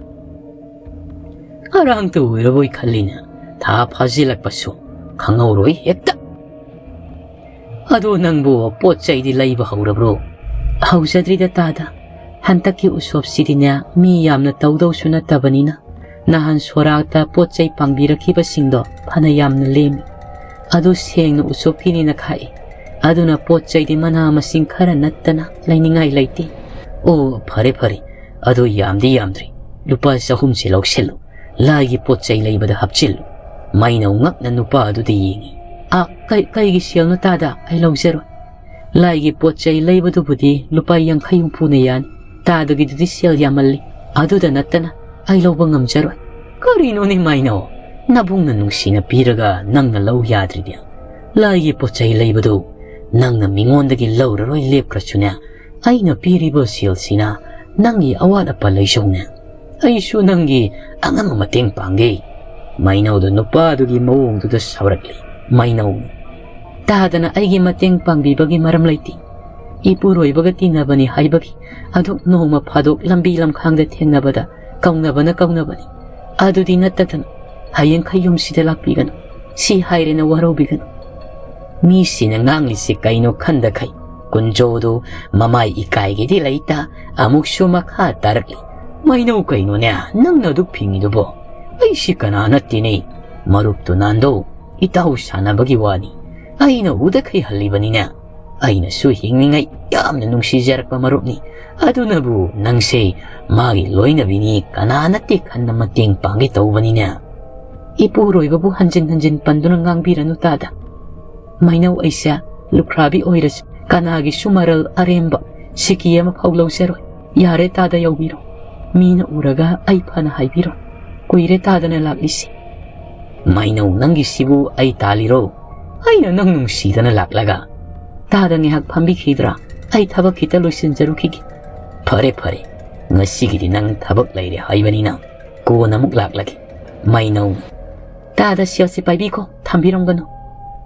ꯉꯔꯥꯡꯇ ꯑꯣꯏꯔꯕꯣꯏ ꯈꯜꯂꯤꯅꯦ, ꯊꯥ ꯐꯥꯖꯤꯜꯂꯛꯄꯁꯨ ꯈꯪꯍꯧꯔꯣꯏ ꯍꯦꯛꯇ꯫ ꯑꯗꯣ ꯅꯪꯕꯨ ꯄꯣꯠ ꯆꯩꯗꯤ ꯂꯩꯕ ꯍꯧꯔꯕ꯭ꯔꯣ? ꯍꯧꯖꯗ꯭ꯔꯤꯗ ꯇꯥꯗ꯫ ꯍꯟꯗꯛꯀꯤ ꯎꯁꯣꯞꯁꯤꯗꯤꯅꯦ, ꯃꯤ ꯌꯥꯝꯅ ꯇꯧꯗꯧꯁꯨ ꯅꯠꯇꯕꯅꯤꯅ, ꯅꯍꯥꯟ ꯁꯣꯔꯥꯠꯇ ꯄꯣꯠ ꯆꯩ ꯄꯥꯡꯕꯤꯔꯛꯈꯤꯕꯁꯤꯡꯗꯣ ꯐꯅ ꯌꯥꯝꯅ ꯂꯦꯝꯃꯤ꯫ ꯑꯗꯨ ꯁꯦꯡꯅ ꯎꯁꯣꯞꯀꯤꯅꯤꯅ ꯈꯥꯛꯏ꯫ ꯑꯗꯨꯅ ꯄꯣꯠ ꯆꯩꯗꯤ ꯃꯅꯥ ꯃꯁꯤꯡ ꯈꯔ ꯅꯠꯇꯅ ꯂꯩꯅꯤꯡꯉꯥꯏ ꯂꯩꯇꯦ꯫ ꯑꯣ, ꯐꯔꯦ ꯐꯔꯦ, ꯑꯗꯨ ꯌꯥꯝꯗꯤ ꯌꯥꯝꯗ꯭ꯔꯤ꯫ ꯂꯨꯄꯥ ꯆꯍꯨꯝꯁꯤ ꯂꯧꯁꯤꯜꯂꯨ, ꯂꯥꯏꯒꯤ ꯄꯣꯠ ꯆꯩ ꯂꯩꯕꯗ ꯍꯥꯞꯆꯤꯜꯂꯨ꯫ ꯃꯩꯅꯧ ꯉꯛꯅ ꯅꯨꯄꯥ ꯑꯗꯨꯗ ꯌꯦꯡꯉꯤ꯫ ꯑ, ꯀꯩ-, ꯀꯩꯒꯤ ꯁꯦꯜꯅꯣ ꯇꯥꯗ? ꯑꯩ ꯂꯧꯖꯔꯣꯏ꯫ ꯂꯥꯏꯒꯤ ꯄꯣꯠ ꯆꯩ ꯂꯩꯕꯗꯨꯕꯨꯗꯤ ꯂꯨꯄꯥ ꯌꯥꯡꯈꯩ ꯍꯨꯝꯐꯨꯅ ꯌꯥꯅꯤ꯫ ꯇꯥꯗꯒꯤꯗꯨꯗꯤ ꯁꯦꯜ ꯌꯥꯝꯃꯜꯂꯤ꯫ ꯑꯗꯨꯗ ꯅꯠꯇꯅ ꯑꯩ ꯂꯧꯕ ꯉꯝꯖꯔꯣꯏ꯫ ꯀꯔꯤꯅꯣꯅꯦ ꯃꯩꯅꯧ? ꯅꯕꯨꯡꯅ ꯅꯨꯡꯁꯤꯅ ꯄꯤꯔꯒ ꯅꯪꯅ ꯂꯧ ꯌꯥꯗ꯭ꯔꯤꯗꯤ? ꯂꯥꯏꯒꯤ ꯄꯣꯠ ꯆꯩ ꯂꯩꯕꯗꯨ ꯅꯪꯅ ꯃꯤꯉꯣꯟꯗꯒꯤ ꯂꯧꯔꯔꯣꯏ ꯂꯦꯞꯈ꯭ꯔꯁꯨꯅꯦ, ꯑꯩꯅ ꯄꯤꯔꯤꯕ ꯁꯦꯜꯁꯤꯅ ꯅꯪꯒꯤ ꯑꯋꯥꯠ ꯑꯄꯥ ꯂꯩꯖꯧꯅꯦ꯫ ꯑꯩꯁꯨ ꯅꯪꯒꯤ ꯑꯉꯝꯕ ꯃꯇꯦꯡ ꯄꯥꯡꯒꯦ꯫ ꯃꯩꯅꯧꯗꯨ ꯅꯨꯄꯥꯗꯨꯒꯤ ꯃꯑꯣꯡꯗꯨꯗ ꯁꯥꯎꯔꯛꯂꯤ꯫ ꯃꯩꯅꯧ, ꯇꯥꯗꯅ ꯑꯩꯒꯤ ꯃꯇꯦꯡ ꯄꯥꯡꯕꯤꯕꯒꯤ ꯃꯔꯝ ꯂꯩꯇꯦ꯫ ꯏꯄꯨꯔꯣꯏꯕꯒ ꯇꯤꯟꯅꯕꯅꯤ ꯍꯥꯏꯕꯒꯤ ꯑꯗꯨꯛ ꯅꯣꯡꯃ ꯐꯥꯗꯣꯛ ꯂꯝꯕꯤ ꯂꯝꯈꯥꯡꯗ ꯊꯦꯡꯅꯕꯗ ꯀꯧꯅꯕꯅ ꯀꯧꯅꯕꯅꯤ꯫ ꯑꯗꯨꯗꯤ ꯅꯠꯇꯗꯅ ꯍꯌꯦꯡꯈꯩ ꯌꯨꯝꯁꯤꯗ ꯂꯥꯛꯄꯤꯒꯅꯨ꯫ ꯁꯤ ꯍꯥꯏꯔꯦꯅ ꯋꯥꯔꯧꯕꯤꯒꯅꯨ꯫ ꯃꯤꯁꯤꯅ ꯉꯥꯡꯂꯤꯁꯤ ꯀꯩꯅꯣ ꯈꯟꯗꯈꯩ ꯀꯨꯟꯖꯣꯗꯨ ꯃꯃꯥꯏ ꯏꯀꯥꯏꯒꯤꯗꯤ ꯂꯩꯇ ꯑꯃꯨꯛꯁꯨ ꯃꯈꯥ ꯇꯥꯔꯛꯂꯤ꯫ ꯃꯩꯅꯧ, ꯀꯩꯅꯣꯅꯦ ꯅꯪꯅ ꯑꯗꯨꯛ ꯐꯤꯡꯉꯤꯗꯨꯕꯣ? ꯑꯩꯁꯤ ꯀꯅꯥ ꯅꯠꯇꯦꯅꯦ꯫ ꯃꯔꯨꯞꯇꯨ ꯅꯥꯟꯗꯣ ꯏꯇꯥꯎ ꯁꯥꯟꯅꯕꯒꯤ ꯋꯥꯅꯤ꯫ ꯑꯩꯅ ꯎꯗꯈꯩ ꯍꯜꯂꯤꯕꯅꯤꯅꯦ꯫ ꯑꯩꯅꯁꯨ ꯍꯤꯡꯂꯤꯉꯩ ꯌꯥꯝꯅ ꯅꯨꯡꯁꯤꯖꯔꯛꯄ ꯃꯔꯨꯞꯅꯤ꯫ ꯑꯗꯨꯅꯕꯨ ꯅꯪꯁꯦ ꯃꯥꯒꯤ ꯂꯣꯏꯅꯕꯤꯅꯤ ꯀꯅꯥ ꯅꯠꯇꯦ ꯈꯟꯅ ꯃꯇꯦꯡ ꯄꯥꯡꯒꯦ ꯇꯧꯕꯅꯤꯅꯦ꯫ ꯏꯄꯨꯔꯣꯏꯕꯕꯨ ꯍꯟꯖꯤꯟ ꯍꯟꯖꯤꯟ ꯄꯟꯗꯨꯅ ꯉꯥꯡꯕꯤꯔꯅꯨ ꯇꯥꯗ꯫ ꯃꯩꯅꯧ, ꯑꯩꯁꯦ ꯂꯨꯈ꯭ꯔꯥꯕꯤ ꯑꯣꯏꯔꯁꯨ ꯀꯅꯥꯒꯤꯁꯨ ꯃꯔꯜ ꯑꯔꯦꯝꯕ ꯁꯤꯀꯤ ꯑꯃꯐꯥꯎ ꯂꯧꯖꯔꯣꯏ꯫ ꯌꯥꯔꯦ ꯇꯥꯗ, ꯌꯧꯕꯤꯔꯣ꯫ ꯃꯤꯅ ꯎꯔꯒ ꯑꯩ ꯐꯅ ꯍꯥꯏꯕꯤꯔꯣ꯫ ꯀꯨꯏꯔꯦ ꯇꯥꯗꯅ ꯂꯥꯛꯂꯤꯁꯤ꯫ ꯃꯩꯅꯧ, ꯅꯪꯒꯤꯁꯤꯕꯨ ꯑꯩ ꯇꯥꯜꯂꯤꯔꯣ? ꯑꯩꯅ ꯅꯪ ꯅꯨꯡꯁꯤꯗꯅ ꯂꯥꯛꯂꯒ꯫ ꯇꯥꯗ ꯉꯥꯏꯍꯥꯛ ꯐꯝꯕꯤꯈꯤꯗ꯭ꯔꯥ? ꯑꯩ ꯊꯕꯛ ꯈꯤꯇ ꯂꯣꯏꯁꯤꯟꯖꯔꯨꯈꯤꯒꯦ꯫ ꯐꯔꯦ ꯐꯔꯦ, ꯉꯁꯤꯒꯤꯗꯤ ꯅꯪ ꯊꯕꯛ ꯂꯩꯔꯦ ꯍꯥꯏꯕꯅꯤꯅ ꯀꯣꯟꯅ ꯑꯃꯨꯛ ꯂꯥꯛꯂꯒꯦ꯫ ꯃꯩꯅꯧ, ꯇꯥꯗ, ꯁꯦꯜꯁꯤ ꯄꯥꯏꯕꯤꯈꯣ, ꯊꯝꯕꯤꯔꯝꯒꯅꯨ꯫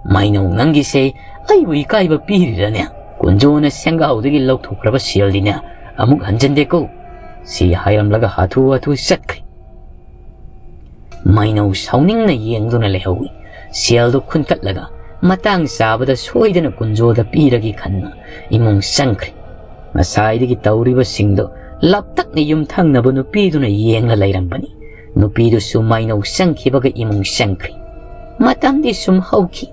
ꯃꯩꯅꯧ, ꯅꯪꯒꯤꯁꯦ ꯑꯩꯕꯨ ꯏꯀꯥꯏꯕ ꯄꯤꯔꯤꯔꯅꯦ? ꯀꯨꯟꯖꯣꯅ ꯁꯦꯡꯒꯥꯎꯗꯒꯤ ꯂꯧꯊꯣꯛꯈ꯭ꯔꯕ ꯁꯦꯜꯗꯤꯅꯦ ꯑꯃꯨꯛ ꯍꯟꯖꯟꯗꯦꯀꯣ," ꯁꯤ ꯍꯥꯏꯔꯝꯂꯒ ꯍꯥꯊꯨ ꯍꯥꯊꯨ ꯆꯠꯈ꯭ꯔꯦ꯫ ꯃꯩꯅꯧ ꯁꯥꯎꯅꯤꯡꯅ ꯌꯦꯡꯗꯨꯅ ꯂꯩꯍꯧꯏ꯫ ꯁꯦꯜꯗꯨ ꯈꯨꯟꯀꯠꯂꯒ ꯃꯇꯥꯡ ꯆꯥꯕꯗ ꯁꯣꯏꯗꯅ ꯀꯨꯟꯖꯣꯗ ꯄꯤꯔꯒꯦ ꯈꯟꯅ ꯏꯃꯨꯡ ꯆꯪꯈ꯭ꯔꯦ꯫ ꯉꯁꯥꯏꯗꯒꯤ ꯇꯧꯔꯤꯕꯁꯤꯡꯗꯨ ꯂꯞꯇꯛꯅ ꯌꯨꯝꯊꯪꯅꯕ ꯅꯨꯄꯤꯗꯨꯅ ꯌꯦꯡꯂ ꯂꯩꯔꯝꯕꯅꯤ꯫ ꯅꯨꯄꯤꯗꯨꯁꯨ ꯃꯩꯅꯧ ꯆꯪꯈꯤꯕꯒ ꯏꯃꯨꯡ ꯆꯪꯈ꯭ꯔꯦ꯫ ꯃꯇꯝꯗꯤ ꯁꯨꯝ ꯍꯧꯈꯤ꯫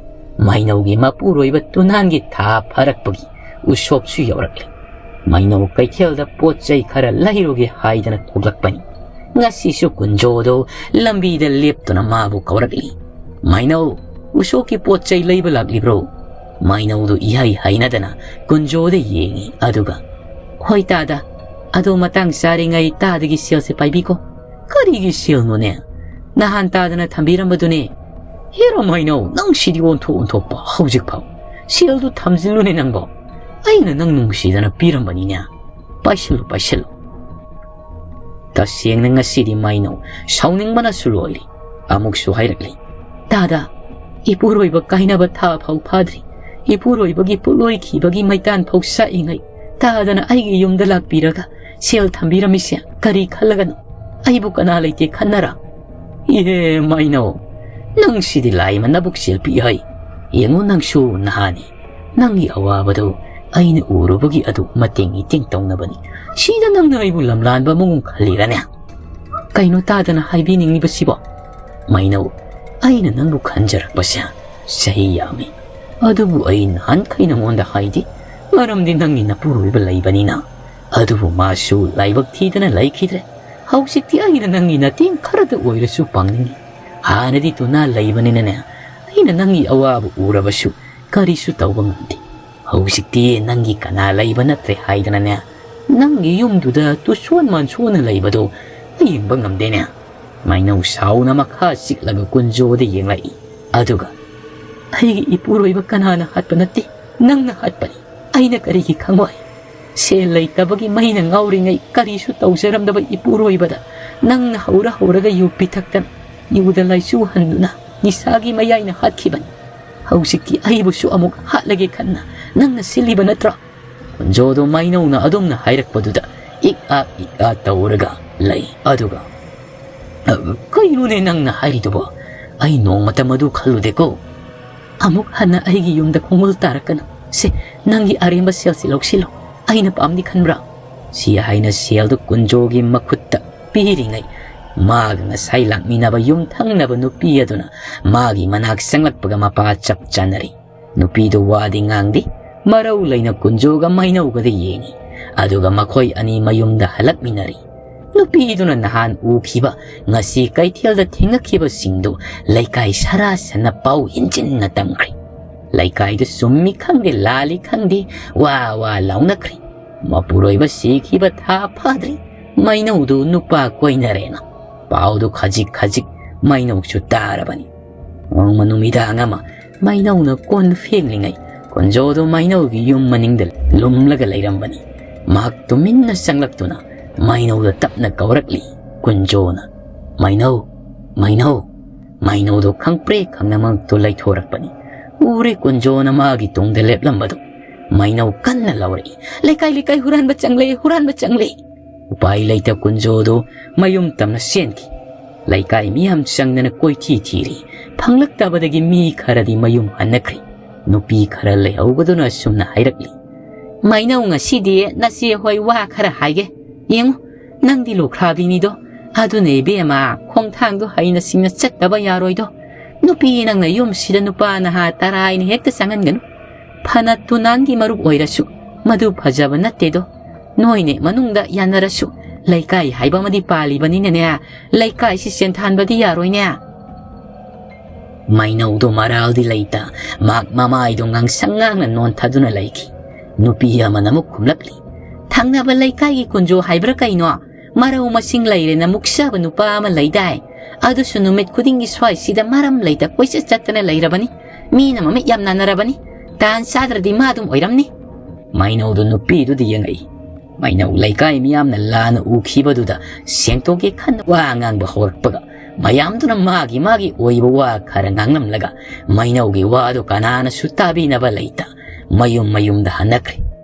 ꯃꯩꯅꯧꯒꯤ ꯃꯄꯨꯔꯣꯏꯕ ꯇꯨꯅꯥꯟꯒꯤ ꯊꯥ ꯐꯥꯔꯛꯄꯒꯤ ꯎꯁꯣꯞꯁꯨ ꯌꯧꯔꯛꯂꯦ꯫ ꯃꯩꯅꯧ ꯀꯩꯊꯦꯜꯗ ꯄꯣꯠ ꯆꯩ ꯈꯔ ꯂꯩꯔꯨꯒꯦ ꯍꯥꯏꯗꯅ ꯊꯣꯛꯂꯛꯄꯅꯤ꯫ ꯉꯁꯤꯁꯨ ꯀꯨꯟꯖꯣꯗꯣ ꯂꯝꯕꯤꯗ ꯂꯦꯞꯇꯨꯅ ꯃꯥꯕꯨ ꯀꯧꯔꯛꯂꯤ꯫ "ꯃꯩꯅꯧ, ꯎꯁꯣꯞꯀꯤ ꯄꯣꯠ ꯆꯩ ꯂꯩꯕ ꯂꯥꯛꯂꯤꯕ꯭ꯔꯣ?" ꯃꯩꯅꯧꯗꯨ ꯏꯍꯩ ꯍꯩꯅꯗꯅ ꯀꯨꯟꯖꯣꯗ ꯌꯦꯡꯉꯤ, ꯑꯗꯨꯒ, "ꯍꯣꯏ ꯇꯥꯗ, ꯑꯗꯣ ꯃꯇꯥꯡ ꯆꯥꯔꯤꯉꯩ ꯇꯥꯗꯒꯤ ꯁꯦꯜꯁꯦ ꯄꯥꯏꯕꯤꯀꯣ꯫" "ꯀꯔꯤꯒꯤ ꯁꯦꯜꯅꯣꯅꯦ? ꯅꯍꯥꯟ ꯇꯥꯗꯅ ꯊꯝꯕꯤꯔꯝꯕꯗꯨꯅꯦ꯫" "ꯍꯦꯔꯣ ꯃꯩꯅꯧ, ꯅꯪ ꯁꯤꯗꯤ ꯑꯣꯟꯊꯣꯛ ꯑꯣꯟꯊꯣꯛꯄ, ꯍꯧꯖꯤꯛ ꯐꯥꯎ ꯁꯦꯜꯗꯨ ꯊꯝꯖꯤꯜꯂꯨꯅꯦ ꯅꯪꯕꯣ꯫ ꯑꯩꯅ ꯅꯪ ꯅꯨꯡꯁꯤꯗꯅ ꯄꯤꯔꯝꯕꯅꯤꯅꯦ꯫ ꯄꯥꯏꯁꯤꯜꯂꯨ, ꯄꯥꯏꯁꯤꯜꯂꯨ꯫" ꯇꯁꯦꯡꯅ ꯉꯁꯤꯗꯤ ꯃꯩꯅꯧ ꯁꯥꯎꯅꯤꯡꯕꯅꯁꯨ ꯂꯣꯏꯔꯦ꯫ ꯑꯃꯨꯛꯁꯨ ꯍꯥꯏꯔꯛꯂꯤ, "ꯇꯥꯗ, ꯏꯄꯨꯔꯣꯏꯕ ꯀꯥꯏꯅꯕ ꯊꯥ ꯐꯥꯎ ꯐꯥꯗ꯭ꯔꯤ꯫ ꯏꯄꯨꯔꯣꯏꯕꯒꯤ ꯄꯣꯠꯂꯣꯏꯈꯤꯕꯒꯤ ꯃꯩꯇꯥꯟ ꯐꯥꯎ ꯁꯛꯏꯉꯩ ꯇꯥꯗꯅ ꯑꯩꯒꯤ ꯌꯨꯝꯗ ꯂꯥꯛꯄꯤꯔꯒ ꯁꯦꯜ ꯊꯝꯕꯤꯔꯝꯃꯤꯁꯦ ꯀꯔꯤ ꯈꯜꯂꯒꯅꯣ? ꯑꯩꯕꯨ ꯀꯅꯥ ꯂꯩꯇꯦ ꯈꯟꯅꯔ?" "ꯏꯍꯦ ꯃꯩꯅꯧ, ꯅꯪ ꯁꯤꯗꯤ ꯂꯥꯏꯃ ꯅꯕꯨꯛ ꯆꯦꯜꯄꯤ ꯍꯩ꯫ ꯌꯦꯡꯉꯨ, ꯅꯪꯁꯨ ꯅꯍꯥꯅꯤ꯫ ꯅꯪꯒꯤ ꯑꯋꯥꯕꯗꯨ ꯑꯩꯅ ꯎꯔꯨꯕꯒꯤ ꯑꯗꯨ ꯃꯇꯦꯡ ꯏꯇꯦꯡ ꯇꯧꯅꯕꯅꯤ꯫ ꯁꯤꯗ ꯅꯪꯅ ꯑꯩꯕꯨ ꯂꯝꯂꯥꯟꯕ ꯑꯃꯒꯨꯝ ꯈꯜꯂꯤꯔꯅꯦ?" "ꯀꯩꯅꯣ ꯇꯥꯗꯅ ꯍꯥꯏꯕꯤꯅꯤꯡꯂꯤꯕꯁꯤꯕꯣ?" "ꯃꯩꯅꯧ, ꯑꯩꯅ ꯅꯪꯕꯨ ꯈꯟꯖꯔꯛꯄꯁꯦ ꯆꯍꯤ ꯌꯥꯝꯃꯤ꯫ ꯑꯗꯨꯕꯨ ꯑꯩ ꯅꯍꯥꯟꯈꯩ ꯅꯉꯣꯟꯗ ꯍꯥꯏꯗꯦ, ꯃꯔꯝꯗꯤ ꯅꯪꯒꯤ ꯅꯄꯨꯔꯣꯏꯕ ꯂꯩꯕꯅꯤꯅ꯫ ꯑꯗꯨꯕꯨ ꯃꯥꯁꯨ ꯂꯥꯏꯕꯛ ꯊꯤꯗꯅ ꯂꯩꯈꯤꯗ꯭ꯔꯦ꯫ ꯍꯧꯖꯤꯛꯇꯤ ꯑꯩꯅ ꯅꯪꯒꯤ ꯃꯇꯦꯡ ꯈꯔꯗ ꯑꯣꯏꯔꯁꯨ ꯄꯥꯡꯅꯤꯡꯏ꯫ ꯍꯥꯟꯅꯗꯤ ꯇꯨꯅꯥ ꯂꯩꯕꯅꯤꯅꯅꯦ, ꯑꯩꯅ ꯅꯪꯒꯤ ꯑꯋꯥꯕ ꯎꯔꯕꯁꯨ ꯀꯔꯤꯁꯨ ꯇꯧꯕ ꯉꯝꯗꯦ꯫ ꯍꯧꯖꯤꯛꯇꯤ ꯅꯪꯒꯤ ꯀꯅꯥ ꯂꯩꯕ ꯅꯠꯇ꯭ꯔꯦ ꯍꯥꯏꯗꯅꯅꯦ, ꯅꯪꯒꯤ ꯌꯨꯝꯗꯨꯗ ꯇꯨꯁꯣꯟ ꯃꯥꯟꯁꯣꯟꯅ ꯂꯩꯕꯗꯣ ꯑꯩ ꯌꯦꯡꯕ ꯉꯝꯗꯦꯅꯦ꯫" ꯃꯩꯅꯧ ꯁꯥꯎꯅ ꯃꯈꯥ ꯆꯤꯛꯂꯒ ꯀꯨꯟꯖꯣꯗ ꯌꯦꯡꯂꯛꯏ꯫ ꯑꯗꯨꯒ, "ꯑꯩꯒꯤ ꯏꯄꯨꯔꯣꯏꯕ ꯀꯅꯥꯅ ꯍꯥꯠꯄ ꯅꯠꯇꯦ, ꯅꯪꯅ ꯍꯥꯠꯄꯅꯤ꯫ ꯑꯩꯅ ꯀꯔꯤꯒꯤ ꯈꯪꯉꯣꯏ? ꯁꯦꯜ ꯂꯩꯇꯕꯒꯤ ꯃꯩꯅ ꯉꯥꯎꯔꯤꯉꯩ ꯀꯔꯤꯁꯨ ꯇꯧꯖꯔꯝꯗꯕ ꯏꯄꯨꯔꯣꯏꯕꯗ ꯅꯪꯅ ꯍꯧꯔ ꯍꯧꯔꯒ ꯌꯨ ꯄꯤꯊꯛꯇꯅ, ꯌꯨꯗ ꯂꯥꯏꯆꯨꯍꯟꯗꯨꯅ ꯅꯤꯁꯥꯒꯤ ꯃꯌꯥꯏꯅ ꯍꯥꯠꯈꯤꯕꯅꯤ꯫ ꯍꯧꯖꯤꯛꯇꯤ ꯑꯩꯕꯨꯁꯨ ꯑꯃꯨꯛ ꯍꯥꯠꯂꯒꯦ ꯈꯟꯅ ꯅꯪꯅ ꯁꯤꯜꯂꯤꯕ ꯅꯠꯇ꯭ꯔꯣ?" ꯀꯨꯟꯖꯣꯗꯣ ꯃꯩꯅꯧꯅ ꯑꯗꯨꯝꯅ ꯍꯥꯏꯔꯛꯄꯗꯨꯗ ꯏꯛ ꯑꯥ ꯏꯛ ꯑꯥ ꯇꯧꯔꯒ ꯂꯩ꯫ ꯑꯗꯨꯒ, "ꯑ, ꯀꯩꯅꯣꯅꯦ ꯅꯪꯅ ꯍꯥꯏꯔꯤꯗꯨꯕꯣ? ꯑꯩ ꯅꯣꯡꯃꯇ ꯃꯗꯨ ꯈꯜꯂꯨꯗꯦꯀꯣ꯫ ꯑꯃꯨꯛ ꯍꯟꯅ ꯑꯩꯒꯤ ꯌꯨꯝꯗ ꯈꯣꯡꯒꯨꯜ ꯇꯥꯔꯛꯀꯅꯨ꯫ ꯁꯦ, ꯅꯪꯒꯤ ꯑꯔꯦꯝꯕ ꯁꯦꯜꯁꯤ ꯂꯧꯁꯤꯜꯂꯣ꯫ ꯑꯩꯅ ꯄꯥꯝꯗꯤ ꯈꯟꯕ꯭ꯔꯥ?" ꯁꯤ ꯍꯥꯏꯅ ꯁꯦꯜꯗꯨ ꯀꯨꯟꯖꯣꯒꯤ ꯃꯈꯨꯠꯇ ꯄꯤꯔꯤꯉꯩ, ꯃꯥꯒ ꯉꯁꯥꯏ ꯂꯥꯛꯃꯤꯟꯅꯕ ꯌꯨꯝꯊꯪꯅꯕ ꯅꯨꯄꯤ ꯑꯗꯨꯅ ꯃꯥꯒꯤ ꯃꯅꯥꯛ ꯆꯪꯂꯛꯄꯒ ꯃꯄꯥ ꯆꯞ ꯆꯥꯅꯔꯤ꯫ ꯅꯨꯄꯤꯗꯨ ꯋꯥꯗꯤ ꯉꯥꯡꯗꯦ, ꯃꯔꯧ ꯂꯩꯅ ꯀꯨꯟꯖꯣꯒ ꯃꯩꯅꯧꯒꯗ ꯌꯦꯡꯏ꯫ ꯑꯗꯨꯒ ꯃꯈꯣꯏ ꯑꯅꯤ ꯃꯌꯨꯝꯗ ꯍꯜꯂꯛꯃꯤꯟꯅꯔꯤ꯫ ꯅꯨꯄꯤꯗꯨꯅ ꯅꯍꯥꯟ ꯎꯈꯤꯕ, ꯉꯁꯤ ꯀꯩꯊꯦꯜꯗ ꯊꯦꯡꯅꯈꯤꯕꯁꯤꯡꯗꯨ ꯂꯩꯀꯥꯏ ꯁꯔꯥ ꯁꯟꯅ ꯄꯥꯎ ꯍꯦꯟꯖꯤꯟꯅ ꯇꯝꯈ꯭ꯔꯦ꯫ ꯂꯩꯀꯥꯏꯗꯨ ꯆꯨꯝꯃꯤ ꯈꯪꯗꯦ, ꯂꯥꯜꯂꯤ ꯈꯪꯗꯦ, ꯋꯥ ꯋꯥ ꯂꯥꯎꯅꯈ꯭ꯔꯦ꯫ ꯃꯄꯨꯔꯣꯏꯕ ꯁꯤꯈꯤꯕ ꯊꯥ ꯐꯥꯗ꯭ꯔꯤ, ꯃꯩꯅꯧꯗꯨ ꯅꯨꯄꯥ ꯀꯣꯏꯅꯔꯦꯅ ꯄꯥꯎꯗꯨ ꯈꯖꯤꯛ ꯈꯖꯤꯛ ꯃꯩꯅꯧꯁꯨ ꯇꯥꯔꯕꯅꯤ꯫ ꯅꯣꯡꯃ ꯅꯨꯃꯤꯗꯥꯡ ꯑꯃ ꯃꯩꯅꯧꯅ ꯀꯣꯟ ꯐꯦꯡꯂꯤꯉꯩ, ꯀꯨꯟꯖꯣꯗꯨ ꯃꯩꯅꯧꯒꯤ ꯌꯨꯝ ꯃꯅꯤꯡꯗ ꯂꯨꯝꯂꯒ ꯂꯩꯔꯝꯕꯅꯤ꯫ ꯃꯍꯥꯛ ꯇꯨꯃꯤꯟꯅ ꯆꯪꯂꯛꯇꯨꯅ ꯃꯩꯅꯧꯗ ꯇꯞꯅ ꯀꯧꯔꯛꯂꯤ꯫ ꯀꯨꯟꯖꯣꯅ, "ꯃꯩꯅꯧ, ꯃꯩꯅꯧ!" ꯃꯩꯅꯧꯗꯨ ꯈꯪꯄ꯭ꯔꯦꯛ ꯈꯪꯅ ꯃꯉꯛꯇꯨ ꯂꯩꯊꯣꯔꯛꯄꯅꯤ꯫ ꯎꯔꯦ ꯀꯨꯟꯖꯣꯅ ꯃꯥꯒꯤ ꯇꯨꯡꯗ ꯂꯦꯞꯂꯝꯕꯗꯨ꯫ ꯃꯩꯅꯧ ꯀꯟꯅ ꯂꯥꯎꯔꯛꯏ, "ꯂꯩꯀꯥꯏ, ꯂꯩꯀꯥꯏ, ꯍꯨꯔꯥꯟꯕ ꯆꯪꯂꯦ, ꯍꯨꯔꯥꯟꯕ ꯆꯪꯂꯦ!" ꯎꯄꯥꯏ ꯂꯩꯇ ꯀꯨꯟꯖꯣꯗꯨ ꯃꯌꯨꯝ ꯇꯝꯅ ꯆꯦꯟꯈꯤ꯫ ꯂꯩꯀꯥꯏ ꯃꯤꯌꯥꯝ ꯆꯪꯗꯅ ꯀꯣꯏꯊꯤ ꯊꯤꯔꯤ꯫ ꯐꯪꯂꯛꯇꯕꯗꯒꯤ ꯃꯤ ꯈꯔꯗꯤ ꯃꯌꯨꯝ ꯍꯟꯅꯈ꯭ꯔꯤ꯫ ꯅꯨꯄꯤ ꯈꯔ ꯂꯩꯍꯧꯕꯗꯨꯅ ꯑꯁꯨꯝꯅ ꯍꯥꯏꯔꯛꯂꯤ, "ꯃꯩꯅꯧ, ꯉꯁꯤꯗꯤ ꯅꯆꯦ ꯍꯣꯏ ꯋꯥ ꯈꯔ ꯍꯥꯏꯒꯦ꯫ ꯌꯦꯡꯉꯨ, ꯅꯪꯗꯤ ꯂꯨꯈ꯭ꯔꯥꯕꯤꯅꯤꯗꯣ꯫ ꯑꯗꯨꯅ ꯏꯕꯦꯝꯃ, ꯈꯣꯡꯊꯥꯡꯗꯣ ꯍꯩꯅ ꯁꯤꯡꯅ ꯆꯠꯇꯕ ꯌꯥꯔꯣꯏꯗꯣ꯫ ꯅꯨꯄꯤ ꯅꯪꯅ ꯌꯨꯝꯁꯤꯗ ꯅꯨꯄꯥ ꯅꯍꯥ ꯇꯔꯥꯏꯅ ꯍꯦꯛꯇ ꯆꯪꯍꯟꯒꯅꯨ꯫ ꯐꯅ ꯇꯨꯅꯥꯟꯒꯤ ꯃꯔꯨꯞ ꯑꯣꯏꯔꯁꯨ ꯃꯗꯨ ꯐꯖꯕ ꯅꯠꯇꯦꯗꯣ꯫ ꯅꯣꯏꯅꯦ ꯃꯅꯨꯡꯗ ꯌꯥꯅꯔꯁꯨ ꯂꯩꯀꯥꯏ ꯍꯥꯏꯕ ꯑꯃꯗꯤ ꯄꯥꯜꯂꯤꯕꯅꯤꯅꯅꯦ, ꯂꯩꯀꯥꯏꯁꯤ ꯆꯦꯟꯊꯥꯟꯕꯗꯤ ꯌꯥꯔꯣꯏꯅꯦ꯫" ꯃꯩꯅꯧꯗꯨ ꯃꯔꯥꯜꯗꯤ ꯂꯩꯇ, ꯃꯍꯥꯛ ꯃꯃꯥꯏꯗꯨ ꯉꯥꯡꯁꯪ ꯉꯥꯡꯅ ꯅꯣꯟꯊꯗꯨꯅ ꯂꯩꯈꯤ꯫ ꯅꯨꯄꯤ ꯑꯃꯅ ꯑꯃꯨꯛ ꯈꯨꯝꯂꯛꯂꯤ, "ꯊꯪꯅꯕ ꯂꯩꯀꯥꯏꯒꯤ ꯀꯨꯟꯖꯣ ꯍꯥꯏꯕ꯭ꯔꯥ ꯀꯩꯅꯣ? ꯃꯔꯧ ꯃꯁꯤꯡ ꯂꯩꯔꯦꯅ ꯃꯨꯛꯆꯕ ꯅꯨꯄꯥ ꯑꯃ ꯂꯩꯗꯥꯏ? ꯑꯗꯨꯁꯨ ꯅꯨꯃꯤꯠ ꯈꯨꯗꯤꯡꯒꯤ ꯁ꯭ꯋꯥꯏꯁꯤꯗ ꯃꯔꯝ ꯂꯩꯇ ꯀꯣꯏꯆꯠ ꯆꯠꯇꯅ ꯂꯩꯔꯕꯅꯤ꯫ ꯃꯤꯅ ꯃꯃꯤꯠ ꯌꯥꯝ ꯅꯥꯟꯅꯔꯕꯅꯤ꯫ ꯇꯥꯟ ꯆꯥꯗ꯭ꯔꯗꯤ ꯃꯥ ꯑꯗꯨꯝ ꯑꯣꯏꯔꯝꯅꯤ꯫" ꯃꯩꯅꯧꯗꯨ ꯅꯨꯄꯤꯗꯨꯗ ꯌꯦꯡꯉꯛꯏ꯫ ꯃꯩꯅꯧ ꯂꯩꯀꯥꯏ ꯃꯤꯌꯥꯝꯅ ꯂꯥꯟꯅ ꯎꯈꯤꯕꯗꯨꯗ ꯁꯦꯡꯗꯣꯛꯀꯦ ꯈꯟꯅ ꯋꯥ ꯉꯥꯡꯕ ꯍꯧꯔꯛꯄꯒ, ꯃꯌꯥꯝꯗꯨꯅ ꯃꯥꯒꯤ ꯃꯥꯒꯤ ꯑꯣꯏꯕ ꯋꯥ ꯈꯔ ꯉꯥꯡꯂꯝꯂꯒ ꯃꯩꯅꯧꯒꯤ ꯋꯥꯗꯨ ꯀꯅꯥꯅꯁꯨ ꯇꯥꯕꯤꯅꯕ ꯂꯩꯇ ꯃꯌꯨꯝ ꯃꯌꯨꯝꯗ ꯍꯟꯅꯈ꯭ꯔꯦ꯫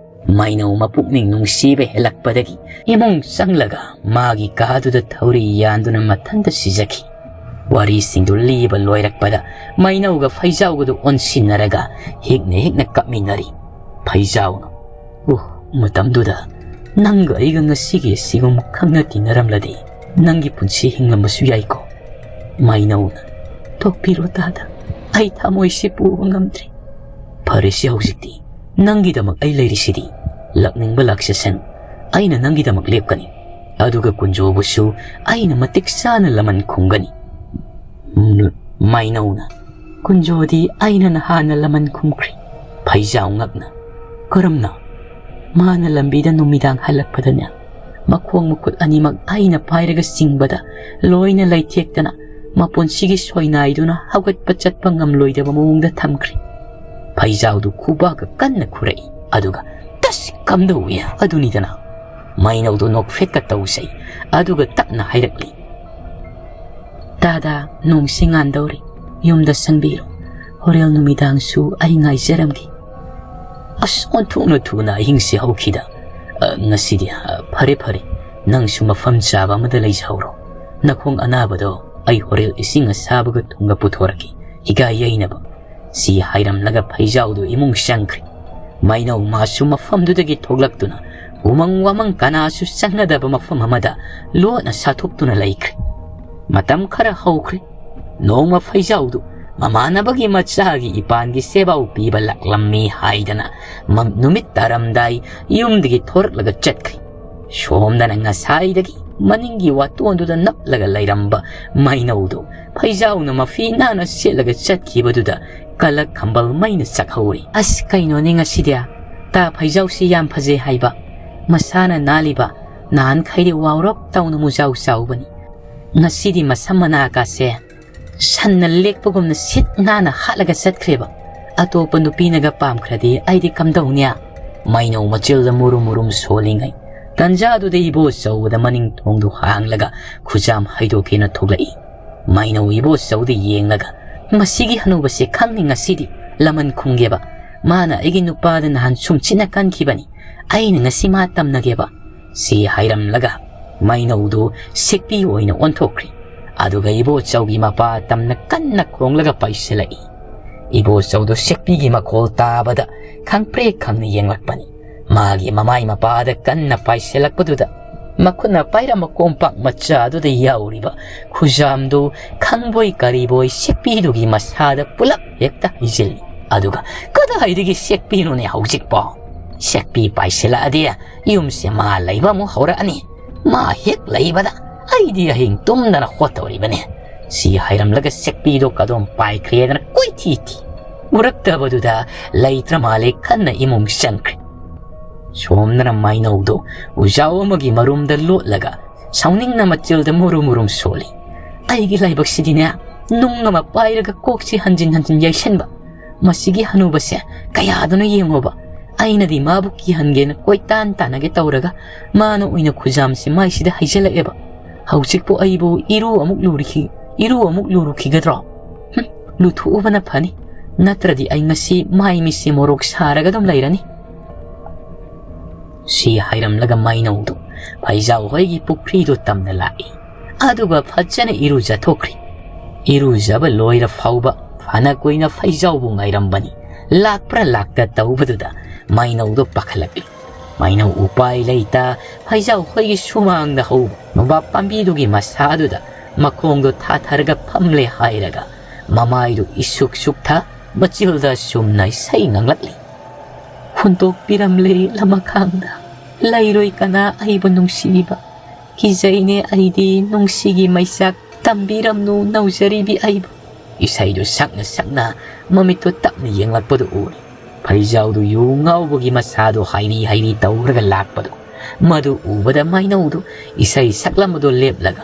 ꯃꯩꯅꯧ ꯃꯄꯨꯛꯅꯤꯡ ꯅꯨꯡꯁꯤꯕ ꯍꯦꯜꯂꯛꯄꯗꯒꯤ ꯏꯃꯨꯡ ꯆꯪꯂꯒ ꯃꯥꯒꯤ ꯀꯥꯗꯨꯗ ꯊꯧꯔꯤ ꯌꯥꯟꯗꯨꯅ ꯃꯊꯟꯇ ꯁꯤꯖꯈꯤ꯫ ꯋꯥꯔꯤꯁꯤꯡꯗꯨ ꯂꯤꯕ ꯂꯣꯏꯔꯛꯄꯗ ꯃꯩꯅꯧꯒ ꯐꯩꯖꯥꯎꯒꯗꯨ ꯑꯣꯟꯁꯤꯟꯅꯔꯒ ꯍꯤꯛꯅ ꯍꯤꯛꯅ ꯀꯞꯃꯤꯟꯅꯔꯤ꯫ ꯐꯩꯖꯥꯎꯅ, "ꯑꯣ, ꯃꯇꯝꯗꯨꯗ ꯅꯪꯒ ꯑꯩꯒ ꯉꯁꯤꯒꯤ ꯑꯁꯤꯒꯨꯝ ꯈꯪꯅ ꯇꯤꯟꯅꯔꯝꯂꯗꯤ ꯅꯪꯒꯤ ꯄꯨꯟꯁꯤ ꯍꯤꯡꯂꯝꯕꯁꯨ ꯌꯥꯏꯀꯣ?" ꯃꯩꯅꯧꯅ, "ꯇꯣꯛꯄꯤꯔꯣ ꯇꯥꯗ, ꯑꯩ ꯊꯃꯣꯏꯁꯤ ꯄꯨꯕ ꯉꯝꯗ꯭ꯔꯦ꯫ ꯐꯔꯦꯁꯦ, ꯍꯧꯖꯤꯛꯇꯤ ꯅꯪꯒꯤꯗꯃꯛ ꯑꯩ ꯂꯩꯔꯤꯁꯤꯗꯤ꯫ ꯂꯥꯛꯅꯤꯡꯕ ꯂꯥꯛꯆꯁꯅꯨ, ꯑꯩꯅ ꯅꯪꯒꯤꯗꯃꯛ ꯂꯦꯞꯀꯅꯤ꯫ ꯑꯗꯨꯒ ꯀꯨꯟꯖꯣꯕꯨꯁꯨ ꯑꯩꯅ ꯃꯇꯤꯛ ꯆꯥꯅ ꯂꯃꯟ ꯈꯨꯝꯒꯅꯤ꯫" ꯎꯝ, ꯃꯩꯅꯧꯅ, "ꯀꯨꯟꯖꯣꯗꯤ ꯑꯩꯅ ꯅꯍꯥꯟꯅ ꯂꯃꯟ ꯈꯨꯝꯈ꯭ꯔꯦ꯫" ꯐꯩꯖꯥꯎ ꯉꯛꯅ, "ꯀꯔꯝꯅ?" "ꯃꯥꯅ ꯂꯝꯕꯤꯗ ꯅꯨꯃꯤꯗꯥꯡ ꯍꯜꯂꯛꯄꯗꯅꯦ, ꯃꯈꯣꯡ ꯃꯈꯨꯠ ꯑꯅꯤꯃꯛ ꯑꯩꯅ ꯄꯥꯏꯔꯒ ꯆꯤꯡꯕꯗ ꯂꯣꯏꯅ ꯂꯩꯊꯦꯛꯇꯅ ꯃꯄꯨꯟꯁꯤꯒꯤ ꯁꯣꯏꯅꯥꯏꯗꯨꯅ ꯍꯧꯒꯠꯄ ꯆꯠꯄ ꯉꯝꯂꯣꯏꯗꯕ ꯃꯑꯣꯡꯗ ꯊꯝꯈ꯭ꯔꯦ꯫" ꯐꯩꯖꯥꯎꯗꯨ ꯈꯨꯕꯥꯛꯀ ꯀꯟꯅ ꯈꯨꯔꯛꯏ, ꯑꯗꯨꯒ, "ꯇꯁ! ꯀꯝꯗꯧꯏ ꯑꯗꯨꯅꯤꯗꯅ?" ꯃꯩꯅꯧꯗꯨ ꯅꯣꯛꯐꯦꯠꯀ ꯇꯧꯖꯩ, ꯑꯗꯨꯒ ꯇꯞꯅ ꯍꯥꯏꯔꯛꯂꯤ, "ꯇꯥꯗ, ꯅꯣꯡꯁꯤ ꯉꯥꯟꯗꯧꯔꯤ, ꯌꯨꯝꯗ ꯆꯪꯕꯤꯔꯣ꯫ ꯍꯣꯔꯦꯟ ꯅꯨꯃꯤꯗꯥꯡꯁꯨ ꯑꯩ ꯉꯥꯏꯖꯔꯝꯒꯦ꯫" ꯑꯁ, ꯑꯣꯟꯊꯣꯛꯅ ꯊꯨꯅ ꯑꯍꯤꯡꯁꯤ ꯍꯧꯈꯤꯗ꯫ ꯑ, ꯉꯁꯤꯗꯤ, ꯑ, ꯐꯔꯦ, ꯐꯔꯦ, ꯅꯪꯁꯨ ꯃꯐꯝ ꯆꯥꯕ ꯑꯃꯗ ꯂꯩꯖꯍꯧꯔꯣ꯫ ꯅꯈꯣꯡ ꯑꯅꯥꯕꯗꯣ ꯑꯩ ꯍꯣꯔꯦꯟ ꯏꯁꯤꯡ ꯑꯁꯥꯕꯒ ꯊꯨꯝꯒ ꯄꯨꯊꯣꯔꯛꯀꯦ, ꯍꯤꯒꯥ ꯌꯩꯅꯕ꯫ ꯁꯤ ꯍꯥꯏꯔꯝꯂꯒ ꯐꯩꯖꯥꯎꯗꯨ ꯏꯃꯨꯡ ꯆꯪꯈ꯭ꯔꯦ꯫ ꯃꯩꯅꯧ ꯃꯥꯁꯨ ꯃꯐꯝꯗꯨꯗꯒꯤ ꯊꯣꯛꯂꯛꯇꯨꯅ ꯎꯃꯪ ꯋꯥꯃꯪ ꯀꯅꯥꯁꯨ ꯆꯪꯅꯗꯕ ꯃꯐꯝ ꯑꯃꯗ ꯂꯣꯠꯅ ꯁꯥꯊꯣꯛꯇꯨꯅ ꯂꯩꯈ꯭ꯔꯦ꯫ ꯃꯇꯝ ꯈꯔ ꯍꯧꯈ꯭ꯔꯦ꯫ ꯅꯣꯡꯃ ꯐꯩꯖꯥꯎꯗꯨ ꯃꯃꯥꯟꯅꯕꯒꯤ ꯃꯆꯥꯒꯤ ꯏꯄꯥꯟꯒꯤ ꯁꯦꯕꯥꯎ ꯄꯤꯕ ꯂꯥꯛꯂꯝꯃꯤ ꯍꯥꯏꯗꯅ ꯃ-, ꯅꯨꯃꯤꯠ ꯇꯥꯔꯝꯗꯥꯏ ꯌꯨꯝꯗꯒꯤ ꯊꯣꯔꯛꯂꯒ ꯆꯠꯈ꯭ꯔꯦ꯫ ꯁꯣꯝꯗꯅ ꯉꯁꯥꯏꯗꯒꯤ ꯃꯅꯤꯡꯒꯤ ꯋꯥꯇꯣꯟꯗꯨꯗ ꯅꯞꯂꯒ ꯂꯩꯔꯝꯕ ꯃꯩꯅꯧꯗꯨ ꯐꯩꯖꯥꯎꯅ ꯃꯐꯤ ꯅꯥꯟꯅ ꯁꯦꯠꯂꯒ ꯆꯠꯈꯤꯕꯗꯨꯗ ꯀꯂꯛ ꯈꯝꯕꯜ ꯃꯩꯅ ꯆꯥꯛꯍꯧꯔꯤ꯫ "ꯑꯁ, ꯀꯩꯅꯣꯅꯦ ꯉꯁꯤꯗꯤ? ꯇꯥ, ꯐꯩꯖꯥꯎꯁꯤ ꯌꯥꯝ ꯐꯖꯩ ꯍꯥꯏꯕ꯫ ꯃꯁꯥꯅ ꯅꯥꯜꯂꯤꯕ, ꯅꯍꯥꯟꯈꯩꯗꯤ ꯋꯥꯎꯔꯞ ꯇꯧꯅ ꯃꯨꯖꯥꯎ ꯆꯥꯎꯕꯅꯤ꯫ ꯉꯁꯤꯗꯤ ꯃꯁꯝ ꯃꯅꯥꯀꯥꯁꯦ ꯁꯟꯅ ꯂꯦꯛꯄꯒꯨꯝꯅ ꯁꯤꯠ ꯅꯥꯟꯅ ꯍꯥꯠꯂꯒ ꯆꯠꯈ꯭ꯔꯦꯕ꯫ ꯑꯇꯣꯞꯄ ꯅꯨꯄꯤꯅꯒ ꯄꯥꯝꯈ꯭ꯔꯗꯤ ꯑꯩꯗꯤ ꯀꯝꯗꯧꯅꯤ?" ꯃꯩꯅꯧ ꯃꯆꯤꯜꯗ ꯃꯨꯔꯨꯝ ꯃꯨꯔꯨꯝ ꯁꯣꯜꯂꯤꯉꯩ ꯇꯟꯖꯥꯗꯨꯗ ꯏꯕꯣꯆꯧꯕꯗ ꯃꯅꯤꯡ ꯊꯣꯡꯗꯨ ꯍꯥꯡꯂꯒ ꯈꯨꯖꯥꯝ ꯍꯩꯗꯣꯛꯀꯦꯅ ꯊꯣꯛꯂꯛꯏ꯫ ꯃꯩꯅꯧ ꯏꯕꯣꯆꯧꯗ ꯌꯦꯡꯂꯒ, "ꯃꯁꯤꯒꯤ ꯍꯅꯨꯕꯁꯦ ꯈꯪꯅꯤ ꯉꯁꯤꯗꯤ, ꯂꯃꯟ ꯈꯨꯝꯒꯦꯕ꯫ ꯃꯥꯅ ꯑꯩꯒꯤ ꯅꯨꯄꯥꯗ ꯅꯍꯥꯟ ꯁꯨꯝ ꯆꯤꯠꯅ ꯀꯟꯈꯤꯕꯅꯤ꯫ ꯑꯩꯅ ꯉꯁꯤ ꯃꯥ ꯇꯝꯅꯒꯦꯕ꯫ ꯁꯤ ꯍꯥꯏꯔꯝꯂꯒ ꯃꯩꯅꯧꯗꯨ ꯁꯦꯛꯄꯤ ꯑꯣꯏꯅ ꯑꯣꯟꯊꯣꯛꯈ꯭ꯔꯤ꯫ ꯑꯗꯨꯒ ꯏꯕꯣꯆꯧꯒꯤ ꯃꯄꯥ ꯇꯝꯅ ꯀꯟꯅ ꯈꯣꯡꯂꯒ ꯄꯥꯏꯁꯤꯜꯂꯛꯏ꯫ ꯏꯕꯣꯆꯧꯗꯨ ꯁꯦꯛꯄꯤꯒꯤ ꯃꯈꯣꯜ ꯇꯥꯕꯗ ꯈꯪꯄ꯭ꯔꯦꯛ ꯈꯪꯅ ꯌꯦꯡꯂꯛꯄꯅꯤ꯫ ꯃꯥꯒꯤ ꯃꯃꯥꯏ ꯃꯄꯥꯗ ꯀꯟꯅ ꯄꯥꯏꯁꯤꯜꯂꯛꯄꯗꯨꯗ ꯃꯈꯨꯠꯅ ꯄꯥꯏꯔꯝꯕ ꯀꯣꯝꯄꯥꯛ ꯃꯆꯥ ꯑꯗꯨꯗ ꯌꯥꯎꯔꯤꯕ ꯈꯨꯖꯥꯝꯗꯨ ꯈꯪꯕꯣꯏ ꯀꯔꯤꯕꯣꯏ ꯁꯦꯛꯄꯤꯗꯨꯒꯤ ꯃꯁꯥꯗ ꯄꯨꯂꯞ ꯍꯦꯛꯇ ꯍꯩꯖꯤꯜꯂꯤ꯫ ꯑꯗꯨꯒ "ꯀꯗꯥꯏꯗꯒꯤ ꯁꯦꯛꯄꯤꯅꯣꯅꯦ ꯍꯧꯖꯤꯛꯄꯣ? ꯁꯦꯛꯄꯤ ꯄꯥꯏꯁꯤꯜꯂꯛꯑꯗꯤ ꯌꯨꯝꯁꯦ ꯃꯥ ꯂꯩꯕ ꯑꯃꯨꯛ ꯍꯧꯔꯛꯑꯅꯤ꯫ ꯃꯥ ꯍꯦꯛ ꯂꯩꯕꯗ ꯑꯩꯗꯤ ꯑꯍꯤꯡ ꯇꯨꯝꯗꯅ ꯍꯣꯠꯇꯧꯔꯤꯕꯅꯦ"꯫ ꯁꯤ ꯍꯥꯏꯔꯝꯂꯒ ꯁꯦꯛꯄꯤꯗꯣ ꯀꯗꯣꯝ ꯄꯥꯏꯈ꯭ꯔꯦꯗꯅ ꯀꯣꯏꯊꯤ ꯊꯤ꯫ ꯎꯔꯛꯇꯕꯗꯨꯗ ꯂꯩꯇ꯭ꯔ ꯃꯥꯜꯂꯦ ꯈꯟꯅ ꯏꯃꯨꯡ ꯆꯪꯈ꯭ꯔꯦ꯫ ꯁꯣꯝꯗꯅ ꯃꯥꯏꯅꯧꯗꯣ ꯎꯖꯥꯎ ꯑꯃꯒꯤ ꯃꯔꯨꯝꯗ ꯂꯣꯠꯂꯒ ꯁꯥꯎꯅꯤꯡꯅ ꯃꯆꯤꯜꯗ ꯃꯨꯔꯨꯝ ꯃꯨꯔꯨꯝ ꯁꯣꯜꯂꯤ꯫ "ꯑꯩꯒꯤ ꯂꯥꯏꯕꯛꯁꯤꯗꯤꯅꯦ, ꯅꯨꯡ ꯑꯃ ꯄꯥꯏꯔꯒ ꯀꯣꯛꯁꯤ ꯍꯟꯖꯤꯟ ꯍꯟꯖꯤꯟ ꯌꯩꯁꯟꯕ꯫ ꯃꯁꯤꯒꯤ ꯍꯅꯨꯕꯁꯦ ꯀꯌꯥꯗꯅꯣ ꯌꯦꯡꯉꯣꯕ꯫ ꯑꯩꯅꯗꯤ ꯃꯥꯕꯨ ꯀꯤꯍꯟꯒꯦꯅ ꯀꯣꯏꯇꯥꯟ ꯇꯥꯟꯅꯒꯦ ꯇꯧꯔꯒ ꯃꯥꯅ ꯑꯣꯏꯅ ꯈꯨꯖꯥꯝꯁꯦ ꯃꯥꯏꯁꯤꯗ ꯍꯩꯖꯤꯜꯂꯛꯑꯦꯕ꯫ ꯍꯧꯖꯤꯛꯄꯨ ꯑꯩꯕꯨ ꯏꯔꯨ ꯑꯃꯨꯛ ꯂꯨꯔꯨꯈꯤ-, ꯏꯔꯨ ꯑꯃꯨꯛ ꯂꯨꯔꯨꯈꯤꯒꯗ꯭ꯔꯣ? ꯍꯨꯝ, ꯂꯨꯊꯣꯛꯎꯕꯅ ꯐꯅꯤ꯫ ꯅꯠꯇ꯭ꯔꯗꯤ ꯑꯩ ꯉꯁꯤ ꯃꯥꯏ ꯃꯤꯠꯁꯦ ꯃꯣꯔꯣꯛ ꯁꯥꯔꯒ ꯑꯗꯨꯝ ꯂꯩꯔꯅꯤ"꯫ ꯁꯤ ꯍꯥꯏꯔꯝꯂꯒ ꯃꯩꯅꯧꯗꯨ ꯐꯩꯖꯥꯎ ꯍꯣꯏꯒꯤ ꯄꯨꯈ꯭ꯔꯤꯗꯨ ꯇꯝꯅ ꯂꯥꯛꯏ꯫ ꯑꯗꯨꯒ ꯐꯖꯅ ꯏꯔꯨꯖꯊꯣꯛꯈ꯭ꯔꯤ꯫ ꯏꯔꯨꯖꯕ ꯂꯣꯏꯔ ꯐꯥꯎꯕ ꯐꯅ ꯀꯨꯏꯅ ꯐꯩꯖꯥꯎꯕꯨ ꯉꯥꯏꯔꯝꯕꯅꯤ꯫ ꯂꯥꯛꯄ꯭ꯔꯥ ꯂꯥꯛꯇ ꯇꯧꯕꯗꯨꯗ ꯃꯩꯅꯧꯗꯨ ꯄꯥꯈꯠꯂꯛꯂꯤ꯫ ꯃꯩꯅꯧ ꯎꯄꯥꯏ ꯂꯩꯇ ꯐꯩꯖꯥꯎ ꯍꯣꯏꯒꯤ ꯁꯨꯃꯥꯡꯗ ꯍꯧꯕ ꯅꯣꯕꯥꯞ ꯄꯥꯝꯕꯤꯗꯨꯒꯤ ꯃꯁꯥꯗꯨꯗ ꯃꯈꯣꯡꯗꯣ ꯊꯥꯊꯔꯒ ꯐꯝꯂꯦ ꯍꯥꯏꯔꯒ ꯃꯃꯥꯏꯗꯨ ꯏꯁꯨꯛ ꯁꯨꯛꯊ ꯃꯆꯤꯜꯗ ꯁꯨꯝꯅ ꯏꯁꯩ ꯉꯥꯡꯂꯛꯂꯤ꯫ "ꯍꯨꯟꯗꯣꯛꯄꯤꯔꯝꯂꯦ ꯂꯃꯈꯥꯡꯗ, ꯂꯩꯔꯣꯏ ꯀꯅꯥ ꯑꯩꯕꯨ ꯅꯨꯡꯁꯤꯕꯤꯕ꯫ ꯀꯤꯖꯩꯅꯦ ꯑꯩꯗꯤ ꯅꯨꯡꯁꯤꯒꯤ ꯃꯩꯆꯥꯛ, ꯇꯝꯕꯤꯔꯝꯅꯨ ꯅꯧꯖꯔꯤꯕꯤ ꯑꯩꯕꯨ"꯫ ꯏꯁꯩꯗꯨ ꯁꯛꯅ ꯁꯛꯅ ꯃꯃꯤꯠꯇꯨ ꯇꯞꯅ ꯌꯦꯡꯂꯛꯄꯗꯨ ꯎꯔꯦ꯫ ꯐꯩꯖꯥꯎꯗꯨ ꯌꯨ ꯉꯥꯎꯕꯒꯤ ꯃꯁꯥꯗꯨ ꯍꯥꯏꯔꯤ ꯍꯥꯏꯔꯤ ꯇꯧꯔꯒ ꯂꯥꯛꯄꯗꯨ꯫ ꯃꯗꯨ ꯎꯕꯗ ꯃꯩꯅꯧꯗꯨ ꯏꯁꯩ ꯁꯛꯂꯝꯕꯗꯨ ꯂꯦꯞꯂꯒ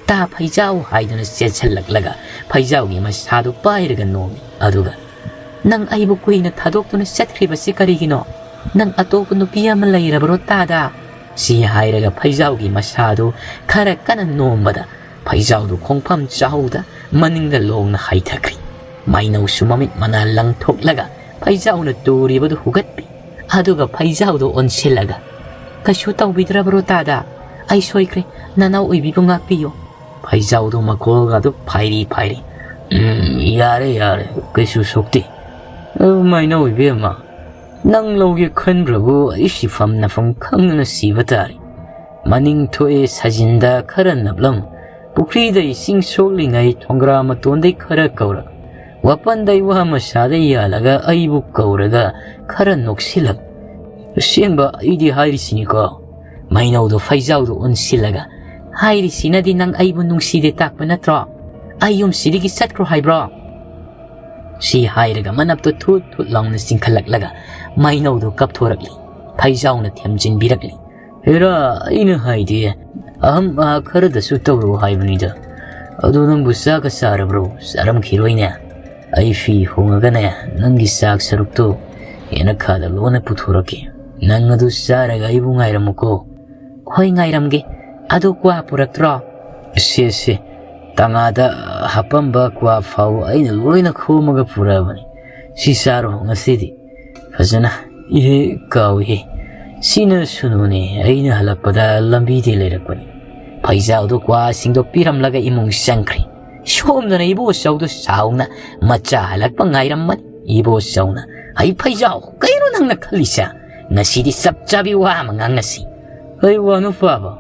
"ꯇꯥ ꯐꯩꯖꯥꯎ" ꯍꯥꯏꯗꯨꯅ ꯆꯦꯟꯁꯤꯜꯂꯛꯂꯒ ꯐꯩꯖꯥꯎꯒꯤ ꯃꯁꯥꯗꯨ ꯄꯥꯏꯔꯒ ꯅꯣꯝꯃꯤ꯫ ꯑꯗꯨꯒ "ꯅꯪ ꯑꯩꯕꯨ ꯀꯨꯏꯅ ꯊꯥꯗꯣꯛꯇꯨꯅ ꯆꯠꯈ꯭ꯔꯤꯕꯁꯤ ꯀꯔꯤꯒꯤꯅꯣ? ꯅꯪ ꯑꯇꯣꯞꯄ ꯅꯨꯄꯤ ꯑꯃ ꯂꯩꯔꯕꯔꯣ ꯇꯥꯗ?" ꯁꯤ ꯍꯥꯏꯔꯒ ꯐꯩꯖꯥꯎꯒꯤ ꯃꯁꯥꯗꯨ ꯈꯔ ꯀꯟꯅ ꯅꯣꯝꯕꯗ ꯐꯩꯖꯥꯎꯗꯨ ꯈꯣꯡꯐꯝ ꯆꯥꯍꯧꯗ ꯃꯅꯤꯡꯗ ꯂꯣꯡꯅ ꯍꯥꯏꯊꯈ꯭ꯔꯤ꯫ ꯃꯩꯅꯧꯁꯨ ꯃꯃꯤꯠ ꯃꯅꯥ ꯂꯪꯊꯣꯛꯂꯒ ꯐꯩꯖꯥꯎꯅ ꯇꯨꯔꯤꯕꯗꯨ ꯍꯨꯒꯠꯄꯤ꯫ ꯑꯗꯨꯒ ꯐꯩꯖꯥꯎꯗꯨ ꯑꯣꯟꯁꯤꯜꯂꯒ, "ꯀꯩꯁꯨ ꯇꯧꯕꯤꯗ꯭ꯔꯕ꯭ꯔꯣ ꯇꯥꯗ? ꯑꯩ ꯁꯣꯏꯈ꯭ꯔꯦ, ꯅꯅꯥꯎ ꯑꯣꯏꯕꯤꯕꯨ ꯉꯥꯛꯄꯤꯌꯨ꯫" ꯐꯩꯖꯥꯎꯗꯨ ꯃꯈꯣꯜꯒ ꯑꯗꯨ ꯐꯥꯏꯔꯤ ꯐꯥꯏꯔꯤ꯫ "ꯎꯝ, ꯌꯥꯔꯦ, ꯌꯥꯔꯦ, ꯀꯩꯁꯨ ꯁꯣꯛꯇꯦ꯫ ꯑꯗꯨꯃꯥꯏꯅ ꯑꯣꯏꯕꯤꯔꯝꯃ, ꯅꯪ ꯂꯧꯒꯦ ꯈꯟꯕ꯭ꯔꯕꯨ ꯑꯩ ꯁꯤꯐꯝ ꯅꯐꯝ ꯈꯪꯗꯅ ꯁꯤꯕ ꯇꯥꯔꯦ꯫" ꯃꯅꯤꯡ ꯊꯣꯛꯑꯦ ꯁꯥꯖꯤꯟꯗ ꯈꯔ ꯅꯞꯂꯝ, ꯄꯨꯈ꯭ꯔꯤꯗ ꯏꯁꯤꯡ ꯁꯣꯛꯂꯤꯉꯩ ꯊꯣꯡꯒ꯭ꯔꯥ ꯃꯇꯣꯟꯗꯩ ꯈꯔ ꯀꯧꯔꯛ, ꯋꯥꯄꯟꯗꯩ ꯋꯥ ꯃꯁꯥꯗ ꯌꯥꯜꯂꯒ ꯑꯩꯕꯨ ꯀꯧꯔꯒ ꯈꯔ ꯅꯣꯛꯁꯤꯜꯂꯛ꯫ "ꯑꯁꯦꯡꯕ ꯑꯩꯗꯤ ꯍꯥꯏꯔꯤꯁꯤꯅꯤꯀꯣ꯫" ꯃꯩꯅꯧꯗꯣ ꯐꯩꯖꯥꯎꯗꯣ ꯑꯣꯟꯁꯤꯜꯂꯒ, "ꯍꯥꯏꯔꯤꯁꯤꯅꯗꯤ ꯅꯪ ꯑꯩꯕꯨ ꯅꯨꯡꯁꯤꯗꯦ ꯇꯥꯛꯄ ꯅꯠꯇ꯭ꯔꯣ? ꯑꯩ ꯌꯨꯝꯁꯤꯗꯒꯤ ꯆꯠꯈ꯭ꯔꯣ ꯍꯥꯏꯕ꯭ꯔꯣ?" ꯁꯤ ꯍꯥꯏꯔꯒ ꯃꯅꯞꯇꯣ ꯊꯨꯠ ꯊꯨꯠ ꯂꯥꯎꯅ ꯆꯤꯡꯈꯠꯂꯛꯂꯒ ꯃꯩꯅꯧꯗꯣ ꯀꯞꯊꯣꯔꯛꯂꯤ꯫ ꯐꯩꯖꯥꯎꯅ ꯊꯦꯝꯖꯤꯟꯕꯤꯔꯛꯂꯤ꯫ "ꯍꯦꯔꯥ, ꯑꯩꯅ ꯍꯥꯏꯗꯤ ꯑꯍꯝ ꯑꯍꯥ ꯈꯔꯗꯁꯨ ꯇꯧꯔꯣ ꯍꯥꯏꯕꯅꯤꯗ꯫ ꯑꯗꯨ ꯅꯪꯕꯨ ꯆꯥꯛꯀ ꯆꯥꯔꯕ꯭ꯔꯣ? ꯆꯥꯔꯝꯈꯤꯔꯣꯏꯅꯦ꯫ ꯑꯩ ꯐꯤ ꯍꯣꯡꯉꯒꯅꯦ, ꯅꯪꯒꯤ ꯆꯥꯛ ꯁꯔꯨꯛꯇꯣ ꯌꯦꯅꯈꯥꯗ ꯂꯣꯟꯅ ꯄꯨꯊꯣꯔꯛꯀꯦ꯫ ꯅꯪ ꯑꯗꯨ ꯆꯥꯔꯒ ꯑꯩꯕꯨ ꯉꯥꯏꯔꯝꯃꯨꯀꯣ꯫" "ꯍꯣꯏ, ꯉꯥꯏꯔꯝꯒꯦ꯫ ꯑꯗꯨ ꯀ꯭ꯋꯥ ꯄꯨꯔꯛꯇ꯭ꯔꯣ?" "ꯁꯦ, ꯁꯦ, ꯇꯉꯥꯗ ꯍꯥꯞꯄꯝꯕ ꯀ꯭ꯋꯥ ꯐꯥꯎ ꯑꯩꯅ ꯂꯣꯏꯅ ꯈꯣꯝꯃꯒ ꯄꯨꯔꯛꯑꯕꯅꯤ꯫ ꯁꯤ ꯆꯥꯔꯣ ꯉꯁꯤꯗꯤ ꯐꯖꯅ꯫" "ꯏꯍꯦ, ꯀꯥꯎꯏꯍꯦ꯫ ꯁꯤꯅ ꯁꯨꯅꯨꯅꯦ, ꯑꯩꯅ ꯍꯜꯂꯛꯄꯗ ꯂꯝꯕꯤꯗꯤ ꯂꯩꯔꯛꯄꯅꯤ꯫" ꯐꯩꯖꯥꯎꯗꯣ ꯀ꯭ꯋꯥꯁꯤꯡꯗꯣ ꯄꯤꯔꯝꯂꯒ ꯏꯃꯨꯡ ꯆꯪꯈ꯭ꯔꯦ꯫ ꯁꯣꯝꯗꯅ ꯏꯕꯣꯆꯧꯗꯣ ꯁꯥꯎꯅ ꯃꯆꯥ ꯍꯜꯂꯛꯄ ꯉꯥꯏꯔꯝꯕꯅꯤ꯫ ꯏꯕꯣꯆꯧꯅ, "ꯑꯩ ꯐꯩꯖꯥꯎ, ꯀꯩꯅꯣ ꯅꯪꯅ ꯈꯜꯂꯤꯁꯦ? ꯉꯁꯤꯗꯤ ꯆꯞ ꯆꯥꯕꯤ ꯋꯥ ꯑꯃ ꯉꯥꯡꯅꯁꯤ꯫" "ꯀꯩ ꯋꯥꯅꯣ ꯄꯥꯕ?"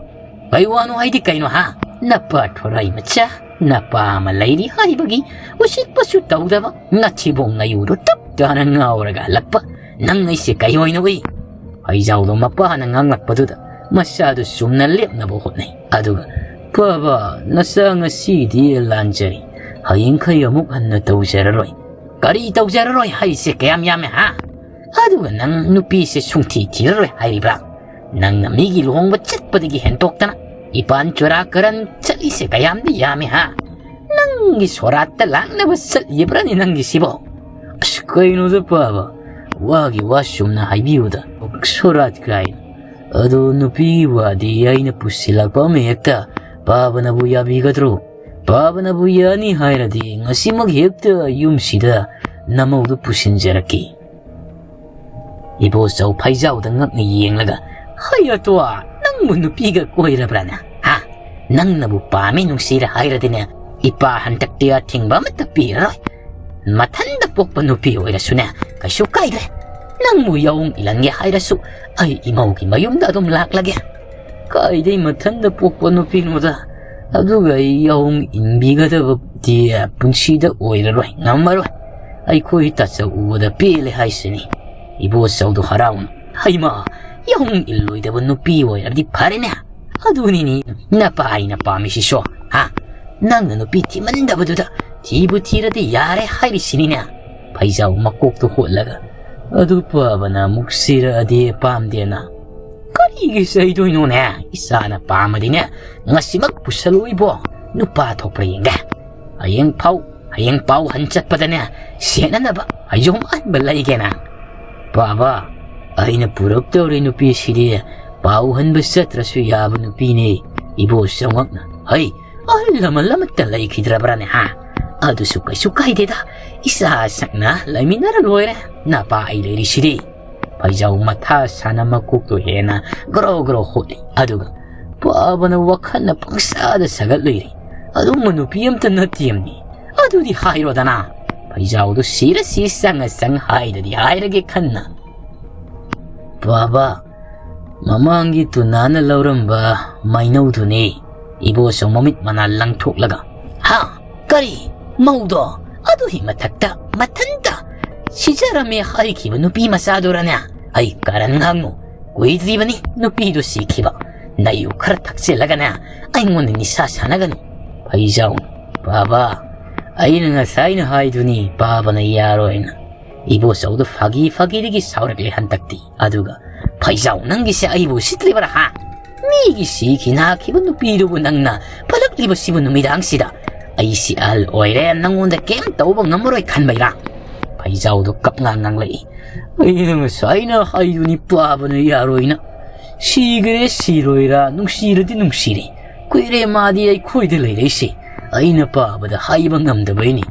"ꯀꯩ ꯋꯥꯅꯣ ꯍꯥꯏꯗꯤ ꯀꯩꯅꯣ ꯍꯥ? ꯅꯄꯥ ꯊꯣꯔꯥꯏ ꯃꯆꯥ, ꯅꯄꯥ ꯑꯃ ꯂꯩꯔꯤ ꯍꯥꯏꯕꯒꯤ ꯎꯁꯤꯠꯄꯁꯨ ꯇꯧꯗꯕ, ꯅꯊꯤꯕꯣꯡ ꯅꯌꯨꯗꯣ ꯇꯞ ꯇꯥꯅ ꯉꯥꯎꯔꯒ ꯍꯜꯂꯛꯄ ꯅꯪ ꯑꯩꯁꯦ ꯀꯩ ꯑꯣꯏꯅ ꯎꯏ?" ꯐꯩꯖꯥꯎꯗꯣ ꯃꯄꯥꯅ ꯉꯥꯡꯂꯛꯄꯗꯨꯗ ꯃꯆꯥꯗꯨ ꯆꯨꯝꯅ ꯂꯦꯞꯅꯕ ꯍꯣꯠꯅꯩ꯫ ꯑꯗꯨꯒ, "ꯄꯥꯕ, ꯅꯆꯥ ꯉꯁꯤꯗꯤ ꯂꯥꯟꯖꯔꯦ, ꯍꯌꯦꯡꯈꯩ ꯑꯃꯨꯛ ꯍꯟꯅ ꯇꯧꯖꯔꯔꯣꯏ꯫" "ꯀꯔꯤ ꯇꯧꯖꯔꯔꯣꯏ ꯍꯥꯏꯔꯤꯁꯦ ꯀꯌꯥꯝ ꯌꯥꯝꯃꯦ ꯍꯥ? ꯑꯗꯨꯒ ꯅꯪ ꯅꯨꯄꯤꯁꯦ ꯁꯨꯡꯊꯤ ꯊꯤꯔꯔꯣꯏ ꯍꯥꯏꯔꯤꯕ꯭ꯔꯥ? ꯅꯪꯅ ꯃꯤꯒꯤ ꯂꯨꯍꯣꯡꯕ ꯆꯠꯄꯗꯒꯤ ꯍꯦꯟꯇꯣꯛꯇꯅ ꯏꯄꯥꯟ ꯆꯨꯔꯥ ꯀꯔꯟ ꯆꯠꯂꯤꯁꯦ ꯀꯌꯥꯝꯗꯤ ꯌꯥꯝꯃꯦ ꯍꯥ? ꯅꯪꯒꯤ ꯁꯣꯔꯥꯠꯇ ꯂꯥꯛꯅꯕ ꯆꯠꯂꯤꯕ꯭ꯔꯥꯅꯦ ꯅꯪꯒꯤꯁꯤꯕꯣ?" "ꯑꯁ, ꯀꯩꯅꯣꯗ ꯄꯥꯕ, ꯋꯥꯒꯤ ꯋꯥ ꯆꯨꯝꯅ ꯍꯥꯏꯕꯤꯌꯨꯗ꯫ ꯁꯣꯔꯥꯠ ꯀꯥꯏꯅ꯫ ꯑꯗꯨ ꯅꯨꯄꯤꯒꯤ ꯋꯥꯗꯤ ꯑꯩꯅ ꯄꯨꯁꯤꯜꯂꯛꯄ ꯑꯃ ꯍꯦꯛꯇ ꯄꯥꯕꯅꯕꯨ ꯌꯥꯕꯤꯒꯗ꯭ꯔꯣ? ꯄꯥꯕꯅꯕꯨ ꯌꯥꯅꯤ ꯍꯥꯏꯔꯗꯤ ꯉꯁꯤꯃꯛ ꯍꯦꯛꯇ ꯌꯨꯝꯁꯤꯗ ꯅꯃꯧꯗꯨ ꯄꯨꯁꯤꯟꯖꯔꯛꯀꯦ꯫ ꯏꯕꯣꯆꯧ ꯐꯩꯖꯥꯎꯗ ꯉꯛꯅ ꯌꯦꯡꯂꯒ, "ꯍꯩ ꯑꯇꯣ, ꯅꯪꯕꯨ ꯅꯨꯄꯤꯒ ꯀꯣꯏꯔꯕ꯭ꯔꯥꯅꯦ? ꯍꯥ? ꯅꯪꯅꯕꯨ ꯄꯥꯝꯃꯤ ꯅꯨꯡꯁꯤꯔꯦ ꯍꯥꯏꯔꯗꯤꯅꯦ, ꯏꯄꯥ ꯍꯟꯗꯛꯇꯤ ꯑꯊꯤꯡꯕ ꯑꯃꯠꯇ ꯄꯤꯔꯔꯣꯏ꯫ ꯃꯊꯟꯗ ꯄꯣꯛꯄ ꯅꯨꯄꯤ ꯑꯣꯏꯔꯁꯨꯅꯦ, ꯀꯩꯁꯨ ꯀꯥꯏꯗ꯭ꯔꯦ꯫ ꯅꯪꯕꯨ ꯌꯥꯎꯑꯣꯡ ꯏꯜꯍꯟꯒꯦ ꯍꯥꯏꯔꯁꯨ ꯑꯩ ꯏꯃꯧꯒꯤ ꯃꯌꯨꯝꯗ ꯑꯗꯨꯝ ꯂꯥꯛꯂꯒꯦ꯫" "ꯀꯥꯏꯗꯩ ꯃꯊꯟꯗ ꯄꯣꯛꯄ ꯅꯨꯄꯤꯅꯣꯗ? ꯑꯗꯨꯒ ꯑꯩ ꯌꯥꯎꯑꯣꯡ ꯏꯟꯕꯤꯒꯗꯕꯗꯤ ꯄꯨꯟꯁꯤꯗ ꯑꯣꯏꯔꯔꯣꯏ, ꯉꯝꯃꯔꯣꯏ꯫ ꯑꯩꯈꯣꯏ ꯇꯥꯆꯧ ꯎꯕꯗ ꯄꯦꯜꯂꯦ ꯍꯥꯏꯁꯤꯅꯤ꯫" ꯏꯕꯣꯆꯧꯗꯣ ꯍꯔꯥꯎꯅ, "ꯍꯩꯃꯥ, ꯌꯥꯎꯑꯣꯡ ꯏꯜꯂꯣꯏꯗꯕ ꯅꯨꯄꯤ ꯑꯣꯏꯔꯕꯗꯤ ꯐꯔꯦꯅꯦ꯫ ꯑꯗꯨꯅꯤꯅꯦ ꯅꯄꯥ ꯑꯩꯅ ꯄꯥꯝꯃꯤꯁꯤꯁꯨ, ꯍꯥ? ꯅꯪꯅ ꯅꯨꯄꯤ ꯊꯤꯃꯟꯗꯕꯗꯨꯗ ꯊꯤꯕꯨ ꯊꯤꯔꯗꯤ ꯌꯥꯔꯦ ꯍꯥꯏꯔꯤꯁꯤꯅꯤꯅꯦ꯫" ꯐꯩꯖꯥꯎ ꯃꯀꯣꯛꯇꯨ ꯍꯣꯠꯂꯒ, "ꯑꯗꯨ ꯄꯥꯕꯅ ꯑꯃꯨꯛ ꯁꯤꯔꯛꯑꯗꯤ ꯄꯥꯝꯗꯦꯅ꯫" "ꯀꯔꯤꯒꯤ ꯆꯩꯗꯣꯏꯅꯣꯅꯦ? ꯏꯆꯥꯅ ꯄꯥꯝꯃꯗꯤꯅꯦ, ꯉꯁꯤꯃꯛ ꯄꯨꯁꯜꯂꯨ ꯏꯕꯣ꯫ ꯅꯨꯄꯥ ꯊꯣꯛꯄ꯭ꯔꯥ ꯌꯦꯡꯒꯦ꯫ ꯍꯌꯦꯡ ꯐꯥꯎ, ꯍꯌꯦꯡ ꯄꯥꯎ ꯍꯟ ꯆꯠꯄꯗꯅꯦ, ꯁꯦꯠꯅꯅꯕ ꯐꯩꯖꯣꯝ ꯑꯍꯟꯕ ꯂꯩꯒꯦꯅ꯫" "ꯄꯥꯕ, ꯑꯩꯅ ꯄꯨꯔꯛꯇꯧꯔꯤ ꯅꯨꯄꯤꯁꯤꯗꯤ ꯄꯥꯎ ꯍꯟꯕ ꯆꯠꯇ꯭ꯔꯁꯨ ꯌꯥꯕ ꯅꯨꯄꯤꯅꯦ꯫" ꯏꯕꯣ ꯆꯧꯉꯛꯅ, "ꯍꯩ, ꯑꯍꯜ ꯂꯃꯟ ꯑꯃꯠꯇ ꯂꯩꯈꯤꯗ꯭ꯔꯕ꯭ꯔꯥꯅꯦ, ꯍꯥ? ꯑꯗꯨꯁꯨ ꯀꯩꯁꯨ ꯀꯥꯏꯗꯦꯗ, ꯏꯆꯥ ꯁꯛꯅ ꯂꯩꯃꯤꯟꯅꯔ ꯂꯣꯏꯔꯦ꯫ ꯅꯄꯥ ꯑꯩ ꯂꯩꯔꯤꯁꯤꯗꯤ꯫" ꯐꯩꯖꯥꯎ ꯃꯊꯥ ꯁꯥꯅ ꯃꯀꯣꯛꯇꯣ ꯍꯦꯟꯅ ꯒ꯭ꯔꯣ ꯒ꯭ꯔꯣ ꯍꯣꯠꯂꯤ꯫ ꯑꯗꯨꯒ ꯄꯥꯕꯅ ꯋꯥꯈꯜꯅ ꯄꯪꯁꯥꯗ ꯁꯥꯒꯠꯂꯨꯏꯔꯦ꯫ "ꯑꯗꯨꯝꯕ ꯅꯨꯄꯤ ꯑꯝꯇ ꯅꯠꯇꯦꯝꯅꯤ꯫ ꯑꯗꯨꯗꯤ ꯍꯥꯏꯔꯣꯗꯅ꯫" ꯐꯩꯖꯥꯎꯗꯨ ꯁꯤꯔ ꯁꯤ ꯆꯪꯉ ꯆꯪ ꯍꯥꯏꯗꯗꯤ ꯍꯥꯏꯔꯒꯦ ꯈꯟꯅ, "ꯄꯥꯕ, ꯃꯃꯥꯡꯒꯤ ꯇꯨꯅꯥꯅ ꯂꯧꯔꯝꯕ ꯃꯩꯅꯧꯗꯨꯅꯤ꯫" ꯏꯕꯣꯆꯧ ꯃꯃꯤꯠ ꯃꯅꯥ ꯂꯪꯊꯣꯛꯂꯒ, "ꯍꯥ? ꯀꯔꯤ? ꯃꯧꯗꯣ? ꯑꯗꯨꯒꯤ ꯃꯊꯛꯇ ꯃꯊꯟꯇ ꯁꯤꯖꯔꯝꯃꯦ ꯍꯥꯏꯈꯤꯕ ꯅꯨꯄꯤ ꯃꯆꯥꯗꯨꯔꯅꯦ? ꯑꯩ ꯀꯔꯟ ꯉꯥꯡꯅꯨ꯫ ꯀꯨꯏꯗ꯭ꯔꯤꯕꯅꯤ ꯅꯨꯄꯤꯗꯨ ꯁꯤꯈꯤꯕ꯫ ꯅꯌꯨ ꯈꯔ ꯊꯛꯆꯤꯜꯂꯒꯅꯦ ꯑꯩꯉꯣꯟꯗ ꯅꯤꯁꯥ ꯁꯥꯟꯅꯒꯅꯨ꯫" ꯐꯩꯖꯥꯎꯅ, "ꯄꯥꯕ, ꯑꯩꯅ ꯉꯁꯥꯏꯅ ꯍꯥꯏꯗꯨꯅꯤ, ꯄꯥꯕꯅ ꯌꯥꯔꯣꯏꯅ꯫" ꯏꯕꯣꯆꯧꯗꯣ ꯐꯥꯒꯤ ꯐꯥꯒꯤꯗꯒꯤ ꯁꯥꯎꯔꯛꯂꯦ ꯍꯟꯗꯛꯇꯤ꯫ ꯑꯗꯨꯒ, "ꯐꯩꯖꯥꯎ, ꯅꯪꯒꯤꯁꯦ ꯑꯩꯕꯨ ꯎꯁꯤꯠꯇ꯭ꯔꯤꯕꯔꯥ, ꯍꯥ? ꯃꯤꯒꯤ ꯁꯤꯈꯤ ꯅꯥꯈꯤꯕ ꯅꯨꯄꯤꯗꯨꯕꯨ ꯅꯪꯅ ꯐꯠꯂꯛꯂꯤꯕꯁꯤꯕꯨ ꯅꯨꯃꯤꯗꯥꯡꯁꯤꯗ? ꯑꯩꯁꯤ ꯑꯍꯜ ꯑꯣꯏꯔꯦ, ꯅꯪꯉꯣꯟꯗ ꯀꯩꯝ ꯇꯧꯕ ꯉꯝꯃꯔꯣꯏ ꯈꯟꯕꯩꯔꯥ?" ꯐꯩꯖꯥꯎꯗꯣ ꯀꯞꯉꯥꯡ ꯉꯥꯡꯂꯛꯏ꯫ "ꯑꯩꯅ ꯉꯁꯥꯏꯅ ꯍꯥꯏꯗꯨꯅꯤ ꯄꯥꯕꯅ ꯌꯥꯔꯣꯏꯅ꯫ ꯁꯤꯈ꯭ꯔꯦ ꯁꯤꯔꯣꯏꯔꯥ, ꯅꯨꯡꯁꯤꯔꯗꯤ ꯅꯨꯡꯁꯤꯔꯦ꯫ ꯀꯨꯏꯔꯦ ꯃꯥꯗꯤ ꯑꯩꯈꯣꯏꯗ ꯂꯩꯔꯛꯏꯁꯦ꯫ ꯑꯩꯅ ꯄꯥꯕꯗ ꯍꯥꯏꯕ ꯉꯝꯗꯕꯩꯅꯤ꯫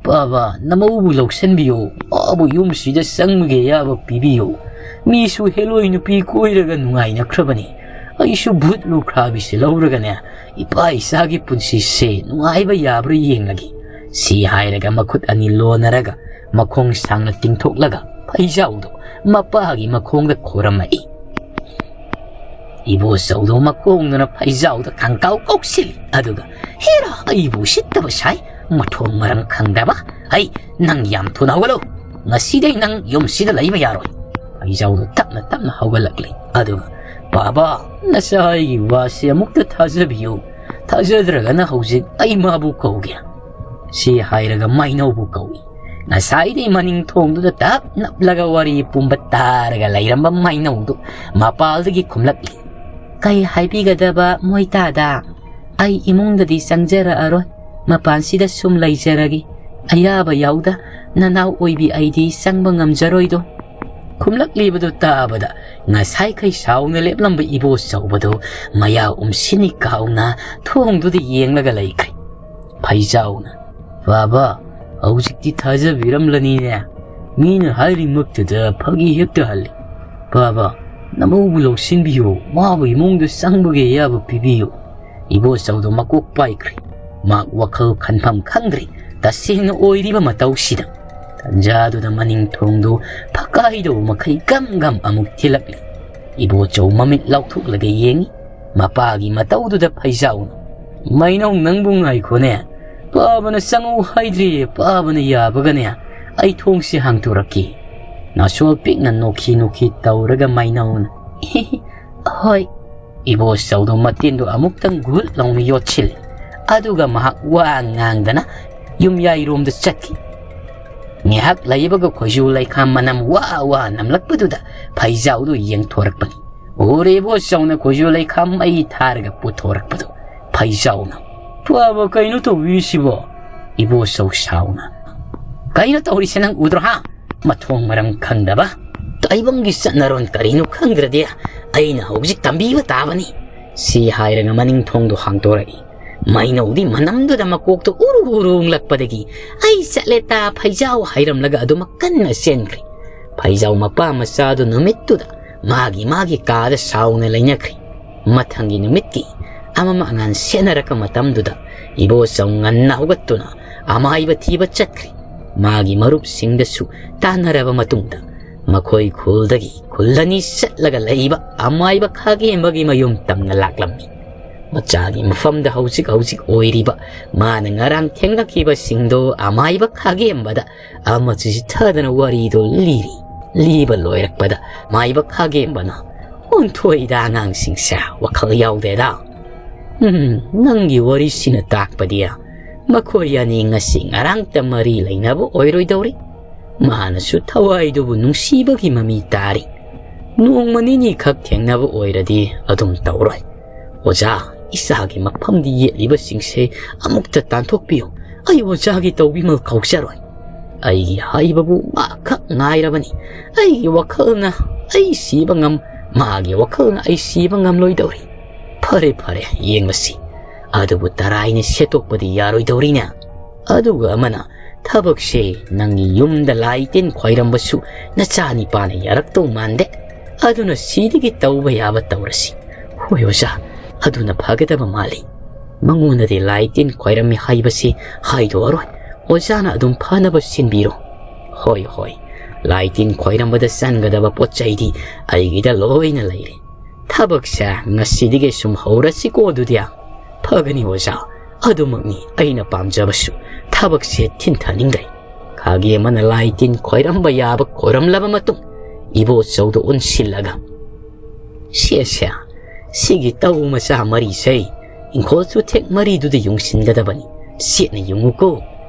"ꯄꯥꯕ, ꯅꯃꯧꯕꯨ ꯂꯧꯁꯤꯟꯕꯤꯌꯨ, ꯃꯥꯕꯨ ꯌꯨꯝꯁꯤꯗ ꯆꯪꯕꯒꯤ ꯑꯌꯥꯕ ꯄꯤꯕꯤꯌꯨ꯫ ꯃꯤꯁꯨ ꯍꯦꯂꯣꯏ ꯅꯨꯄꯤ ꯀꯣꯏꯔꯒ ꯅꯨꯡꯉꯥꯏꯅꯈ꯭ꯔꯕꯅꯤ꯫ ꯑꯩꯁꯨ ꯚꯨꯠ ꯂꯨꯈ꯭ꯔꯥꯕꯤꯁꯦ ꯂꯧꯔꯒꯅꯦ, ꯏꯄꯥ ꯏꯆꯥꯒꯤ ꯄꯨꯟꯁꯤꯁꯦ ꯅꯨꯡꯉꯥꯏꯕ ꯌꯥꯕ꯭ꯔꯥ ꯌꯦꯡꯂꯒꯦ"꯫ ꯁꯤ ꯍꯥꯏꯔꯒ ꯃꯈꯨꯠ ꯑꯅꯤ ꯂꯣꯟꯅꯔꯒ ꯃꯈꯣꯡ ꯁꯥꯡꯅ ꯇꯤꯡꯊꯣꯛꯂꯒ ꯐꯩꯖꯥꯎꯗꯣ ꯃꯄꯥꯒꯤ ꯃꯈꯣꯡꯗ ꯈꯣꯔꯝꯃꯛꯏ꯫ ꯏꯕꯣꯆꯧꯗꯣ ꯃꯈꯣꯡꯗꯨꯅ ꯐꯩꯖꯥꯎꯗ ꯈꯪꯀꯥꯎ ꯀꯧꯁꯤꯜꯂꯤ꯫ ꯑꯗꯨꯒ, "ꯍꯦꯔꯥ, ꯑꯩꯕꯨ ꯎꯁꯤꯠꯇꯕ ꯁꯥꯏ, ꯃꯊꯣꯡ ꯃꯔꯝ ꯈꯪꯗꯕ꯫ ꯍꯩ, ꯅꯪ ꯌꯥꯝ ꯊꯨꯅ ꯍꯧꯒꯠꯂꯨ꯫ ꯉꯁꯤꯗꯩ ꯅꯪ ꯌꯨꯝꯁꯤꯗ ꯂꯩꯕ ꯌꯥꯔꯣꯏ"꯫ ꯐꯩꯖꯥꯎꯗꯣ ꯇꯞꯅ ꯇꯞꯅ ꯍꯧꯒꯠꯂꯛꯂꯤ꯫ ꯑꯗꯨꯒ, "ꯄꯥꯕ, ꯅꯆꯥ ꯑꯩꯒꯤ ꯋꯥꯁꯦ ꯑꯃꯨꯛꯇ ꯊꯥꯖꯕꯤꯌꯨ꯫ ꯊꯥꯖꯗ꯭ꯔꯒꯅ ꯍꯧꯖꯤꯛ ꯑꯩ ꯃꯥꯕꯨ ꯀꯧꯒꯦ"꯫ ꯁꯤ ꯍꯥꯏꯔꯒ ꯃꯩꯅꯧꯕꯨ ꯀꯧꯏ꯫ ꯉꯁꯥꯏꯗꯩ ꯃꯅꯤꯡ ꯊꯣꯡꯗꯨꯗ ꯇꯞ ꯅꯞꯂꯒ ꯋꯥꯔꯤ ꯄꯨꯝꯕ ꯇꯥꯔꯒ ꯂꯩꯔꯝꯕ ꯃꯩꯅꯧꯗꯨ ꯃꯄꯥꯜꯗꯒꯤ ꯈꯨꯝꯂꯛꯂꯤ꯫ "ꯀꯩ ꯍꯥꯏꯕꯤꯒꯗꯕ ꯃꯣꯏ ꯇꯥꯗ? ꯑꯩ ꯏꯃꯨꯡꯗꯗꯤ ꯆꯪꯖꯔꯛꯑꯔꯣꯏ꯫ ꯃꯄꯥꯟꯁꯤꯗ ꯁꯨꯝ ꯂꯩꯖꯔꯒꯦ꯫ ꯑꯌꯥꯕ ꯌꯥꯎꯗ ꯅꯅꯥꯎ ꯑꯣꯏꯕꯤ ꯑꯩꯗꯤ ꯆꯪꯕ ꯉꯝꯖꯔꯣꯏꯗꯣ"꯫ ꯈꯨꯝꯂꯛꯂꯤꯕꯗꯨ ꯇꯥꯕꯗ ꯉꯁꯥꯏꯈꯩ ꯁꯥꯎꯅ ꯂꯦꯞꯂꯝꯕ ꯏꯕꯣꯆꯧꯕꯗꯨ ꯃꯌꯥ ꯎꯝꯁꯤꯟꯅꯤ ꯀꯥꯎꯅ ꯊꯣꯡꯗꯨꯗ ꯌꯦꯡꯂꯒ ꯂꯩꯈ꯭ꯔꯦ꯫ ꯐꯩꯖꯥꯎꯅ, "ꯄꯥꯕ, ꯍꯧꯖꯤꯛꯇꯤ ꯊꯥꯖꯕꯤꯔꯝꯂꯅꯤꯅꯦ꯫ ꯃꯤꯅ ꯍꯥꯏꯔꯤꯃꯛꯇꯨꯗ ꯐꯥꯒꯤ ꯍꯦꯛꯇ ꯍꯜꯂꯤ꯫ ꯄꯥꯕ, ꯅꯃꯧꯕꯨ ꯂꯧꯁꯤꯟꯕꯤꯌꯨ, ꯃꯥꯕꯨ ꯏꯃꯨꯡꯗ ꯆꯪꯕꯒꯤ ꯑꯌꯥꯕ ꯄꯤꯕꯤꯌꯨ"꯫ ꯏꯕꯣꯆꯧꯗꯣ ꯃꯀꯣꯛ ꯄꯥꯏꯈ꯭ꯔꯦ꯫ ꯃꯍꯥꯛ ꯋꯥꯈꯜ ꯈꯟꯐꯝ ꯈꯪꯗ꯭ꯔꯦ꯫ ꯇꯁꯦꯡꯅ ꯑꯣꯏꯔꯤꯕ ꯃꯇꯧꯁꯤꯗ ꯇꯟꯖꯥꯗꯨꯗ ꯃꯅꯤꯡ ꯊꯣꯡꯗꯨ ꯐꯛꯀꯥꯏꯗꯧꯕ ꯃꯈꯩ ꯒꯝ ꯒꯝ ꯑꯃꯨꯛ ꯊꯤꯜꯂꯛꯂꯤ꯫ ꯏꯕꯣꯆꯧ ꯃꯃꯤꯠ ꯂꯥꯎꯊꯣꯛꯂꯒ ꯌꯦꯡꯏ꯫ ꯃꯄꯥꯒꯤ ꯃꯇꯧꯗꯨꯗ ꯐꯩꯖꯥꯎꯅ, "ꯃꯩꯅꯧ, ꯅꯪꯕꯨ ꯉꯥꯏꯈꯣꯅꯦ꯫ ꯄꯥꯕꯅ ꯆꯪꯉꯨ ꯍꯥꯏꯗ꯭ꯔꯤ, ꯄꯥꯕꯅ ꯌꯥꯕꯒꯅꯦ ꯑꯩ ꯊꯣꯡꯁꯤ ꯍꯥꯡꯗꯣꯔꯛꯀꯦ"꯫ ꯅꯥꯁꯣꯜ ꯄꯤꯛꯅ ꯅꯣꯛꯈꯤ ꯅꯣꯛꯈꯤ ꯇꯧꯔꯒ ꯃꯩꯅꯧꯅ, "ꯍꯣꯏ"꯫ ꯏꯕꯣꯆꯧꯗꯣ ꯃꯇꯤꯟꯗꯨ ꯑꯃꯨꯛꯇꯪ ꯒꯨꯠ ꯂꯥꯎꯅ ꯌꯣꯠꯁꯤꯜꯂꯤ꯫ ꯑꯗꯨꯒ ꯃꯍꯥꯛ ꯋꯥ ꯉꯥꯡꯗꯅ ꯌꯨꯝꯌꯥꯏꯔꯣꯝꯗ ꯆꯠꯈꯤ꯫ ꯉꯥꯏꯍꯥꯛ ꯂꯩꯕꯒ ꯈꯣꯏꯖꯨ ꯂꯩꯈꯥꯝ ꯃꯅꯝ ꯋꯥ ꯋꯥ ꯅꯝꯂꯛꯄꯗꯨꯗ ꯐꯩꯖꯥꯎꯗꯨ ꯌꯦꯡꯊꯣꯔꯛꯄꯅꯤ꯫ ꯎꯔꯦ ꯏꯕꯣꯆꯧꯅ ꯈꯣꯏꯖꯨ ꯂꯩꯈꯥꯝ ꯃꯩ ꯊꯥꯔꯒ ꯄꯨꯊꯣꯔꯛꯄꯗꯨ꯫ ꯐꯩꯖꯥꯎꯅ, "ꯄꯥꯕ, ꯀꯩꯅꯣ ꯇꯧꯕꯤꯔꯤꯁꯤꯕꯣ?" ꯏꯕꯣꯆꯧ ꯁꯥꯎꯅ, "ꯀꯩꯅꯣ ꯇꯧꯔꯤꯁꯦ ꯅꯪ ꯎꯗ꯭ꯔꯣ, ꯍꯥ? ꯃꯊꯣꯡ ꯃꯔꯝ ꯈꯪꯗꯕ꯫ ꯇꯥꯏꯕꯪꯒꯤ ꯆꯠꯅꯔꯣꯟ ꯀꯔꯤꯅꯣ ꯈꯪꯗ꯭ꯔꯗꯤ ꯑꯩꯅ ꯍꯧꯖꯤꯛ ꯇꯝꯕꯤꯕ ꯇꯥꯕꯅꯤ"꯫ ꯁꯤ ꯍꯥꯏꯔꯒ ꯃꯅꯤꯡ ꯊꯣꯡꯗꯣ ꯍꯥꯡꯗꯣꯔꯛꯏ꯫ ꯃꯩꯅꯧꯗꯤ ꯃꯅꯝꯗꯨꯗ ꯃꯀꯣꯛꯇꯨ ꯎꯔꯨ ꯎꯔꯨ ꯎꯪꯂꯛꯄꯗꯒꯤ "ꯑꯩ ꯆꯠꯂꯦ ꯇꯥ ꯐꯩꯖꯥꯎ" ꯍꯥꯏꯔꯝꯂꯒ ꯑꯗꯨꯃꯛ ꯀꯟꯅ ꯆꯦꯟꯈ꯭ꯔꯦ꯫ ꯐꯩꯖꯥꯎ ꯃꯄꯥ ꯃꯆꯥꯗꯨ ꯅꯨꯃꯤꯠꯇꯨꯗ ꯃꯥꯒꯤ ꯃꯥꯒꯤ ꯀꯥꯗ ꯁꯥꯎꯅ ꯂꯩꯅꯈ꯭ꯔꯦ꯫ ꯃꯊꯪꯒꯤ ꯅꯨꯃꯤꯠꯀꯤ ꯑꯃꯝ ꯑꯉꯥꯟ ꯁꯦꯟꯅꯔꯛꯄ ꯃꯇꯝꯗꯨꯗ ꯏꯕꯣꯆꯧ ꯉꯟꯅ ꯍꯧꯒꯠꯇꯨꯅ ꯑꯃꯥꯏꯕ ꯊꯤꯕ ꯆꯠꯈ꯭ꯔꯦ꯫ ꯃꯥꯒꯤ ꯃꯔꯨꯞꯁꯤꯡꯗꯁꯨ ꯇꯥꯟꯅꯔꯕ ꯃꯇꯨꯡꯗ ꯃꯈꯣꯏ ꯈꯨꯜꯗꯒꯤ ꯈꯨꯜ ꯑꯅꯤ ꯆꯠꯂꯒ ꯂꯩꯕ ꯑꯃꯥꯏꯕ ꯈꯥꯒꯦꯝꯕꯒꯤ ꯃꯌꯨꯝ ꯇꯝꯅ ꯂꯥꯛꯂꯝꯃꯤ꯫ ꯃꯆꯥꯒꯤ ꯃꯐꯝꯗ ꯍꯧꯖꯤꯛ ꯍꯧꯖꯤꯛ ꯑꯣꯏꯔꯤꯕ ꯃꯥꯅ ꯉꯔꯥꯡ ꯊꯦꯡꯅꯈꯤꯕꯁꯤꯡꯗꯣ ꯑꯃꯥꯏꯕ ꯈꯥꯒꯦꯝꯕꯗ ꯑꯃ ꯆꯤꯊꯗꯅ ꯋꯥꯔꯤꯗꯨ ꯂꯤꯔꯤ꯫ ꯂꯤꯕ ꯂꯣꯏꯔꯛꯄꯗ ꯃꯥꯏꯕ ꯈꯥꯒꯦꯝꯕꯅ, "ꯑꯣꯟꯊꯣꯛꯏꯗ ꯑꯉꯥꯡꯁꯤꯡꯁꯦ, ꯋꯥꯈꯜ ꯌꯥꯎꯗꯦꯗ꯫ ꯎꯝ, ꯅꯪꯒꯤ ꯋꯥꯔꯤꯁꯤꯅ ꯇꯥꯛꯄꯗꯤ ꯃꯈꯣꯏ ꯑꯅꯤ ꯉꯁꯤ ꯉꯔꯥꯡꯇ ꯃꯔꯤ ꯂꯩꯅꯕ ꯑꯣꯏꯔꯣꯏꯗꯧꯔꯤ꯫ ꯃꯥꯅꯁꯨ ꯊꯋꯥꯏꯗꯨꯕꯨ ꯅꯨꯡꯁꯤꯕꯒꯤ ꯃꯃꯤ ꯇꯥꯔꯤ꯫ ꯅꯣꯡꯃ ꯅꯤꯅꯤ ꯈꯛ ꯊꯦꯡꯅꯕ ꯑꯣꯏꯔꯗꯤ ꯑꯗꯨꯝ ꯇꯧꯔꯣꯏ꯫ ꯑꯣꯖꯥ, ꯏꯆꯥꯒꯤ ꯃꯐꯝꯗꯤ ꯌꯦꯠꯂꯤꯕꯁꯤꯡꯁꯦ ꯑꯃꯨꯛꯇ ꯇꯥꯟꯊꯣꯛꯄꯤꯌꯨ꯫ ꯑꯩ ꯑꯣꯖꯥꯒꯤ ꯇꯧꯕꯤꯃꯜ ꯀꯧꯖꯔꯣꯏ꯫ ꯑꯩꯒꯤ ꯍꯥꯏꯕꯕꯨ ꯃꯥꯈꯛ ꯉꯥꯏꯔꯕꯅꯤ꯫ ꯑꯩꯒꯤ ꯋꯥꯈꯜꯅ ꯑꯩ ꯁꯤꯕ ꯉꯝ, ꯃꯥꯒꯤ ꯋꯥꯈꯜꯅ ꯑꯩ ꯁꯤꯕ ꯉꯝꯂꯣꯏꯗꯧꯔꯤ꯫ ꯐꯔꯦ, ꯐꯔꯦ, ꯌꯦꯡꯂꯁꯤ꯫ ꯑꯗꯨꯕꯨ ꯇꯔꯥꯏꯅ ꯁꯦꯠꯇꯣꯛꯄꯗꯤ ꯌꯥꯔꯣꯏꯗꯧꯔꯤꯅꯦ꯫ ꯑꯗꯨꯒ ꯑꯃꯅ, ꯊꯕꯛꯁꯦ ꯅꯪꯒꯤ ꯌꯨꯝꯗ ꯂꯥꯏ ꯇꯤꯟ ꯈꯣꯏꯔꯝꯕꯁꯨ ꯅꯆꯥꯅꯤꯄꯥꯅ ꯌꯥꯔꯛꯇꯧ ꯃꯥꯟꯗꯦ꯫ ꯑꯗꯨꯅ ꯁꯤꯗꯒꯤ ꯇꯧꯕ ꯌꯥꯕ ꯇꯧꯔꯁꯤ꯫ ꯍꯣꯏ ꯑꯣꯖꯥ, ꯑꯗꯨꯅ ꯐꯒꯗꯕ ꯃꯥꯜꯂꯤ꯫ ꯃꯉꯣꯟꯗꯗꯤ ꯂꯥꯏ ꯇꯤꯟ ꯈꯣꯏꯔꯝꯃꯤ ꯍꯥꯏꯕꯁꯤ ꯍꯥꯏꯗꯣꯛꯑꯔꯣꯏ꯫ ꯑꯣꯖꯥꯅ ꯑꯗꯨꯝ ꯐꯅꯕ ꯁꯤꯟꯕꯤꯔꯣ꯫ ꯍꯣꯏ, ꯍꯣꯏ, ꯂꯥꯏ ꯇꯤꯟ ꯈꯣꯏꯔꯝꯕꯗ ꯆꯪꯒꯗꯕ ꯄꯣꯠ ꯆꯩꯗꯤ ꯑꯩꯒꯤꯗ ꯂꯣꯏꯅ ꯂꯩꯔꯦ꯫ ꯊꯕꯛꯁꯦ ꯉꯁꯤꯗꯒꯤ ꯁꯨꯝ ꯍꯧꯔꯁꯤꯀꯣ ꯑꯗꯨꯗꯤ꯫ ꯐꯒꯅꯤ ꯑꯣꯖꯥ, ꯑꯗꯨꯃꯛꯅꯤ ꯑꯩꯅ ꯄꯥꯝꯖꯕꯁꯨ꯫ ꯊꯕꯛꯁꯦ ꯊꯤꯟꯊꯅꯤꯡꯗ꯭ꯔꯦ꯫ ꯈꯥꯒꯦ ꯑꯃꯅ ꯂꯥꯏ ꯇꯤꯟ ꯈꯣꯏꯔꯝꯕ ꯌꯥꯕ ꯈꯣꯏꯔꯝꯂꯕ ꯃꯇꯨꯡ, ꯏꯕꯣꯆꯧꯗ ꯑꯣꯟꯁꯤꯜꯂꯒ, "ꯁꯦ, ꯁꯦ, ꯁꯤꯒꯤ ꯇꯧ ꯃꯆꯥ ꯃꯔꯤꯁꯦ ꯏꯪꯈꯣꯜ ꯆꯨꯊꯦꯛ ꯃꯔꯤꯗꯨꯗ ꯌꯨꯡꯁꯤꯟꯒꯗꯕꯅꯤ꯫ ꯆꯦꯠꯅ ꯌꯨꯡꯉꯨꯀꯣ꯫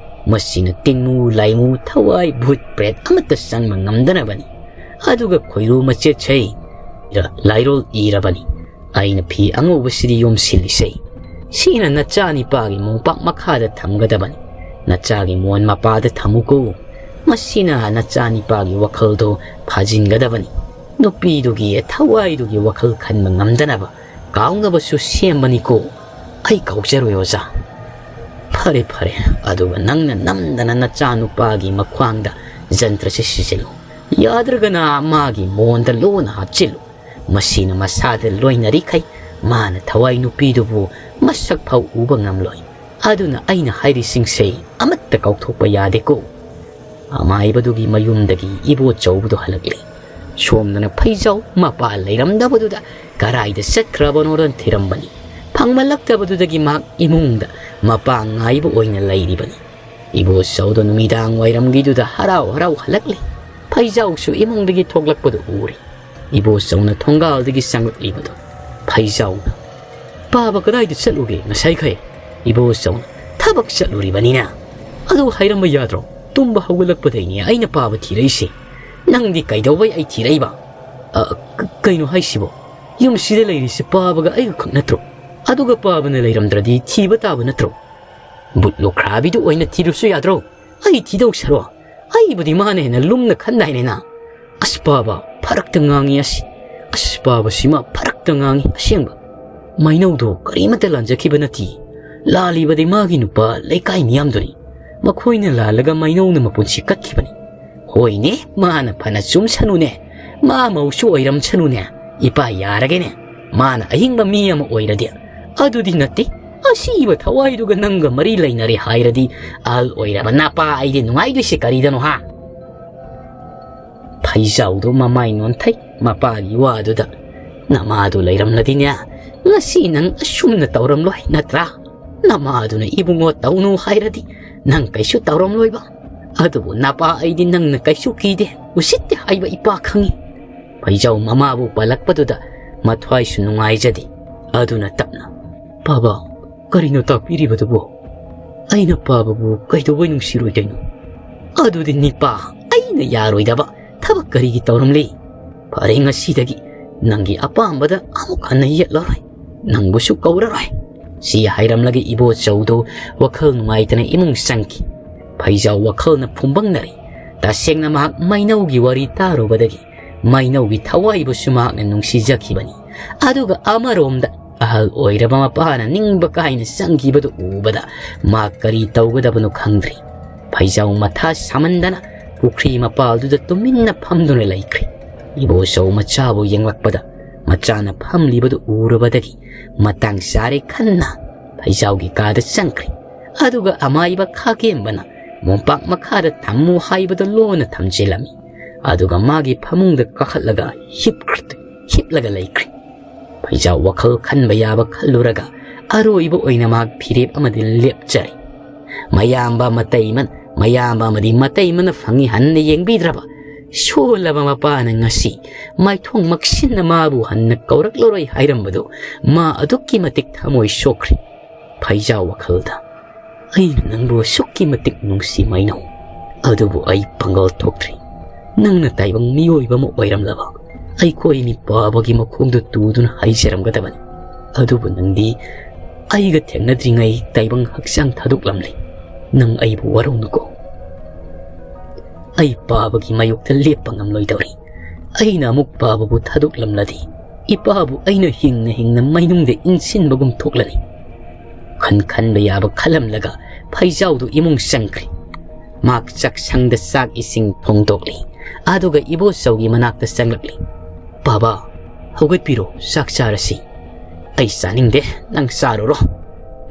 ꯃꯁꯤꯅ ꯇꯤꯟꯃꯨ, ꯂꯥꯏꯃꯨ, ꯊꯋꯥꯏ, ꯚꯨꯠ, ꯄ꯭ꯔꯦꯠ ꯑꯃꯠꯇ ꯆꯪꯕ ꯉꯝꯗꯅꯕꯅꯤ꯫ ꯑꯗꯨꯒ ꯈꯣꯏꯔꯨ ꯃꯆꯦꯠꯁꯦ ꯂꯥꯏꯔꯣꯜ ꯏꯔꯕꯅꯤ꯫ ꯑꯩꯅ ꯐꯤ ꯑꯉꯧꯕꯁꯤꯗꯤ ꯌꯣꯝꯁꯤꯜꯂꯤꯁꯦ꯫ ꯁꯤꯅ ꯅꯆꯥꯅꯤꯄꯥꯒꯤ ꯃꯣꯝꯄꯥꯛ ꯃꯈꯥꯗ ꯊꯝꯒꯗꯕꯅꯤ꯫ ꯅꯆꯥꯒꯤ ꯃꯣꯟ ꯃꯄꯥꯗ ꯊꯝꯃꯨꯀꯣ꯫ ꯃꯁꯤꯅ ꯅꯆꯥꯅꯤꯄꯥꯒꯤ ꯋꯥꯈꯜꯗꯣ ꯐꯥꯖꯤꯟꯒꯗꯕꯅꯤ꯫ ꯅꯨꯄꯤꯗꯨꯒꯤ ꯊꯋꯥꯏꯗꯨꯒꯤ ꯋꯥꯈꯜ ꯈꯟꯕ ꯉꯝꯗꯅꯕ ꯀꯥꯎꯅꯕꯁꯨ ꯁꯦꯝꯕꯅꯤꯀꯣ꯫ "ꯑꯩ ꯀꯧꯖꯔꯣꯏ, ꯑꯣꯖꯥ꯫" "ꯐꯔꯦ, ꯐꯔꯦ, ꯑꯗꯨꯒ ꯅꯪꯅ ꯅꯝꯗꯅ ꯅꯆꯥꯅꯨꯄꯥꯒꯤ ꯃꯈ꯭ꯋꯥꯡꯗ ꯖꯟꯇ꯭ꯔꯁꯤ ꯁꯤꯖꯤꯜꯂꯨ꯫ ꯌꯥꯗ꯭ꯔꯒꯅ ꯃꯥꯒꯤ ꯃꯣꯟꯗ ꯂꯣꯟꯅ ꯍꯥꯞꯆꯤꯜꯂꯨ꯫ ꯃꯁꯤꯅ ꯃꯁꯥꯗ ꯂꯣꯏꯅꯔꯤꯈꯩ ꯃꯥꯅ ꯊꯋꯥꯏ ꯅꯨꯄꯤꯗꯨꯕꯨ ꯃꯁꯛ ꯐꯥꯎ ꯎꯕ ꯉꯝꯂꯣꯏ꯫ ꯑꯗꯨꯅ ꯑꯩꯅ ꯍꯥꯏꯔꯤꯁꯤꯡꯁꯦ ꯑꯃꯠꯇ ꯀꯥꯎꯊꯣꯛꯄ ꯌꯥꯗꯦꯀꯣ꯫" ꯑꯃꯥꯏꯕꯗꯨꯒꯤ ꯃꯌꯨꯝꯗꯒꯤ ꯏꯕꯣꯆꯧꯕꯗꯨ ꯍꯜꯂꯛꯂꯦ꯫ ꯁꯣꯝꯗꯅ ꯐꯩꯖꯥꯎ ꯃꯄꯥ ꯂꯩꯔꯝꯗꯕꯗꯨꯗ ꯀꯔꯥꯏꯗ ꯆꯠꯈ꯭ꯔꯕꯅꯣꯅ ꯊꯤꯔꯝꯕꯅꯤ꯫ ꯐꯪꯃꯜꯂꯛꯇꯕꯗꯨꯗꯒꯤ ꯃꯍꯥꯛ ꯏꯃꯨꯡꯗ ꯃꯄꯥ ꯉꯥꯏꯕ ꯑꯣꯏꯅ ꯂꯩꯔꯤꯕꯅꯤ꯫ ꯏꯕꯣꯆꯧꯗꯣ ꯅꯨꯃꯤꯗꯥꯡ ꯋꯥꯏꯔꯝꯒꯤꯗꯨꯗ ꯍꯔꯥꯎ ꯍꯔꯥꯎ ꯍꯜꯂꯛꯂꯦ꯫ ꯐꯩꯖꯥꯎꯁꯨ ꯏꯃꯨꯡꯗꯒꯤ ꯊꯣꯛꯂꯛꯄꯗꯨ ꯎꯔꯦ꯫ ꯏꯕꯣꯆꯧꯅ ꯊꯣꯡꯒꯥꯜꯗꯒꯤ ꯆꯪꯂꯛꯂꯤꯕꯗꯨ ꯐꯩꯖꯥꯎꯅ, "ꯄꯥꯕ ꯀꯗꯥꯏꯗ ꯆꯠꯂꯨꯒꯦ ꯉꯁꯥꯏꯈꯩ?" ꯏꯕꯣꯆꯧꯅ, "ꯊꯕꯛ ꯆꯠꯂꯨꯔꯤꯕꯅꯤꯅ꯫" "ꯑꯗꯨ ꯍꯥꯏꯔꯝꯕ ꯌꯥꯗ꯭ꯔꯣ? ꯇꯨꯝꯕ ꯍꯧꯒꯠꯂꯛꯄꯗꯩꯅꯦ ꯑꯩꯅ ꯄꯥꯕ ꯊꯤꯔꯛꯏꯁꯦ꯫ ꯅꯪꯗꯤ ꯀꯩꯗꯧꯕꯩ ꯑꯩ ꯊꯤꯔꯛꯏꯕ?" "ꯑ, ꯀ-, ꯀꯩꯅꯣ ꯍꯥꯏꯁꯤꯕꯣ? ꯌꯨꯝꯁꯤꯗ ꯂꯩꯔꯤꯁꯦ ꯄꯥꯕꯒ ꯑꯩꯒ ꯈꯛ ꯅꯠꯇ꯭ꯔꯣ? ꯑꯗꯨꯒ ꯄꯥꯕꯅ ꯂꯩꯔꯝꯗ꯭ꯔꯗꯤ ꯊꯤꯕ ꯇꯥꯕ ꯅꯠꯇ꯭ꯔꯣ? ꯕꯨꯠ ꯂꯨꯈ꯭ꯔꯥꯕꯤꯗꯨ ꯑꯣꯏꯅ ꯊꯤꯔꯨꯁꯨ ꯌꯥꯗ꯭ꯔꯣ? ꯑꯩ ꯊꯤꯗꯧ ꯁꯔꯨꯛ ꯑꯩꯕꯨꯗꯤ ꯃꯥꯅ ꯍꯦꯟꯅ ꯂꯨꯝꯅ ꯈꯟꯗꯥꯏꯅꯦꯅ?" "ꯑꯁ ꯄꯥꯕ, ꯐꯔꯛꯇ ꯉꯥꯡꯉꯤ ꯑꯁꯤ꯫ ꯑꯁ ꯄꯥꯕꯁꯤꯃ ꯐꯔꯛꯇ ꯉꯥꯡꯉꯤ ꯑꯁꯦꯡꯕ꯫ ꯃꯩꯅꯧꯗꯣ ꯀꯔꯤꯃꯠꯇ ꯂꯥꯟꯖꯈꯤꯕ ꯅꯠꯇꯦ꯫ ꯂꯥꯜꯂꯤꯕꯗꯤ ꯃꯥꯒꯤ ꯅꯨꯄꯥ ꯂꯩꯀꯥꯏ ꯃꯤꯌꯥꯝꯗꯨꯅꯤ꯫ ꯃꯈꯣꯏꯅ ꯂꯥꯜꯂꯒ ꯃꯩꯅꯧꯅ ꯃꯄꯨꯟꯁꯤ ꯀꯠꯈꯤꯕꯅꯤ꯫" "ꯍꯣꯏꯅꯦ, ꯃꯥꯅ ꯐꯅ ꯆꯨꯝꯁꯅꯨꯅꯦ, ꯃꯥ ꯃꯧꯁꯨ ꯑꯣꯏꯔꯝꯁꯅꯨꯅꯦ꯫ ꯏꯄꯥ ꯌꯥꯔꯒꯦꯅꯦ, ꯃꯥꯅ ꯑꯍꯤꯡꯕ ꯃꯤ ꯑꯃ ꯑꯣꯏꯔꯗꯤ꯫ ꯑꯗꯨꯗꯤ ꯅꯠꯇꯦ, ꯑꯁꯤꯕ ꯊꯋꯥꯏꯗꯨꯒ ꯅꯪꯒ ꯃꯔꯤ ꯂꯩꯅꯔꯦ ꯍꯥꯏꯔꯗꯤ ꯑꯍꯜ ꯑꯣꯏꯔꯕ ꯅꯄꯥ ꯑꯩꯗꯤ ꯅꯨꯡꯉꯥꯏꯗꯣꯏꯁꯦ ꯀꯔꯤꯗꯅꯣ ꯍꯥ?" ꯐꯩꯖꯥꯎꯗꯣ ꯃꯃꯥꯏ ꯅꯣꯟꯊꯩ꯫ ꯃꯄꯥꯒꯤ ꯋꯥꯗꯨꯗ, "ꯅꯃꯥꯗꯨ ꯂꯩꯔꯝꯂꯗꯤꯅꯦ, ꯉꯁꯤ ꯅꯪ ꯑꯁꯨꯝꯅ ꯇꯧꯔꯝꯂꯣꯏ ꯅꯠꯇ꯭ꯔꯥ? ꯅꯃꯥꯗꯨꯅ ꯏꯕꯨꯡꯉꯣ ꯇꯧꯅꯨ ꯍꯥꯏꯔꯗꯤ ꯅꯪ ꯀꯩꯁꯨ ꯇꯧꯔꯝꯂꯣꯏꯕ꯫ ꯑꯗꯨꯕꯨ ꯅꯄꯥ ꯑꯩꯗꯤ ꯅꯪꯅ ꯀꯩꯁꯨ ꯀꯤꯗꯦ, ꯎꯁꯤꯠꯇꯦ ꯍꯥꯏꯕ ꯏꯄꯥ ꯈꯪꯉꯤ꯫" ꯐꯩꯖꯥꯎ ꯃꯃꯥꯕꯨ ꯄꯜꯂꯛꯄꯗꯨꯗ ꯃꯊ꯭ꯋꯥꯏꯁꯨ ꯅꯨꯡꯉꯥꯏꯖꯗꯦ꯫ ꯑꯗꯨꯅ ꯇꯞꯅ, "ꯄꯥꯕ, ꯀꯔꯤꯅꯣ ꯇꯥꯛꯄꯤꯔꯤꯕꯗꯨꯕꯨ? ꯑꯩꯅ ꯄꯥꯕꯕꯨ ꯀꯩꯗꯧꯕꯩ ꯅꯨꯡꯁꯤꯔꯣꯏꯗꯣꯏꯅꯣ? ꯑꯗꯨꯗꯤ ꯅꯤꯄꯥ, ꯑꯩꯅ ꯌꯥꯔꯣꯏꯗꯕ ꯊꯕꯛ ꯀꯔꯤꯒꯤ ꯇꯧꯔꯝꯂꯤ? ꯐꯔꯦ, ꯉꯁꯤꯗꯒꯤ ꯅꯪꯒꯤ ꯑꯄꯥꯝꯕꯗ ꯑꯃꯨꯛ ꯍꯟꯅ ꯌꯦꯠꯂꯔꯣꯏ꯫ ꯅꯪꯕꯨꯁꯨ ꯀꯧꯔꯔꯣꯏ꯫" ꯁꯤ ꯍꯥꯏꯔꯝꯂꯒ ꯏꯕꯣꯆꯧꯗꯣ ꯋꯥꯈꯜ ꯅꯨꯡꯉꯥꯏꯇꯅ ꯏꯃꯨꯡ ꯆꯪꯈꯤ꯫ ꯐꯩꯖꯥꯎ ꯋꯥꯈꯜꯅ ꯐꯨꯝꯕꯪꯅꯔꯤ꯫ ꯇꯁꯦꯡꯅ ꯃꯍꯥꯛ ꯃꯩꯅꯧꯒꯤ ꯋꯥꯔꯤ ꯇꯥꯔꯨꯕꯗꯒꯤ ꯃꯩꯅꯧꯒꯤ ꯊꯋꯥꯏꯕꯨꯁꯨ ꯃꯍꯥꯛꯅ ꯅꯨꯡꯁꯤꯖꯈꯤꯕꯅꯤ꯫ ꯑꯗꯨꯒ ꯑꯃꯔꯣꯝꯗ ꯑꯍꯜ ꯑꯣꯏꯔꯕ ꯃꯄꯥꯅ ꯅꯤꯡꯕ ꯀꯥꯏꯅ ꯆꯪꯈꯤꯕꯗꯨ ꯎꯕꯗ ꯃꯥ ꯀꯔꯤ ꯇꯧꯒꯗꯕꯅꯣ ꯈꯪꯗ꯭ꯔꯦ꯫ ꯐꯩꯖꯥꯎ ꯃꯊꯥ ꯁꯥꯃꯟꯗꯅ ꯄꯨꯈ꯭ꯔꯤ ꯃꯄꯥꯜꯗꯨꯗ ꯇꯨꯃꯤꯟꯅ ꯐꯝꯗꯨꯅ ꯂꯩꯈ꯭ꯔꯦ꯫ ꯏꯕꯣꯆꯧ ꯃꯆꯥꯕꯨ ꯌꯦꯡꯂꯛꯄꯗ ꯃꯆꯥꯅ ꯐꯝꯂꯤꯕꯗꯨ ꯎꯔꯨꯕꯗꯒꯤ ꯃꯇꯥꯡ ꯆꯥꯔꯦ ꯈꯟꯅ ꯐꯩꯖꯥꯎꯒꯤ ꯀꯥꯗ ꯆꯪꯈ꯭ꯔꯦ꯫ ꯑꯗꯨꯒ ꯑꯃꯥꯏꯕ ꯈꯥꯀꯦꯝꯕꯅ ꯃꯣꯝꯄꯥꯛ ꯃꯈꯥꯗ ꯊꯝꯃꯨ ꯍꯥꯏꯕꯗꯨ ꯂꯣꯟꯅ ꯊꯝꯖꯤꯜꯂꯝꯃꯤ꯫ ꯑꯗꯨꯒ ꯃꯥꯒꯤ ꯐꯃꯨꯡꯗ ꯀꯥꯈꯠꯂꯒ ꯍꯤꯞꯈ꯭ꯔ-, ꯍꯤꯞꯂꯒ ꯂꯩꯈ꯭ꯔꯦ꯫ ꯐꯩꯖꯥꯎ ꯋꯥꯈꯜ ꯈꯟꯕ ꯌꯥꯕ ꯈꯜꯂꯨꯔꯒ ꯑꯔꯣꯏꯕ ꯑꯣꯏꯅ ꯃꯍꯥꯛ ꯐꯤꯔꯦꯞ ꯑꯃꯗꯤ ꯂꯦꯞꯆꯔꯦ꯫ ꯃꯌꯥꯝꯕ ꯃꯇꯩꯃꯟ-, ꯃꯌꯥꯝꯕ ꯑꯃꯗꯤ ꯃꯇꯩꯃꯅ ꯐꯪꯉꯤ ꯍꯟꯅ ꯌꯦꯡꯕꯤꯗ꯭ꯔꯕ ꯁꯣꯜꯂꯕ ꯃꯄꯥꯅ ꯉꯁꯤ ꯃꯥꯏꯊꯣꯡ ꯃꯛꯁꯤꯟꯅ ꯃꯥꯕꯨ ꯍꯟꯅ ꯀꯧꯔꯛꯂꯔꯣꯏ ꯍꯥꯏꯔꯝꯕꯗꯨ ꯃꯥ ꯑꯗꯨꯛꯀꯤ ꯃꯇꯤꯛ ꯊꯃꯣꯏ ꯁꯣꯛꯈ꯭ꯔꯦ꯫ ꯐꯩꯖꯥꯎ ꯋꯥꯈꯜꯗ, "ꯑꯩꯅ ꯅꯪꯕꯨ ꯑꯁꯨꯛꯀꯤ ꯃꯇꯤꯛ ꯅꯨꯡꯁꯤ ꯃꯩꯅꯧ, ꯑꯗꯨꯕꯨ ꯑꯩ ꯄꯥꯡꯒꯜ ꯊꯣꯛꯇ꯭ꯔꯤ꯫ ꯅꯪꯅ ꯇꯥꯏꯕꯪ ꯃꯤꯑꯣꯏꯕ ꯑꯃ ꯑꯣꯏꯔꯝꯂꯕ ꯑꯩꯈꯣꯏ ꯅꯤꯄꯥꯕꯒꯤ ꯃꯈꯣꯡꯗ ꯇꯨꯗꯨꯅ ꯍꯥꯏꯖꯔꯝꯒꯗꯕꯅꯤ꯫ ꯑꯗꯨꯕꯨ ꯅꯪꯗꯤ ꯑꯩꯒ ꯊꯦꯡꯅꯗ꯭ꯔꯤꯉꯩ ꯇꯥꯏꯕꯪ ꯍꯛꯆꯥꯡ ꯊꯥꯗꯣꯛꯂꯝꯂꯦ꯫ ꯅꯪ ꯑꯩꯕꯨ ꯋꯥꯔꯧꯅꯨꯀꯣ꯫ ꯑꯩ ꯄꯥꯕꯒꯤ ꯃꯥꯌꯣꯛꯇ ꯂꯦꯞꯄ ꯉꯝꯂꯣꯏꯗꯧꯔꯤ꯫ ꯑꯩꯅ ꯑꯃꯨꯛ ꯄꯥꯕꯕꯨ ꯊꯥꯗꯣꯛꯂꯝꯂꯗꯤ ꯏꯄꯥꯕꯨ ꯑꯩꯅ ꯍꯤꯡꯅ ꯍꯤꯡꯅ ꯃꯩꯅꯨꯡꯗ ꯏꯟꯁꯤꯟꯕꯒꯨꯝ ꯊꯣꯛꯂꯅꯤ꯫" ꯈꯟ ꯈꯟꯕ ꯌꯥꯕ ꯈꯜꯂꯝꯂꯒ ꯐꯩꯖꯥꯎꯗꯨ ꯏꯃꯨꯡ ꯆꯪꯈ꯭ꯔꯦ꯫ ꯃꯍꯥꯛ ꯆꯥꯛꯁꯪꯗ ꯆꯥꯛ ꯏꯁꯤꯡ ꯊꯣꯡꯗꯣꯛꯂꯤ꯫ ꯑꯗꯨꯒ ꯏꯕꯣꯆꯧꯒꯤ ꯃꯅꯥꯛꯇ ꯆꯪꯂꯛꯂꯤ꯫ "ꯄꯥꯕ, ꯍꯧꯒꯠꯄꯤꯔꯣ, ꯆꯥꯛ ꯆꯥꯔꯁꯤ꯫" "ꯑꯩ ꯆꯥꯅꯤꯡꯗꯦ, ꯅꯪ ꯆꯥꯔꯨꯔꯣ꯫"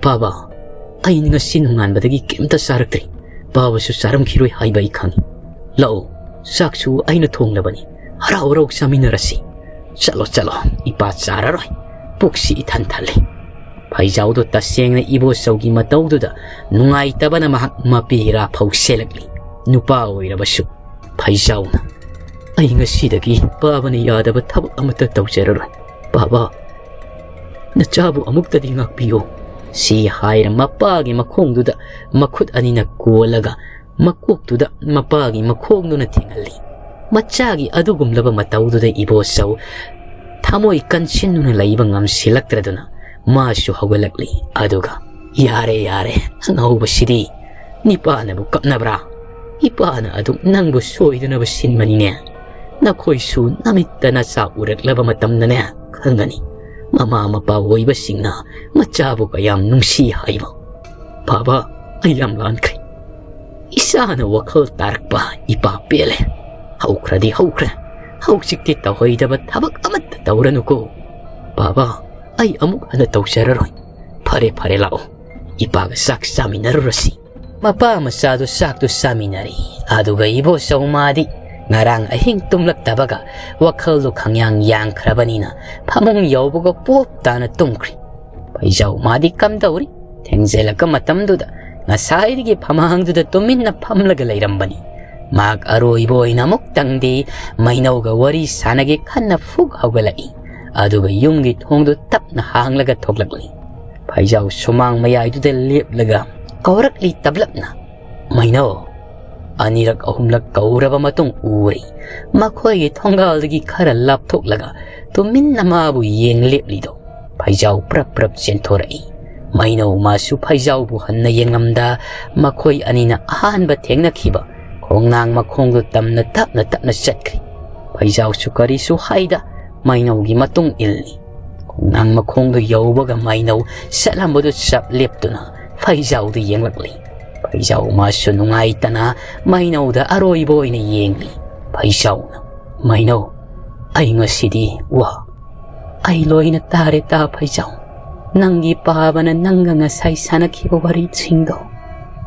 "ꯄꯥꯕ, ꯑꯩ ꯉꯁꯤ ꯅꯣꯡꯉꯥꯟꯕꯗꯒꯤ ꯀꯩꯝꯇ ꯆꯥꯔꯛꯇ꯭ꯔꯤ꯫ ꯄꯥꯕꯁꯨ ꯆꯥꯔꯝꯈꯤꯔꯣꯏ ꯍꯥꯏꯕ ꯑꯩ ꯈꯪꯏ꯫ ꯂꯥꯛꯑꯣ, ꯆꯥꯛꯁꯨ ꯑꯩꯅ ꯊꯣꯡꯂꯕꯅꯤ꯫ ꯍꯔꯥꯎ ꯍꯔꯥꯎ ꯆꯥꯃꯤꯟꯅꯔꯁꯤ꯫" "ꯆꯠꯂꯣ, ꯆꯠꯂꯣ, ꯏꯄꯥ ꯆꯥꯔꯔꯣꯏ꯫ ꯄꯨꯛꯁꯤ ꯏꯊꯟ ꯊꯜꯂꯦ꯫" ꯐꯩꯖꯥꯎꯗꯣ ꯇꯁꯦꯡꯅ ꯏꯕꯣꯆꯧꯒꯤ ꯃꯇꯧꯗꯨꯗ ꯅꯨꯡꯉꯥꯏꯇꯕꯅ ꯃꯍꯥꯛ ꯃꯄꯤ ꯏꯔꯥ ꯐꯥꯎ ꯁꯦꯜꯂꯛꯂꯤ꯫ ꯅꯨꯄꯥ ꯑꯣꯏꯔꯕꯁꯨ ꯐꯩꯖꯥꯎꯅ, "ꯑꯩ ꯉꯁꯤꯗꯒꯤ ꯄꯥꯕꯅ ꯌꯥꯗꯕ ꯊꯕꯛ ꯑꯃꯠꯇ ꯇꯧꯖꯔꯔꯣꯏ꯫ ꯄꯥꯕ, ꯅꯆꯥꯕꯨ ꯑꯃꯨꯛꯇꯗꯤ ꯉꯥꯛꯄꯤꯌꯨ꯫" ꯁꯤ ꯍꯥꯏꯔ ꯃꯄꯥꯒꯤ ꯃꯈꯣꯡꯗꯨꯗ ꯃꯈꯨꯠ ꯑꯅꯤꯅ ꯀꯣꯜꯂꯒ ꯃꯀꯣꯛꯇꯨꯗ ꯃꯄꯥꯒꯤ ꯃꯈꯣꯡꯗꯨꯅ ꯊꯦꯡꯍꯜꯂꯤ꯫ ꯃꯆꯥꯒꯤ ꯑꯗꯨꯒꯨꯝꯂꯕ ꯃꯇꯧꯗꯨꯗ ꯏꯕꯣꯆꯧ ꯊꯃꯣꯏ ꯀꯟꯁꯤꯟꯗꯨꯅ ꯂꯩꯕ ꯉꯝꯁꯤꯜꯂꯛꯇ꯭ꯔꯗꯨꯅ ꯃꯥꯁꯨ ꯍꯧꯒꯠꯂꯛꯂꯤ꯫ ꯑꯗꯨꯒ, "ꯌꯥꯔꯦ, ꯌꯥꯔꯦ, ꯑꯉꯧꯕꯁꯤꯗꯤ ꯅꯤꯄꯥꯅꯕꯨ ꯀꯞꯅꯕ꯭ꯔꯥ? ꯏꯄꯥꯅ ꯑꯗꯨꯝ ꯅꯪꯕꯨ ꯁꯣꯏꯗꯅꯕ ꯁꯤꯟꯕꯅꯤꯅꯦ꯫ ꯅꯈꯣꯏꯁꯨ ꯅꯃꯤꯠꯇ ꯅꯆꯥ ꯎꯔꯛꯂꯕ ꯃꯇꯝꯗꯅꯦ ꯈꯪꯒꯅꯤ꯫ ꯃꯃꯥ ꯃꯄꯥ ꯑꯣꯏꯕꯁꯤꯡꯅ ꯃꯆꯥꯕꯨ ꯀꯌꯥꯝ ꯅꯨꯡꯁꯤ ꯍꯥꯏꯕ꯫ "ꯕꯥꯕꯥ, ꯑꯩ ꯌꯥꯝ ꯂꯥꯟꯈ꯭ꯔꯦ꯫ ꯏꯆꯥꯅ ꯋꯥꯈꯜ ꯇꯥꯔꯛꯄ ꯏꯄꯥ ꯄꯦꯜꯂꯦ꯫ ꯍꯧꯈ꯭ꯔꯗꯤ ꯍꯧꯈ꯭ꯔꯦ꯫ ꯍꯧꯖꯤꯛꯇꯤ ꯇꯧꯍꯩꯗꯕ ꯊꯕꯛ ꯑꯃꯠꯇ ꯇꯧꯔꯅꯨꯀꯣ꯫ ꯕꯥꯕꯥ, ꯑꯩ ꯑꯃꯨꯛ ꯍꯟꯅ ꯇꯧꯖꯔꯔꯣꯏ꯫ ꯐꯔꯦ, ꯐꯔꯦ, ꯂꯥꯛꯑꯣ꯫ ꯏꯄꯥꯒ ꯆꯥꯛ ꯆꯥꯃꯤꯟꯅꯔꯨꯔꯁꯤ꯫" ꯃꯄꯥ ꯃꯆꯥꯗꯨ ꯆꯥꯛꯇꯨ ꯆꯥꯃꯤꯟꯅꯔꯤ꯫ ꯑꯗꯨꯒ ꯏꯕꯣꯆꯧ ꯃꯥꯗꯤ ꯉꯔꯥꯡ ꯑꯍꯤꯡ ꯇꯨꯝꯂꯛꯇꯕꯒ ꯋꯥꯈꯜꯗꯨ ꯈꯪꯌꯥꯡ ꯌꯥꯡꯈ꯭ꯔꯕꯅꯤꯅ ꯐꯃꯨꯡ ꯌꯧꯕꯒ ꯄꯣꯞ ꯇꯥꯅ ꯇꯨꯝꯈ꯭ꯔꯤ꯫ ꯐꯩꯖꯥꯎ ꯃꯥꯗꯤ ꯀꯝꯗꯧꯔꯤ? ꯊꯦꯡꯖꯤꯜꯂꯛꯄ ꯃꯇꯝꯗꯨꯗ ꯉꯁꯥꯏꯗꯒꯤ ꯐꯃꯥꯡꯗꯨꯗ ꯇꯨꯃꯤꯟꯅ ꯐꯝꯂꯒ ꯂꯩꯔꯝꯕꯅꯤ꯫ ꯃꯍꯥꯛ ꯑꯔꯣꯏꯕ ꯑꯣꯏꯅ ꯑꯃꯨꯛꯇꯪꯗꯤ ꯃꯩꯅꯧꯒ ꯋꯥꯔꯤ ꯁꯥꯟꯅꯒꯦ ꯈꯟꯅ ꯐꯨꯛ ꯍꯧꯒꯠꯂꯛꯏ꯫ ꯑꯗꯨꯒ ꯌꯨꯝꯒꯤ ꯊꯣꯡꯗꯨ ꯇꯞꯅ ꯍꯥꯡꯂꯒ ꯊꯣꯛꯂꯛꯂꯤ꯫ ꯐꯩꯖꯥꯎ ꯁꯨꯃꯥꯡ ꯃꯌꯥꯏꯗꯨꯗ ꯂꯦꯞꯂꯒ ꯀꯧꯔꯛꯂꯤ ꯇꯞꯂꯞꯅ, "ꯃꯩꯅꯧ!" ꯑꯅꯤꯔꯛ ꯑꯍꯨꯝꯂꯛ ꯀꯧꯔꯕ ꯃꯇꯨꯡ ꯎꯔꯦ ꯃꯈꯣꯏꯒꯤ ꯊꯣꯡꯒꯥꯜꯗꯒꯤ ꯈꯔ ꯂꯥꯞꯊꯣꯛꯂꯒ ꯇꯨꯃꯤꯟꯅ ꯃꯥꯕꯨ ꯌꯦꯡ ꯂꯦꯞꯂꯤꯗꯣ꯫ ꯐꯩꯖꯥꯎ ꯄ꯭ꯔꯞ ꯄ꯭ꯔꯞ ꯆꯦꯟꯊꯣꯔꯛꯏ꯫ ꯃꯩꯅꯧ ꯃꯥꯁꯨ ꯐꯩꯖꯥꯎꯕꯨ ꯍꯟꯅ ꯌꯦꯡꯂꯝꯗ ꯃꯈꯣꯏ ꯑꯅꯤꯅ ꯑꯍꯥꯟꯕ ꯊꯦꯡꯅꯈꯤꯕ ꯈꯣꯡꯅꯥꯡ ꯃꯈꯣꯡꯗꯨ ꯇꯝꯅ ꯇꯞꯅ ꯇꯞꯅ ꯆꯠꯈ꯭ꯔꯤ꯫ ꯐꯩꯖꯥꯎꯁꯨ ꯀꯔꯤꯁꯨ ꯍꯥꯏꯗ ꯃꯩꯅꯧꯒꯤ ꯃꯇꯨꯡ ꯏꯜꯂꯤ꯫ ꯈꯣꯡꯅꯥꯡ ꯃꯈꯣꯡꯗꯨ ꯌꯧꯕꯒ ꯃꯩꯅꯧ ꯆꯠꯂꯝꯕꯗꯨ ꯆꯞ ꯂꯦꯞꯇꯨꯅ ꯐꯩꯖꯥꯎꯗ ꯌꯦꯡꯂꯛꯂꯤ꯫ ꯐꯩꯖꯥꯎ ꯃꯥꯁꯨ ꯅꯨꯡꯉꯥꯏꯇꯅ ꯃꯩꯅꯧꯗ ꯑꯔꯣꯏꯕ ꯑꯣꯏꯅ ꯌꯦꯡꯂꯤ꯫ ꯐꯩꯖꯥꯎꯅ, "ꯃꯩꯅꯧ, ꯑꯩ ꯉꯁꯤꯗꯤ ꯋꯥ ꯑꯩ ꯂꯣꯏꯅ ꯇꯥꯔꯦ ꯇꯥ ꯐꯩꯖꯥꯎ꯫ ꯅꯪꯒꯤ ꯄꯥꯕꯅ ꯅꯪꯒ ꯉꯁꯥꯏ ꯁꯥꯟꯅꯈꯤꯕ ꯋꯥꯔꯤꯁꯤꯡꯗꯣ꯫"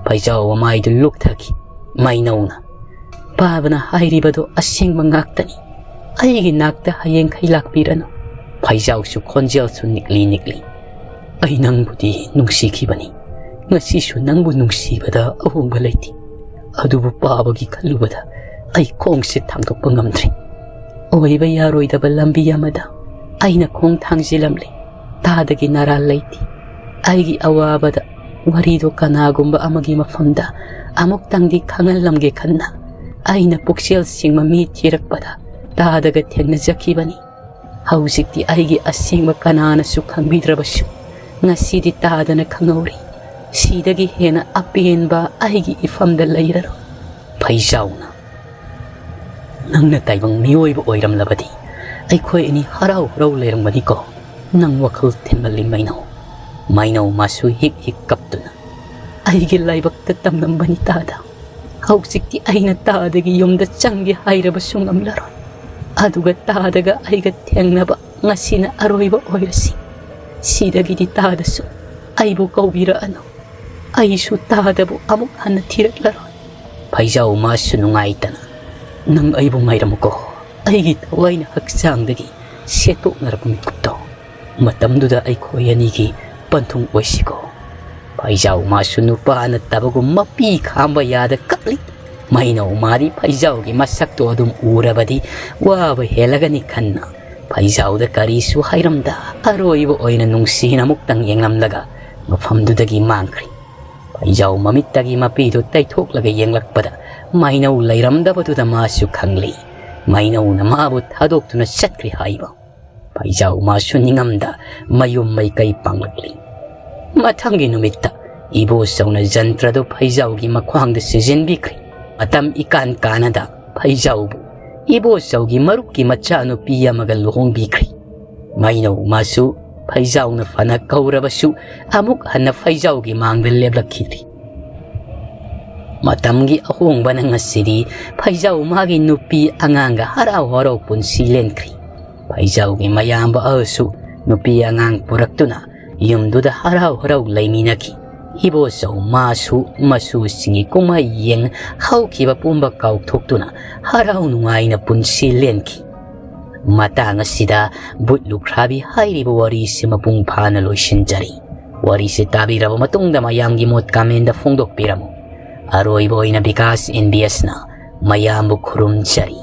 ꯐꯩꯖꯥꯎ ꯃꯃꯥꯏꯗꯨ ꯂꯨꯞꯊꯈꯤ꯫ ꯃꯩꯅꯧꯅ, "ꯄꯥꯕꯅ ꯍꯥꯏꯔꯤꯕꯗꯣ ꯑꯁꯦꯡꯕ ꯉꯥꯛꯇꯅꯤ꯫ ꯑꯩꯒꯤ ꯅꯥꯛꯇ ꯍꯌꯦꯡꯈꯩ ꯂꯥꯛꯄꯤꯔꯅꯨ꯫" ꯐꯩꯖꯥꯎꯁꯨ ꯈꯣꯟꯖꯦꯜꯁꯨ ꯅꯤꯛꯂꯤ ꯅꯤꯛꯂꯤ꯫ "ꯑꯩ ꯅꯪꯕꯨꯗꯤ ꯅꯨꯡꯁꯤꯈꯤꯕꯅꯤ꯫ ꯉꯁꯤꯁꯨ ꯅꯪꯕꯨ ꯅꯨꯡꯁꯤꯕꯗ ꯑꯍꯣꯡꯕ ꯂꯩꯇꯦ꯫ ꯑꯗꯨꯕꯨ ꯄꯥꯕꯒꯤ ꯈꯜꯂꯨꯕꯗ ꯑꯩ ꯈꯣꯡꯁꯦ ꯊꯥꯡꯗꯣꯛꯄ ꯉꯝꯗ꯭ꯔꯦ꯫ ꯑꯣꯏꯕ ꯌꯥꯔꯣꯏꯗꯕ ꯂꯝꯕꯤ ꯑꯃꯗ ꯑꯩꯅ ꯈꯣꯡ ꯊꯥꯡꯖꯤꯜꯂꯝꯂꯦ꯫ ꯇꯥꯗꯒꯤ ꯅꯔꯥꯜ ꯂꯩꯇꯦ꯫ ꯑꯩꯒꯤ ꯑꯋꯥꯕꯗ ꯋꯥꯔꯤꯗꯣ ꯀꯅꯥꯒꯨꯝꯕ ꯑꯃꯒꯤ ꯃꯐꯝꯗ ꯑꯃꯨꯛꯇꯪꯗꯤ ꯈꯪꯍꯜꯂꯝꯒꯦ ꯈꯟꯅ ꯑꯩꯅ ꯄꯨꯛꯆꯦꯜ ꯁꯦꯡꯕ ꯃꯤ ꯊꯤꯔꯛꯄꯗ ꯇꯥꯗꯒ ꯊꯦꯡꯅꯖꯈꯤꯕꯅꯤ꯫ ꯍꯧꯖꯤꯛꯇꯤ ꯑꯩꯒꯤ ꯑꯁꯦꯡꯕ ꯀꯅꯥꯅꯁꯨ ꯈꯪꯕꯤꯗ꯭ꯔꯕꯁꯨ ꯉꯁꯤꯗꯤ ꯇꯥꯗꯅ ꯈꯪꯍꯧꯔꯦ꯫ ꯁꯤꯗꯒꯤ ꯍꯦꯟꯅ ꯑꯄꯦꯟꯕ ꯑꯩꯒꯤ ꯏꯐꯝꯗ ꯂꯩꯔꯔꯣꯏ꯫" ꯐꯩꯖꯥꯎꯅ, "ꯅꯪꯅ ꯇꯥꯏꯕꯪ ꯃꯤꯑꯣꯏꯕ ꯑꯣꯏꯔꯝꯂꯕꯗꯤ ꯑꯩꯈꯣꯏ ꯑꯅꯤ ꯍꯔꯥꯎ ꯍꯔꯥꯎ ꯂꯩꯔꯝꯒꯅꯤꯀꯣ꯫ "ꯅꯪ ꯋꯥꯈꯜ ꯊꯤꯟꯃꯜꯂꯤ ꯃꯩꯅꯧ꯫" ꯃꯩꯅꯧ ꯃꯥꯁꯨ ꯍꯤꯛ ꯍꯤꯛ ꯀꯞꯇꯨꯅ, "ꯑꯩꯒꯤ ꯂꯥꯏꯕꯛꯇ ꯇꯝꯂꯝꯕꯅꯤ ꯇꯥꯗ꯫ ꯍꯧꯖꯤꯛꯇꯤ ꯑꯩꯅ ꯇꯥꯗꯒꯤ ꯌꯨꯝꯗ ꯆꯪꯒꯦ ꯍꯥꯏꯔꯕꯁꯨ ꯉꯝꯂꯔꯣꯏ꯫ ꯑꯗꯨꯒ ꯇꯥꯗꯒ ꯑꯩꯒ ꯊꯦꯡꯅꯕ ꯉꯁꯤꯅ ꯑꯔꯣꯏꯕ ꯑꯣꯏꯔꯁꯤ꯫ ꯁꯤꯗꯒꯤꯗꯤ ꯇꯥꯗꯁꯨ ꯑꯩꯕꯨ ꯀꯧꯕꯤꯔꯛꯑꯅꯨ꯫ ꯑꯩꯁꯨ ꯇꯥꯗꯕꯨ ꯑꯃꯨꯛ ꯍꯟꯅ ꯊꯤꯔꯛꯂꯔꯣꯏ꯫" ꯐꯩꯖꯥꯎ ꯃꯥꯁꯨ ꯅꯨꯡꯉꯥꯏꯇꯅ, "ꯅꯪ ꯑꯩꯕꯨ ꯉꯥꯏꯔꯝꯃꯨꯀꯣ꯫ ꯑꯩꯒꯤ ꯊꯋꯥꯏꯅ ꯍꯛꯆꯥꯡꯗꯒꯤ ꯁꯦꯠꯇꯣꯛꯅꯔꯕ ꯃꯤꯀꯨꯞꯇꯣ ꯃꯇꯝꯗꯨꯗ ꯑꯩꯈꯣꯏ ꯑꯅꯤꯒꯤ ꯄꯟꯊꯨꯡ ꯑꯣꯏꯁꯤꯀꯣ꯫" ꯐꯩꯖꯥꯎ ꯃꯥꯁꯨ ꯅꯨꯄꯥ ꯅꯠꯇꯕꯒꯨꯝ ꯃꯄꯤ ꯈꯥꯝꯕ ꯌꯥꯗ ꯀꯞꯂꯤ꯫ ꯃꯩꯅꯧ ꯃꯥꯗꯤ ꯐꯩꯖꯥꯎꯒꯤ ꯃꯁꯛꯇꯣ ꯑꯗꯨꯝ ꯎꯔꯕꯗꯤ ꯋꯥꯕ ꯍꯦꯜꯂꯒꯅꯤ ꯈꯟꯅ, ꯐꯩꯖꯥꯎꯗ ꯀꯔꯤꯁꯨ ꯍꯥꯏꯔꯝꯗ ꯑꯔꯣꯏꯕ ꯑꯣꯏꯅ ꯅꯨꯡꯁꯤꯅ ꯑꯃꯨꯛꯇꯪ ꯌꯦꯡꯂꯝꯂꯒ ꯃꯐꯝꯗꯨꯗꯒꯤ ꯃꯥꯡꯈ꯭ꯔꯤ꯫ ꯐꯩꯖꯥꯎ ꯃꯃꯤꯠꯇꯒꯤ ꯃꯄꯤꯗꯨ ꯇꯩꯊꯣꯛꯂꯒ ꯌꯦꯡꯂꯛꯄꯗ ꯃꯩꯅꯧ ꯂꯩꯔꯝꯗꯕꯗꯨꯗ ꯃꯥꯁꯨ ꯈꯪꯂꯤ꯫ ꯃꯩꯅꯧꯅ ꯃꯥꯕꯨ ꯊꯥꯗꯣꯛꯇꯨꯅ ꯆꯠꯈ꯭ꯔꯤ ꯍꯥꯏꯕ꯫ ꯐꯩꯖꯥꯎ ꯃꯥꯁꯨ ꯅꯤꯡꯉꯝꯗ ꯃꯌꯨꯝ ꯃꯩꯀꯩ ꯄꯥꯡꯂꯛꯂꯤ꯫ ꯃꯊꯪꯒꯤ ꯅꯨꯃꯤꯠꯇ ꯏꯕꯣꯆꯧꯅ ꯖꯟꯇ꯭ꯔꯗꯨ ꯐꯩꯖꯥꯎꯒꯤ ꯃꯈ꯭ꯋꯥꯡꯗ ꯁꯤꯖꯤꯟꯕꯤꯈ꯭ꯔꯤ꯫ ꯃꯇꯝ ꯏꯀꯥꯟ ꯀꯥꯟꯅꯗ ꯐꯩꯖꯥꯎꯕꯨ ꯏꯕꯣꯆꯧꯒꯤ ꯃꯔꯨꯞꯀꯤ ꯃꯆꯥꯅꯨꯄꯤ ꯑꯃꯒ ꯂꯨꯍꯣꯡꯕꯤꯈ꯭ꯔꯤ꯫ ꯃꯩꯅꯧ ꯃꯥꯁꯨ ꯐꯩꯖꯥꯎꯅ ꯐꯅ ꯀꯧꯔꯕꯁꯨ ꯑꯃꯨꯛ ꯍꯟꯅ ꯐꯩꯖꯥꯎꯒꯤ ꯃꯥꯡꯗ ꯂꯦꯞꯂꯛꯈꯤꯗ꯭ꯔꯤ꯫ ꯃꯇꯝꯒꯤ ꯑꯍꯣꯡꯕꯅ ꯉꯁꯤꯗꯤ ꯐꯩꯖꯥꯎ ꯃꯥꯒꯤ ꯅꯨꯄꯤ ꯑꯉꯥꯡꯒ ꯍꯔꯥꯎ ꯍꯔꯥꯎ ꯄꯨꯟꯁꯤ ꯂꯦꯟꯈ꯭ꯔꯤ꯫ ꯐꯩꯖꯥꯎꯒꯤ ꯃꯌꯥꯝꯕ ꯑꯍꯜꯁꯨ ꯅꯨꯄꯤ ꯑꯉꯥꯡ ꯄꯨꯔꯛꯇꯨꯅ ꯌꯨꯝꯗꯨꯗ ꯍꯔꯥꯎ ꯍꯔꯥꯎ ꯂꯩꯃꯤꯟꯅꯈꯤ꯫ ꯏꯕꯣꯆꯧ ꯃꯥꯁꯨ ꯃꯁꯨꯁꯤꯡꯒꯤ ꯀꯨꯝꯍꯩ ꯌꯦꯡ ꯍꯧꯈꯤꯕ ꯄꯨꯝꯕ ꯀꯥꯎꯊꯣꯛꯇꯨꯅ ꯍꯔꯥꯎ ꯅꯨꯡꯉꯥꯏꯅ ꯄꯨꯟꯁꯤ ꯂꯦꯟꯈꯤ꯫ ꯃꯇꯥꯡ ꯑꯁꯤꯗ ꯕꯨꯠ ꯂꯨꯈ꯭ꯔꯥꯕꯤ ꯍꯥꯏꯔꯤꯕ ꯋꯥꯔꯤꯁꯤ ꯃꯄꯨꯡ ꯐꯥꯅ ꯂꯣꯏꯁꯤꯟꯖꯔꯤ꯫ ꯋꯥꯔꯤꯁꯤ ꯇꯥꯕꯤꯔꯕ ꯃꯇꯨꯡꯗ ꯃꯌꯥꯝꯒꯤ ꯃꯣꯠ comment ꯐꯣꯡꯗꯣꯛꯄꯤꯔꯝꯃꯨ꯫ ꯑꯔꯣꯏꯕ ꯑꯣꯏꯅ ꯕꯤꯀꯥꯁ ꯑꯦꯟ ꯕꯤ ꯑꯦꯁꯅ ꯃꯌꯥꯝꯕꯨ ꯈꯨꯔꯨꯝꯖꯔꯤ꯫